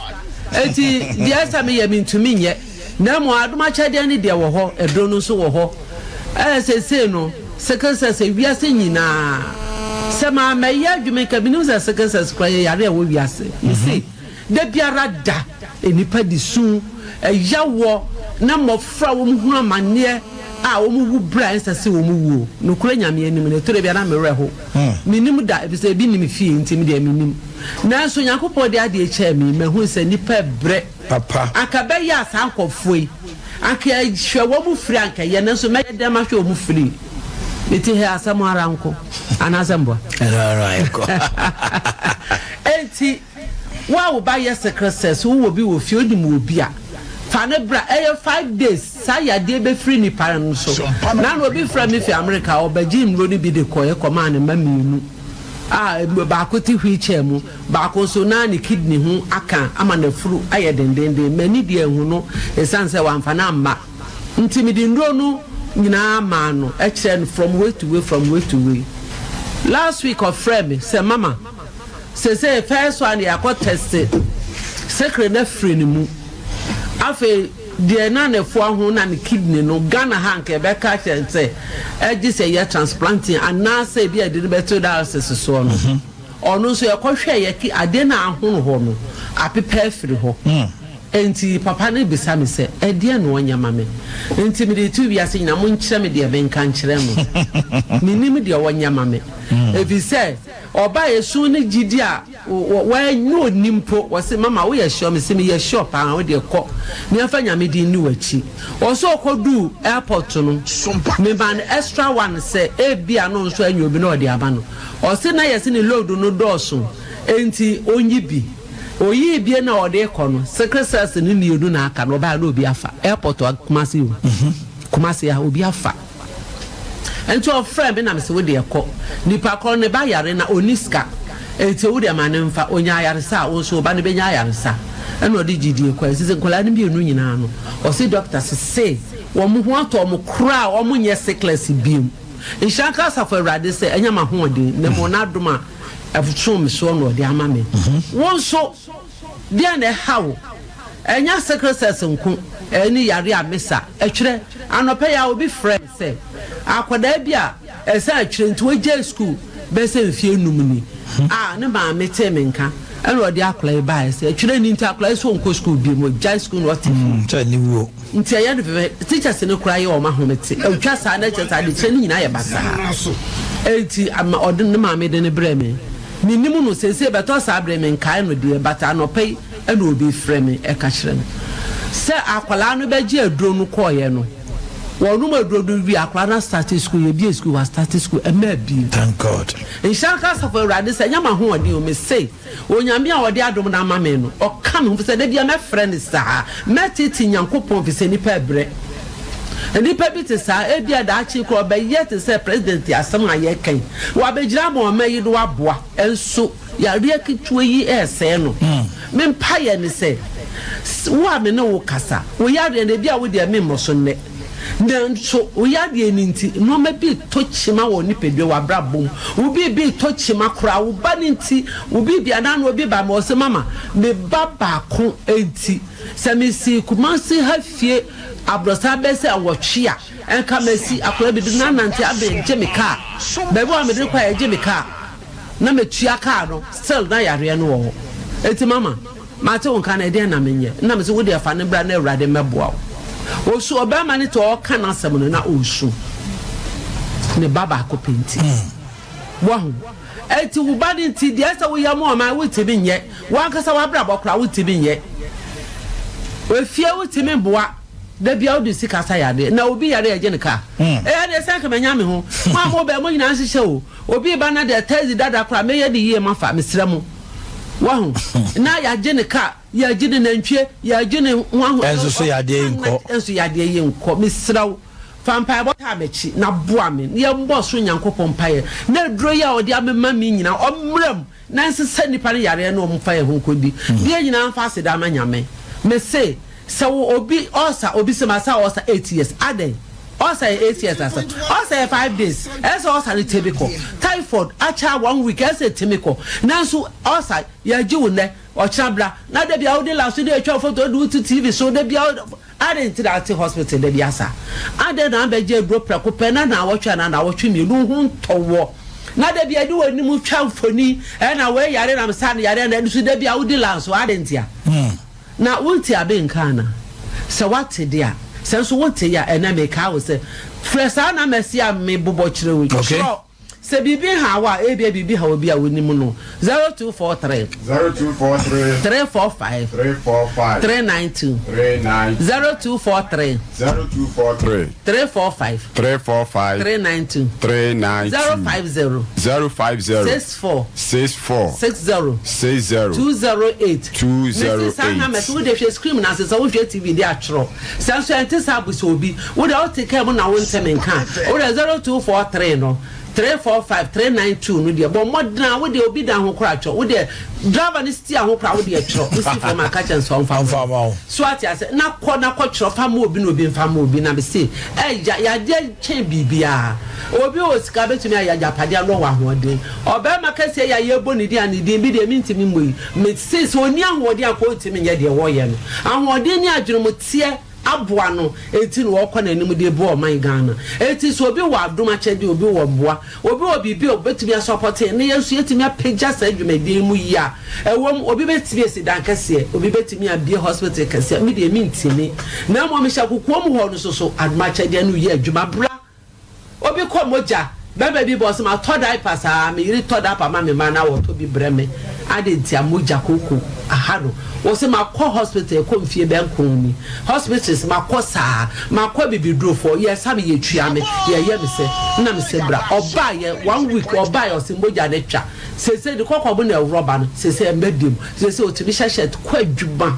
eti deɛ ɛsɛ meyɛ mentumi nyɛ. Na mmom adom akyɛdeɛ no deɛ wɔ hɔ, aduro no nso wɔ hɔ. Ɛɛ seesei no, sickle cells wiase nyinaa. Sɛ mammɛyɛ adwuma yi nka mennim sɛ sickle cells koraa yɛ yareɛ a ɛwɔ wiase. Mese, da biara da, nnipa de su, ɛyawɔ, na mmɔfra a wɔhunu amanneɛ a wɔwu berɛ a ɛnsɛ sɛ wɔwuo. Nokorɛ Nyame anim no, ɛtɔ da bi a na me werɛ ho. Mennim da, ɛfiri sɛ ebi nni me fie nti me deɛ mennim. Nanso Nyankopɔn de adeɛ kyɛɛ me yi, mahunu sɛ nnipa rebrɛ. Papa. Anka ɛbɛyɛ a saa nkurɔfoɔ yi, anka yɛhwɛ wɔn firi a anka ɛyɛ, nanso mɛyɛ dɛn mahwɛ wɔn firi? Mete ha yi, asɛm ara nko, anaasɛ mboa? Ɛno ara nko. Enti, wo a wo ba yɛ sickle cell, sɛ wowɔ bi wɔ fie, wonim obi a, fa no bra. Ɛyɛ 5 days, saa yadeɛ bɛfiri nipa no so. Na na obi frɛ me fi Amerika, ɔbɛgye nnuro no bi de kɔeɛ kɔmaa ne mma mmienu a baako te wheelchair mu. Baako nso, na ne kidney ho aka ama n'afuru ayɛ dendeenden. M'ani deɛ anhu no esiane sɛ wamfa no amma nti. Mede nnuro no nyinaa maa no kyerɛɛ no from way to way, from way to way. Last week ɔfrɛɛ me sɛ, Mama, seesei first one yɛakɔ test sekere no afiri ne mu. Afei deɛ na n'afua ho na ne kidney no, Ghana ha anka yɛbɛka akyerɛ no sɛ ɛgye sɛ yɛyɛ transplanting anaasɛ ebi a yɛde no bɛto dialysis soɔ no. Ɔno nso yɛkɔhwɛɛ yɛ ke adeɛ no a ahono hɔ no apepa afiri hɔ. Enti papa no bisa me sɛ, ɛdeɛn na ɔnyɛ ma me? Enti mede reto wiase nyinaa, monkyerɛ me deɛ menka nkyerɛ no. Mennim deɛ ɔnyɛ ma me. Ɛfiri sɛ ɔbaa esu ne gyidie a wanyɛ ɔnni mpo. Ɔse, mama woyɛ sure? Mese, meyɛ sure paa, wo deɛ kɔ na yɛmfa Nyame din nni w'akyi. Ɔse ɔkɔduu airport no, memaa no extra one sɛ ebia na ɔno nso anya obi na ɔde ama no. Ɔse na yɛse ne load no dɔɔso enti ɔnyi bi. Ɔyii bie na ɔde rekɔ no secret cells no mmienu na aka no ɔbaeɛ na obi afa. Airport a Kumasi o. Kumasi ha obi afa. Nti ɔfrɛɛ me na mese wo deɛ kɔ. Nipa korɔ ne ba yare na ɔnni sika enti wo deɛ ma no mfa. Ɔnya ayaresa a wo nso wo ba no bɛnya ayaresa. Ɛna ɔde gyidie kɔɛ. Sese nkwadaa no mmienu nyinaa no ɔse doctor sese wɔn ho atɔ wɔn koraa wɔn nyɛ sickless biom. Nhyira nka Asafo Awurade sɛ ɛnyɛ m'ahoɔden, na mmom n'adom a ɛso me soɔ na ɔde ama me. Wo nso, deɛn na ɛha wo? Ɛnyɛ sickle cells nko ne yareɛ a mesa. Ɛtwerɛ, anɔpa yi ara obi frɛɛ me sɛ akwadaa bi a ɛsɛ atwerɛ nti wagyae sukuu bɛyɛ sɛ mfeɛ nnum ni a ne maame tee me nka ɛna ɔde akwadaa yi baeɛ sɛ ɛtwerɛ ni nti akwadaa yi sɛ ɔnkɔ sukuu bio, ɔgyae sukuu na ɔte fie. Nti ɛyɛ no fɛfɛ. Teachers no koraa yɛ wɔn ahomete. Otwa saa na kyerɛ sɛ adekyerɛ no nyinaa yɛ basaa. Enti ama ɔde ne maame de no brɛɛ me. Mennim no seesei bɛtɔ saa bere menkae no deɛ but anɔpa yi ɛna obi frɛ me ɛka kyerɛ me sɛ akwadaa no bɛgye aduro no kɔeɛ no wɔnom aduro no wie akwadaa no astarte school yɛbie school wastarte school ɛma abie. Thank God. Nhyira nka asafo awurade sɛ ɛnyɛ m'ahoɔden o mese Onyame a ɔde adom no ama me no, ɔka me ho, fisɛ da biara mɛfrɛ no saa. Mɛtete Nyankopɔn fisɛ nnipa ɛbrɛ. Nnipa bi te saa, ebia daakye koraa ɔbɛyɛ te sɛ President yi asɛm a yɛka yi. Wabɛgyina ama ɔman yi na waboa, nso yareɛ ketewa yi ɛresɛe no. Me mpaeɛ ne sɛ, wo a me ne wo kasa, wo yareɛ no ebia wo deɛ memmɔ so nnɛ. Nanso wo yadeɛ no nti, nnoɔma bi retɔ kyima wɔ wo nipadua, w'abrabɔ mu. Wo biribi retɔ kyima koraa, wo ba no nti, wo biribi, anaa na obi ba ma ɔse, Mama, me ba baako nti, sɛ mesii Kumasi ha fie aborɔsan bɛyɛ sɛ nwɔtwe a, nka masi akwadaa bi de no anante abɛgye me kaa. Baabi a mede no kɔ a yɛgye me kaa na metua kaa no still na yareɛ no wɔ hɔ. Enti mama mate wo nka no ɛdeɛn na menyɛ? Ɛna mese wo deɛ fa no bra na Awurade mmɛboa wo. Ɔsu ɔbarima no te ɔreka n'asɛm no na ɔresu ne ba baako pɛ nti. Wahu? Enti wo ba no nti, deɛ ɛsɛ woyɛ ma ɔman wontumi nyɛ. W'ankasa w'abrabɔ koraa wontumi nyɛ. Efie wontumi mboa. Da biara wode sika sa yadeɛ. Na obi yare a yɛgye no ka. Ɛyɛ deɛ sɛ anka manya me ho. Mo a mobɛn mo nyinaa nhyehyɛ o. Obi reba na deɛ taxi dada koraa mɛyɛ no yie mafa. Mesrɛ mo. Wahu? Na yɛagye no ka. Yɛagye no nantwie. Yɛagye no ho aho. Ɛnso so yadeɛ yi nkɔ. Ɛnso yadeɛ yi nkɔ. Mesrɛ wo. Fa mpaebɔ taa m'akyi na boa me na yɛmmɔ ɔsoro Nyankopɔn mpaeɛ na aduro yi a ɔde amema me nyinaa ɔmmra mu na ɛnsesa nnipa no yareɛ na wɔmfa yɛn ho nkɔdi na yɛn nyinaa mfa aseda ma Nyame. Mese sɛ wo obi ɔsa obi sɛ masa ɔsa 8 years adɛn ɔsa yɛ 8 years asa ɔsa yɛ 5 days ɛsɛ ɔsa no tumi kɔ typhoid akyɛ 1 week ɛsɛ tumi kɔ nanso ɔsa yɛgye wo nnɛ ɔkyena bra na da bia wode laso de atwa foto de wo to TV so da bia Adɛn nti na wote hospital da biara saa? Adɛn na wobɛgye aduro prɛko pɛ na naawɔtwe anaa naawɔtwe mmienu wo ho ntɔ woɔ? Na da biara de w'anim twa mfoni ɛna wei yare na mesa no yare ɛna ɛno so da biara wodi lanso adɛn ntia? Na wonte abe nka anaa? Sɛ woate de a, sɛ nso wonte a ɛnɛ mekaa wo sɛ frɛ saa numbers yi a mebobɔ kyerɛ wo yi. Twerɛ. Sɛ biribi haw wo a, ebia biribi haw obi a wunim no. 0243. 0243. 345. 345. 392. 392. 0243. 0243. 345. 345. 392. 392. 050. 050. 64. 64. 60. 60. 208. 208. Mese saa na mɛse wode hwɛ screen no ase sɛ wohwɛ TV de atwerɛ. Sɛ nso ɛnte saa bisa obi. Wo deɛ wote kaa mu na wonte me nka a, wo deɛ 0243 no, 345 392 no deɛ bɔ mmɔden a wo deɛ obi dan ho koraa twerɛ. Wo deɛ driver no steer ho koraa wo deɛ twerɛ. Wosi fam a ka kyerɛ no sɛ ɔmfa mma wo. So ate aseɛ? Na kɔ na kɔ twerɛ fa ma obi na obi mfa mma obi na mese ɛya yadeɛ kyɛn biribiara. Obi wɔ sika bɛtumi ayɛ agyapadeɛ a na ɔwɔ ahoɔden. Ɔbarima kɛseɛ yi a yɛrebɔ ne din a ne din bi deɛ mentumi mmɔ yi, mese sɛ ɔnni ahoɔden a anka ɔntumi nyɛ deɛ wɔreyɛ no. Ahoɔden ne adwenemuteɛ aboa no nti na ɔrekɔ n'anim de reboa ɔman Ghana. Enti sɛ obi wɔ adom akyɛdeɛ, obi wɔ mmoa, obi wɔ biribi a ɔbɛtumi asɔpɔte na yɛn nso yɛatumi apagya saa dwumadie yi mu yie a, ɛwom, obi bɛtumi asi dan kɛseɛ, obi bɛtumi abue hospital kɛseɛ, me deɛ mentumi. Na mmom mehyɛ kokoam hɔ no nso so, adom akyɛdeɛ no reyɛ adwuma. Bra! Obi kɔ mogya, bɛrima bi bɔ ɔse matɔ diaper saa, me yere tɔ diaper ma me mma na wɔtɔ bi brɛ me, adɛn ntia mogya koko aha no, wɔse makɔ hospital ɛkɔ mfie bɛ nkron ni, hospitals makɔ saa, makɔ abibidurofoɔ, yɛsa me yɛtua me, yɛyɛ me sɛ, na mese bra, ɔbaeɛ one week ɔbaeɛ ɔse mogya no atwa, seesei de kɔkɔbo na ɛworɔ ba no, seesei ɛmba biom, seesei ɔtumi hyɛ shirt kɔ adwuma,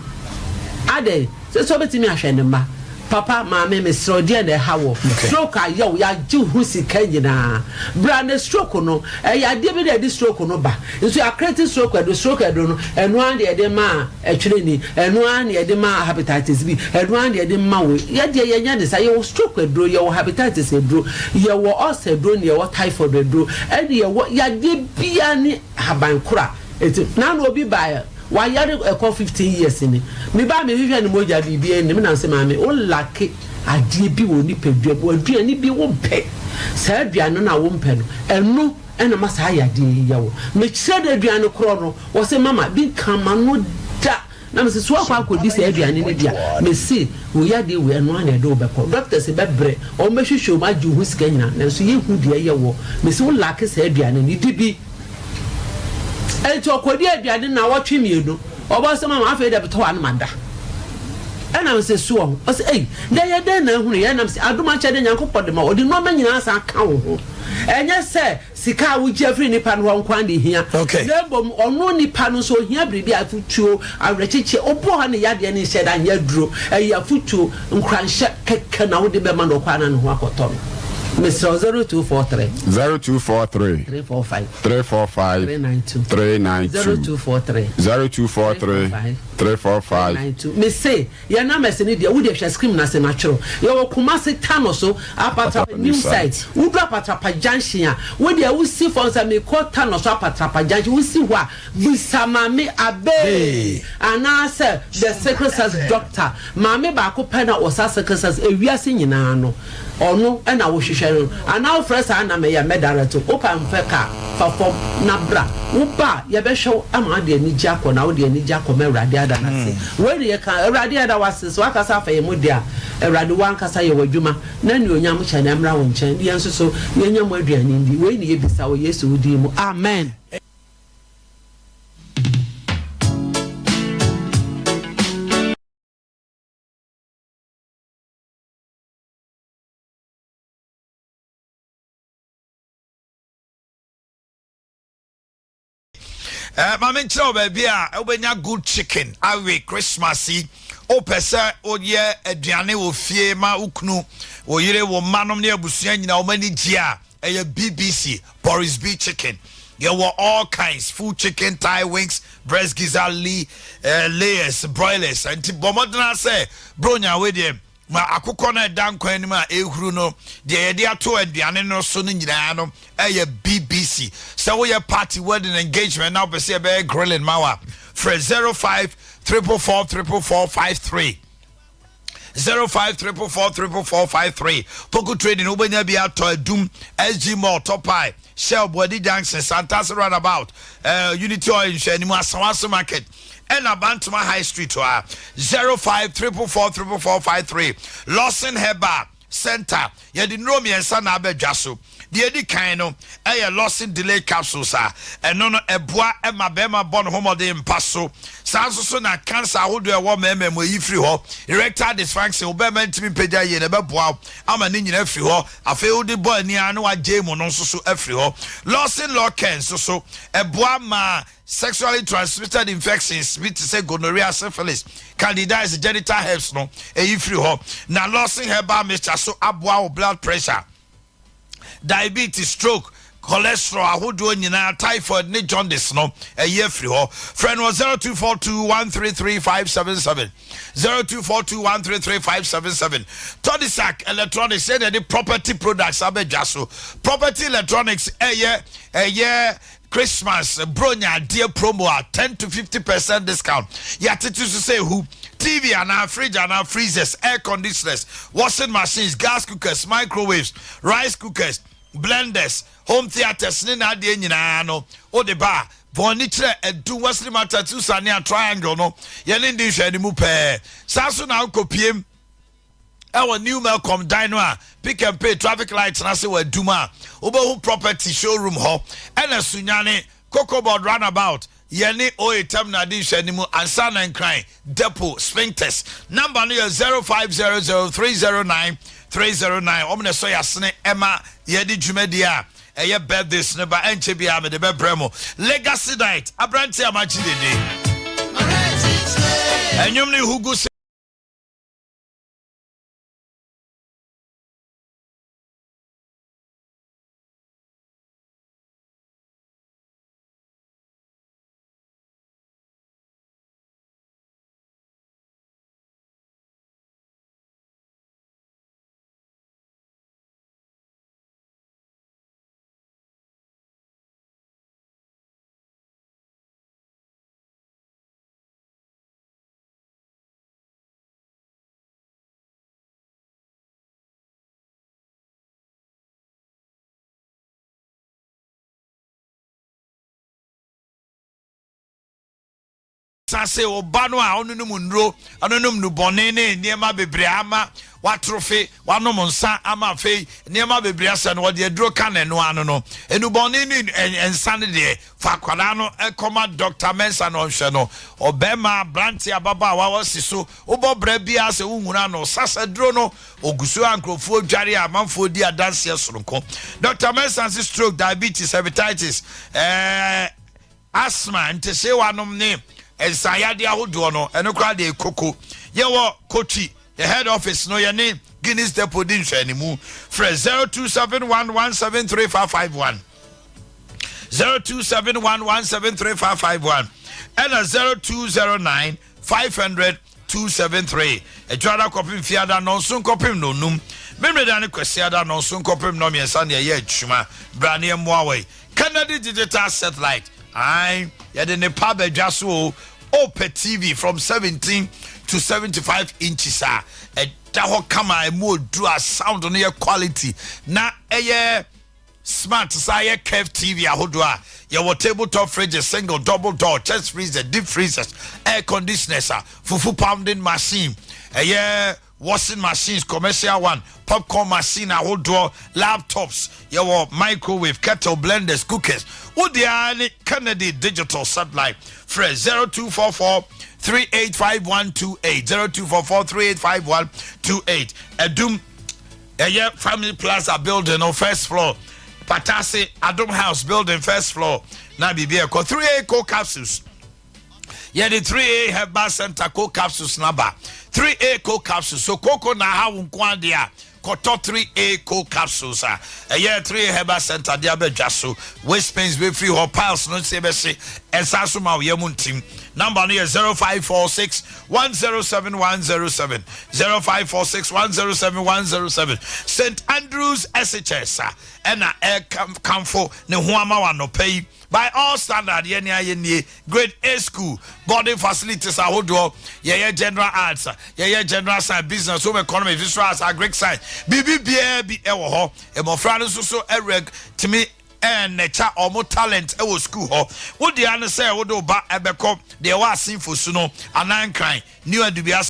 adɛn. Sɛ sɛ ɔbɛtumi ahwɛ ne mma. Papa, maame, mesrɛ wo, deɛn na ɛha woɔ? Stroke ayɛ wo, yɛagye wo ho sika nyinaa. Bra na stroke no, ɛyɛ adeɛ bi na ɛde stroke no ba. Nso yɛakreti stroke aduro, stroke aduro no, ɛno ara na yɛde ma ɛtwerɛni, ɛno ara na yɛde ma hepatitis B, ɛno ara na yɛde ma wei. Yɛ deɛ yɛnyɛ ne saa, yɛwɔ stroke aduro, yɛwɔ hepatitis aduro, yɛwɔ ulcer aduro, na yɛwɔ typhoid aduro, ɛne yɛwɔ yadeɛ biara ne haban koro a ɛti. Naano obi baeɛ. Wayare ɛkɔ 15 years ni. Me ba me hwehwɛ ne mogya biribiara nnim na mese maame wo lacke adeɛ bi wɔ nipadua mu aduane bi wo mpɛ saa aduane no a wo mpɛ no ɛno ɛna ma saa yadeɛ yi yɛ wo me kyerɛ no aduane korɔ no ɔse mama bi nka ma no da na mese so akɔ akɔdi saa aduane no bi a mese wo yadeɛ wei ɛno ara na ɛde wo bɛkɔ doctors bɛbrɛ wɔn bɛhwehwɛ wɔn agye wo ho sika nyina nanso yɛhu deɛ ɛyɛ wɔ mese wo lacke saa aduane no di bi Enti ɔkɔdii aduane nnawɔtwe mmienu. Ɔbaa sɛ, Mama, afei deɛ metɔ hɔ a na mada. Ɛna mesɛ, Su wɔ ho. Ɔsɛ, Ei, na ɛyɛ dɛn na ahunu yɛ? Ɛna mesɛ, Adom akyɛdeɛ Nyankopɔn de ma wo. Ɔde nnoɔma nyinaa san ka wo ho. Ɛnyɛ sɛ sika a wogye afiri nipa no hɔ nko ara na ɛhia, na mmom ɔno nipa no nso ɔhia biribi, afotuo, awerɛkyekyeɛ. Obi wɔ hɔ a ne yadeɛ no nhyɛ da nyɛ aduro, ɛyɛ afotuo. Nkuranhyɛ kɛkɛ na wode bɛma no ɔkɔ a na ne ho akɔtɔ no. Mesrɛ wo 0243. 0243. 345. 345. 392. 392. 0243. 0243. 345. 92. Me se yɛn numbers no deɛ wo deɛ hwɛ screen no ase na twerɛ. Yɛwɔ Kumasi Tano so Apatrapa new site. Woduru Apatrapa junction a wo deɛ wo si fam sɛ mekɔ Tano so Apatrapa junction wo si hɔ a bisa Maame Abee anaasɛ the sickle cells doctor. Maame baako pɛ na ɔsa sickle cells ewiase nyinaa no. Ɔno na wo hwehwɛ no anaa wo frɛ saa number yi a mɛ direct wo, wo pɛ nfɛ car fa fam na bra, wo ba a yɛ bɛ hwɛ wo ama wode anigye akɔ na wode anigye akɔ ma Awurade ada no ase. Wei ne yɛ ka, Awurade yɛda wo ase sɛ wakasa afa yɛn mu deɛ a, Awurade wo ankasa yɛ w'adwuma na anuonyam kyɛ no ɛmmra wo nkyɛn ne yɛn nso so yɛnya mu aduane ndi. Wei ne yɛ bisa wɔ Yesu wo din mu, amen. Eh, ma menkyerɛ wo baabi a wobɛnya good chicken awe Christmas yi. Wopɛ sɛ woyɛ aduane wɔ fie ma wo kunu, wo yere, wo mmanom ne abusua nyinaa wɔn ani gye a, ɛyɛ BBC, Boris B Chicken. Yɛwɔ all kinds, full chicken, thigh wings, breast gizzard, lee, eh, layers, broilers. Nti bɔ mmɔden ara sɛ bronya wei deɛ Ma akokɔ no a ɛda nkwan no mu a ɛrehuru no, deɛ yɛde ato aduane no so no nyinaa no yɛ BBC. Sɛ woyɛ party, wedding, engagement na wopɛ sɛ yɛbɛyɛ grilling ma wo a, frɛ 05 444 444 53. 05 444 444 53. Poku Trading wobɛnya bi atɔ Adum, SG Mall, Top Pie, Shell, Boadi Junction, Santase Runabout, uh, Unity Oil nhwɛanimu, Asawase Market, ɛna Bantama High Street hɔ a, 05 444 444 53. Lawson Herbal Center, yɛde nnuro mmiɛnsa na aba dwa so. Deɛ ɛdi kan no ɛyɛ Lawson Delay Capsules a ɛno no ɛboa ma bɛrima bɔ ne ho mmɔden mpa so. Saa nso so na cancer ahodoɔ a ɛwɔ mmarima mu ɛyi firi hɔ. Erectile dysfunction, wo bɛrima ntumi mpagya yie no ɛbɛboa wo ama ne nyina afiri hɔ. Afei wode bɔ ani ara na wagyae mu no nso so afiri hɔ. Lawson Lawcare nso so ɛboa ma Sexually transmitted infections bi te sɛ gonorrhea, syphilis, candidiasis, genital herpes no, eyi firi hɔ. Na Lawson Herbal Mixture so aboa wo blood pressure, diabetes, stroke, cholesterol ahodoɔ nyinaa, typhoid ne jaundice no, ɛyi afiri hɔ. Frɛ no wɔ 0242 133 577, 0242 133 577. Todisac Electronics yɛ na ɛde property products abɛdwa so. Property Electronics ɛyɛ ɛyɛ Christmas Bronya adeɛ promo a 10 to 50 percent discount. Yɛatete so sɛ ehu. TV anaa fridge anaa freezers, air conditioners, washing machines, gas cookers, microwaves, rice cookers, blenders, home theatres ne n'adeɛ nyinaa no wode ba a, bɔn ani kyerɛ Adum Wesley Matatu Sanea Triangle no, yɛne ndi nhwɛanimu pɛɛ. Saa nso na wokɔpiem ɛwɔ New Melcom dan no a Pick and Pay traffic light no ase wɔ Adum a wobɛhu property showroom hɔ ɛna Sunyani Cocoa Board roundabout yɛne OA terminal di nhwɛanimu ansa na Nkran Depot Sphincters number no yɛ 0500309309 wɔn na ɛsɔ yɛasene ɛma yɛde dwumadie a ɛyɛ birthdays no ba ɛnkyɛ biara mede bɛbrɛ mo Legacy Night aberante a makye dede ɛnwom no hugu San se wo ba no a ɔnonom nnuro, ɔnonom nnubɔne ne nneɛma bebree ama watorofe, wanom nsa ama afei nneɛma bebree asɛ no, wɔde aduro ka n'ano ano no. Nnubɔne ne nsa no deɛ, fa akwadaa no kɔma Dɔkta Mensah na ɔnhwɛ no. Ɔbarima, aberante, ababaawa, wasi so, wobɔ bra biara sɛ wohunu ano, sasaduro no, ɔgu so a nkurɔfoɔ dware a amanfoɔ di adanseɛ soronko. Dɔkta Mensah se stroke, diabetes, hepatitis, ɛɛ, Asthma, ntehyeewa nom ne nsaeyadeɛ ahodoɔ no, ɛno koraa deɛ koko. Yɛwɔ Kotwi, yɛ head office no yɛne Guinness Depot di nhwɛanimu. Frɛ 0271173551, 0271173551 ɛna 0209. 500 273. Adwuada kɔpem Fiada nnɔnson kɔpem nnɔnnum. Memeneda ne Kwasiada nnɔnson kɔpem nnɔmmiɛnsa na yɛyɛ adwuma. Bra na yɛmmoa wo yi. Kennedy Digital Satellite. Ae, yɛde ne pa badwa so o. Wopɛ TV from 17 to 75 inches a, ɛda hɔ kama, ɛmu oduru a sound no yɛ quality na ɛyɛ smart saa yɛ curve TV ahodoɔ a yɛwɔ table top fridges, single, double door, chest freezer, deep freezers, air conditioners a fufu pounding machine, ɛyɛ washing machines, commercial one, popcorn machine ahodoɔ, laptops, yɛwɔ microwave, kettle, blenders, cookers. Wodeɛ ne Kennedy Digital Satellite. Frɛ 0244 385128, 0244 385128. Adum ɛyɛ Family Plaza building no first floor, Patase Adom House building first floor na biribi ɛkɔ. 3A co capsules, yɛde 3A Herbal Center co capsules naba. 3A co capsules so koko na aha wo nko adeɛ a, kɔtɔ 3A co capsules a ɛyɛ 3A Herbal Center de abɛdwa so. Waist pains bɛfiri hɔ, piles no nse bɛhye, ɛnsa so ma wo yam ntim. Number no yɛ 0546 107107, 0546 107107. St Andrews SHS a ɛna ɛkamfo ne ho ama wa anɔpa yi. By all standard, yɛne ayɛ nie, grade A school, boarding facilities ahodoɔ. Yɛyɛ general arts, yɛyɛ general science, business, home economy, visual arts, agric science, biribi biara bi ɛwɔ hɔ. Mmɔfra no nso so ɛrɛ tumi ɛnɛkya ɔmo talent ɛwɔ school hɔ. Wodi ano sɛ wode wo ba ɛbɛkɔ deɛ ɛwɔ asenfo so no anaa Nkran New Adubia.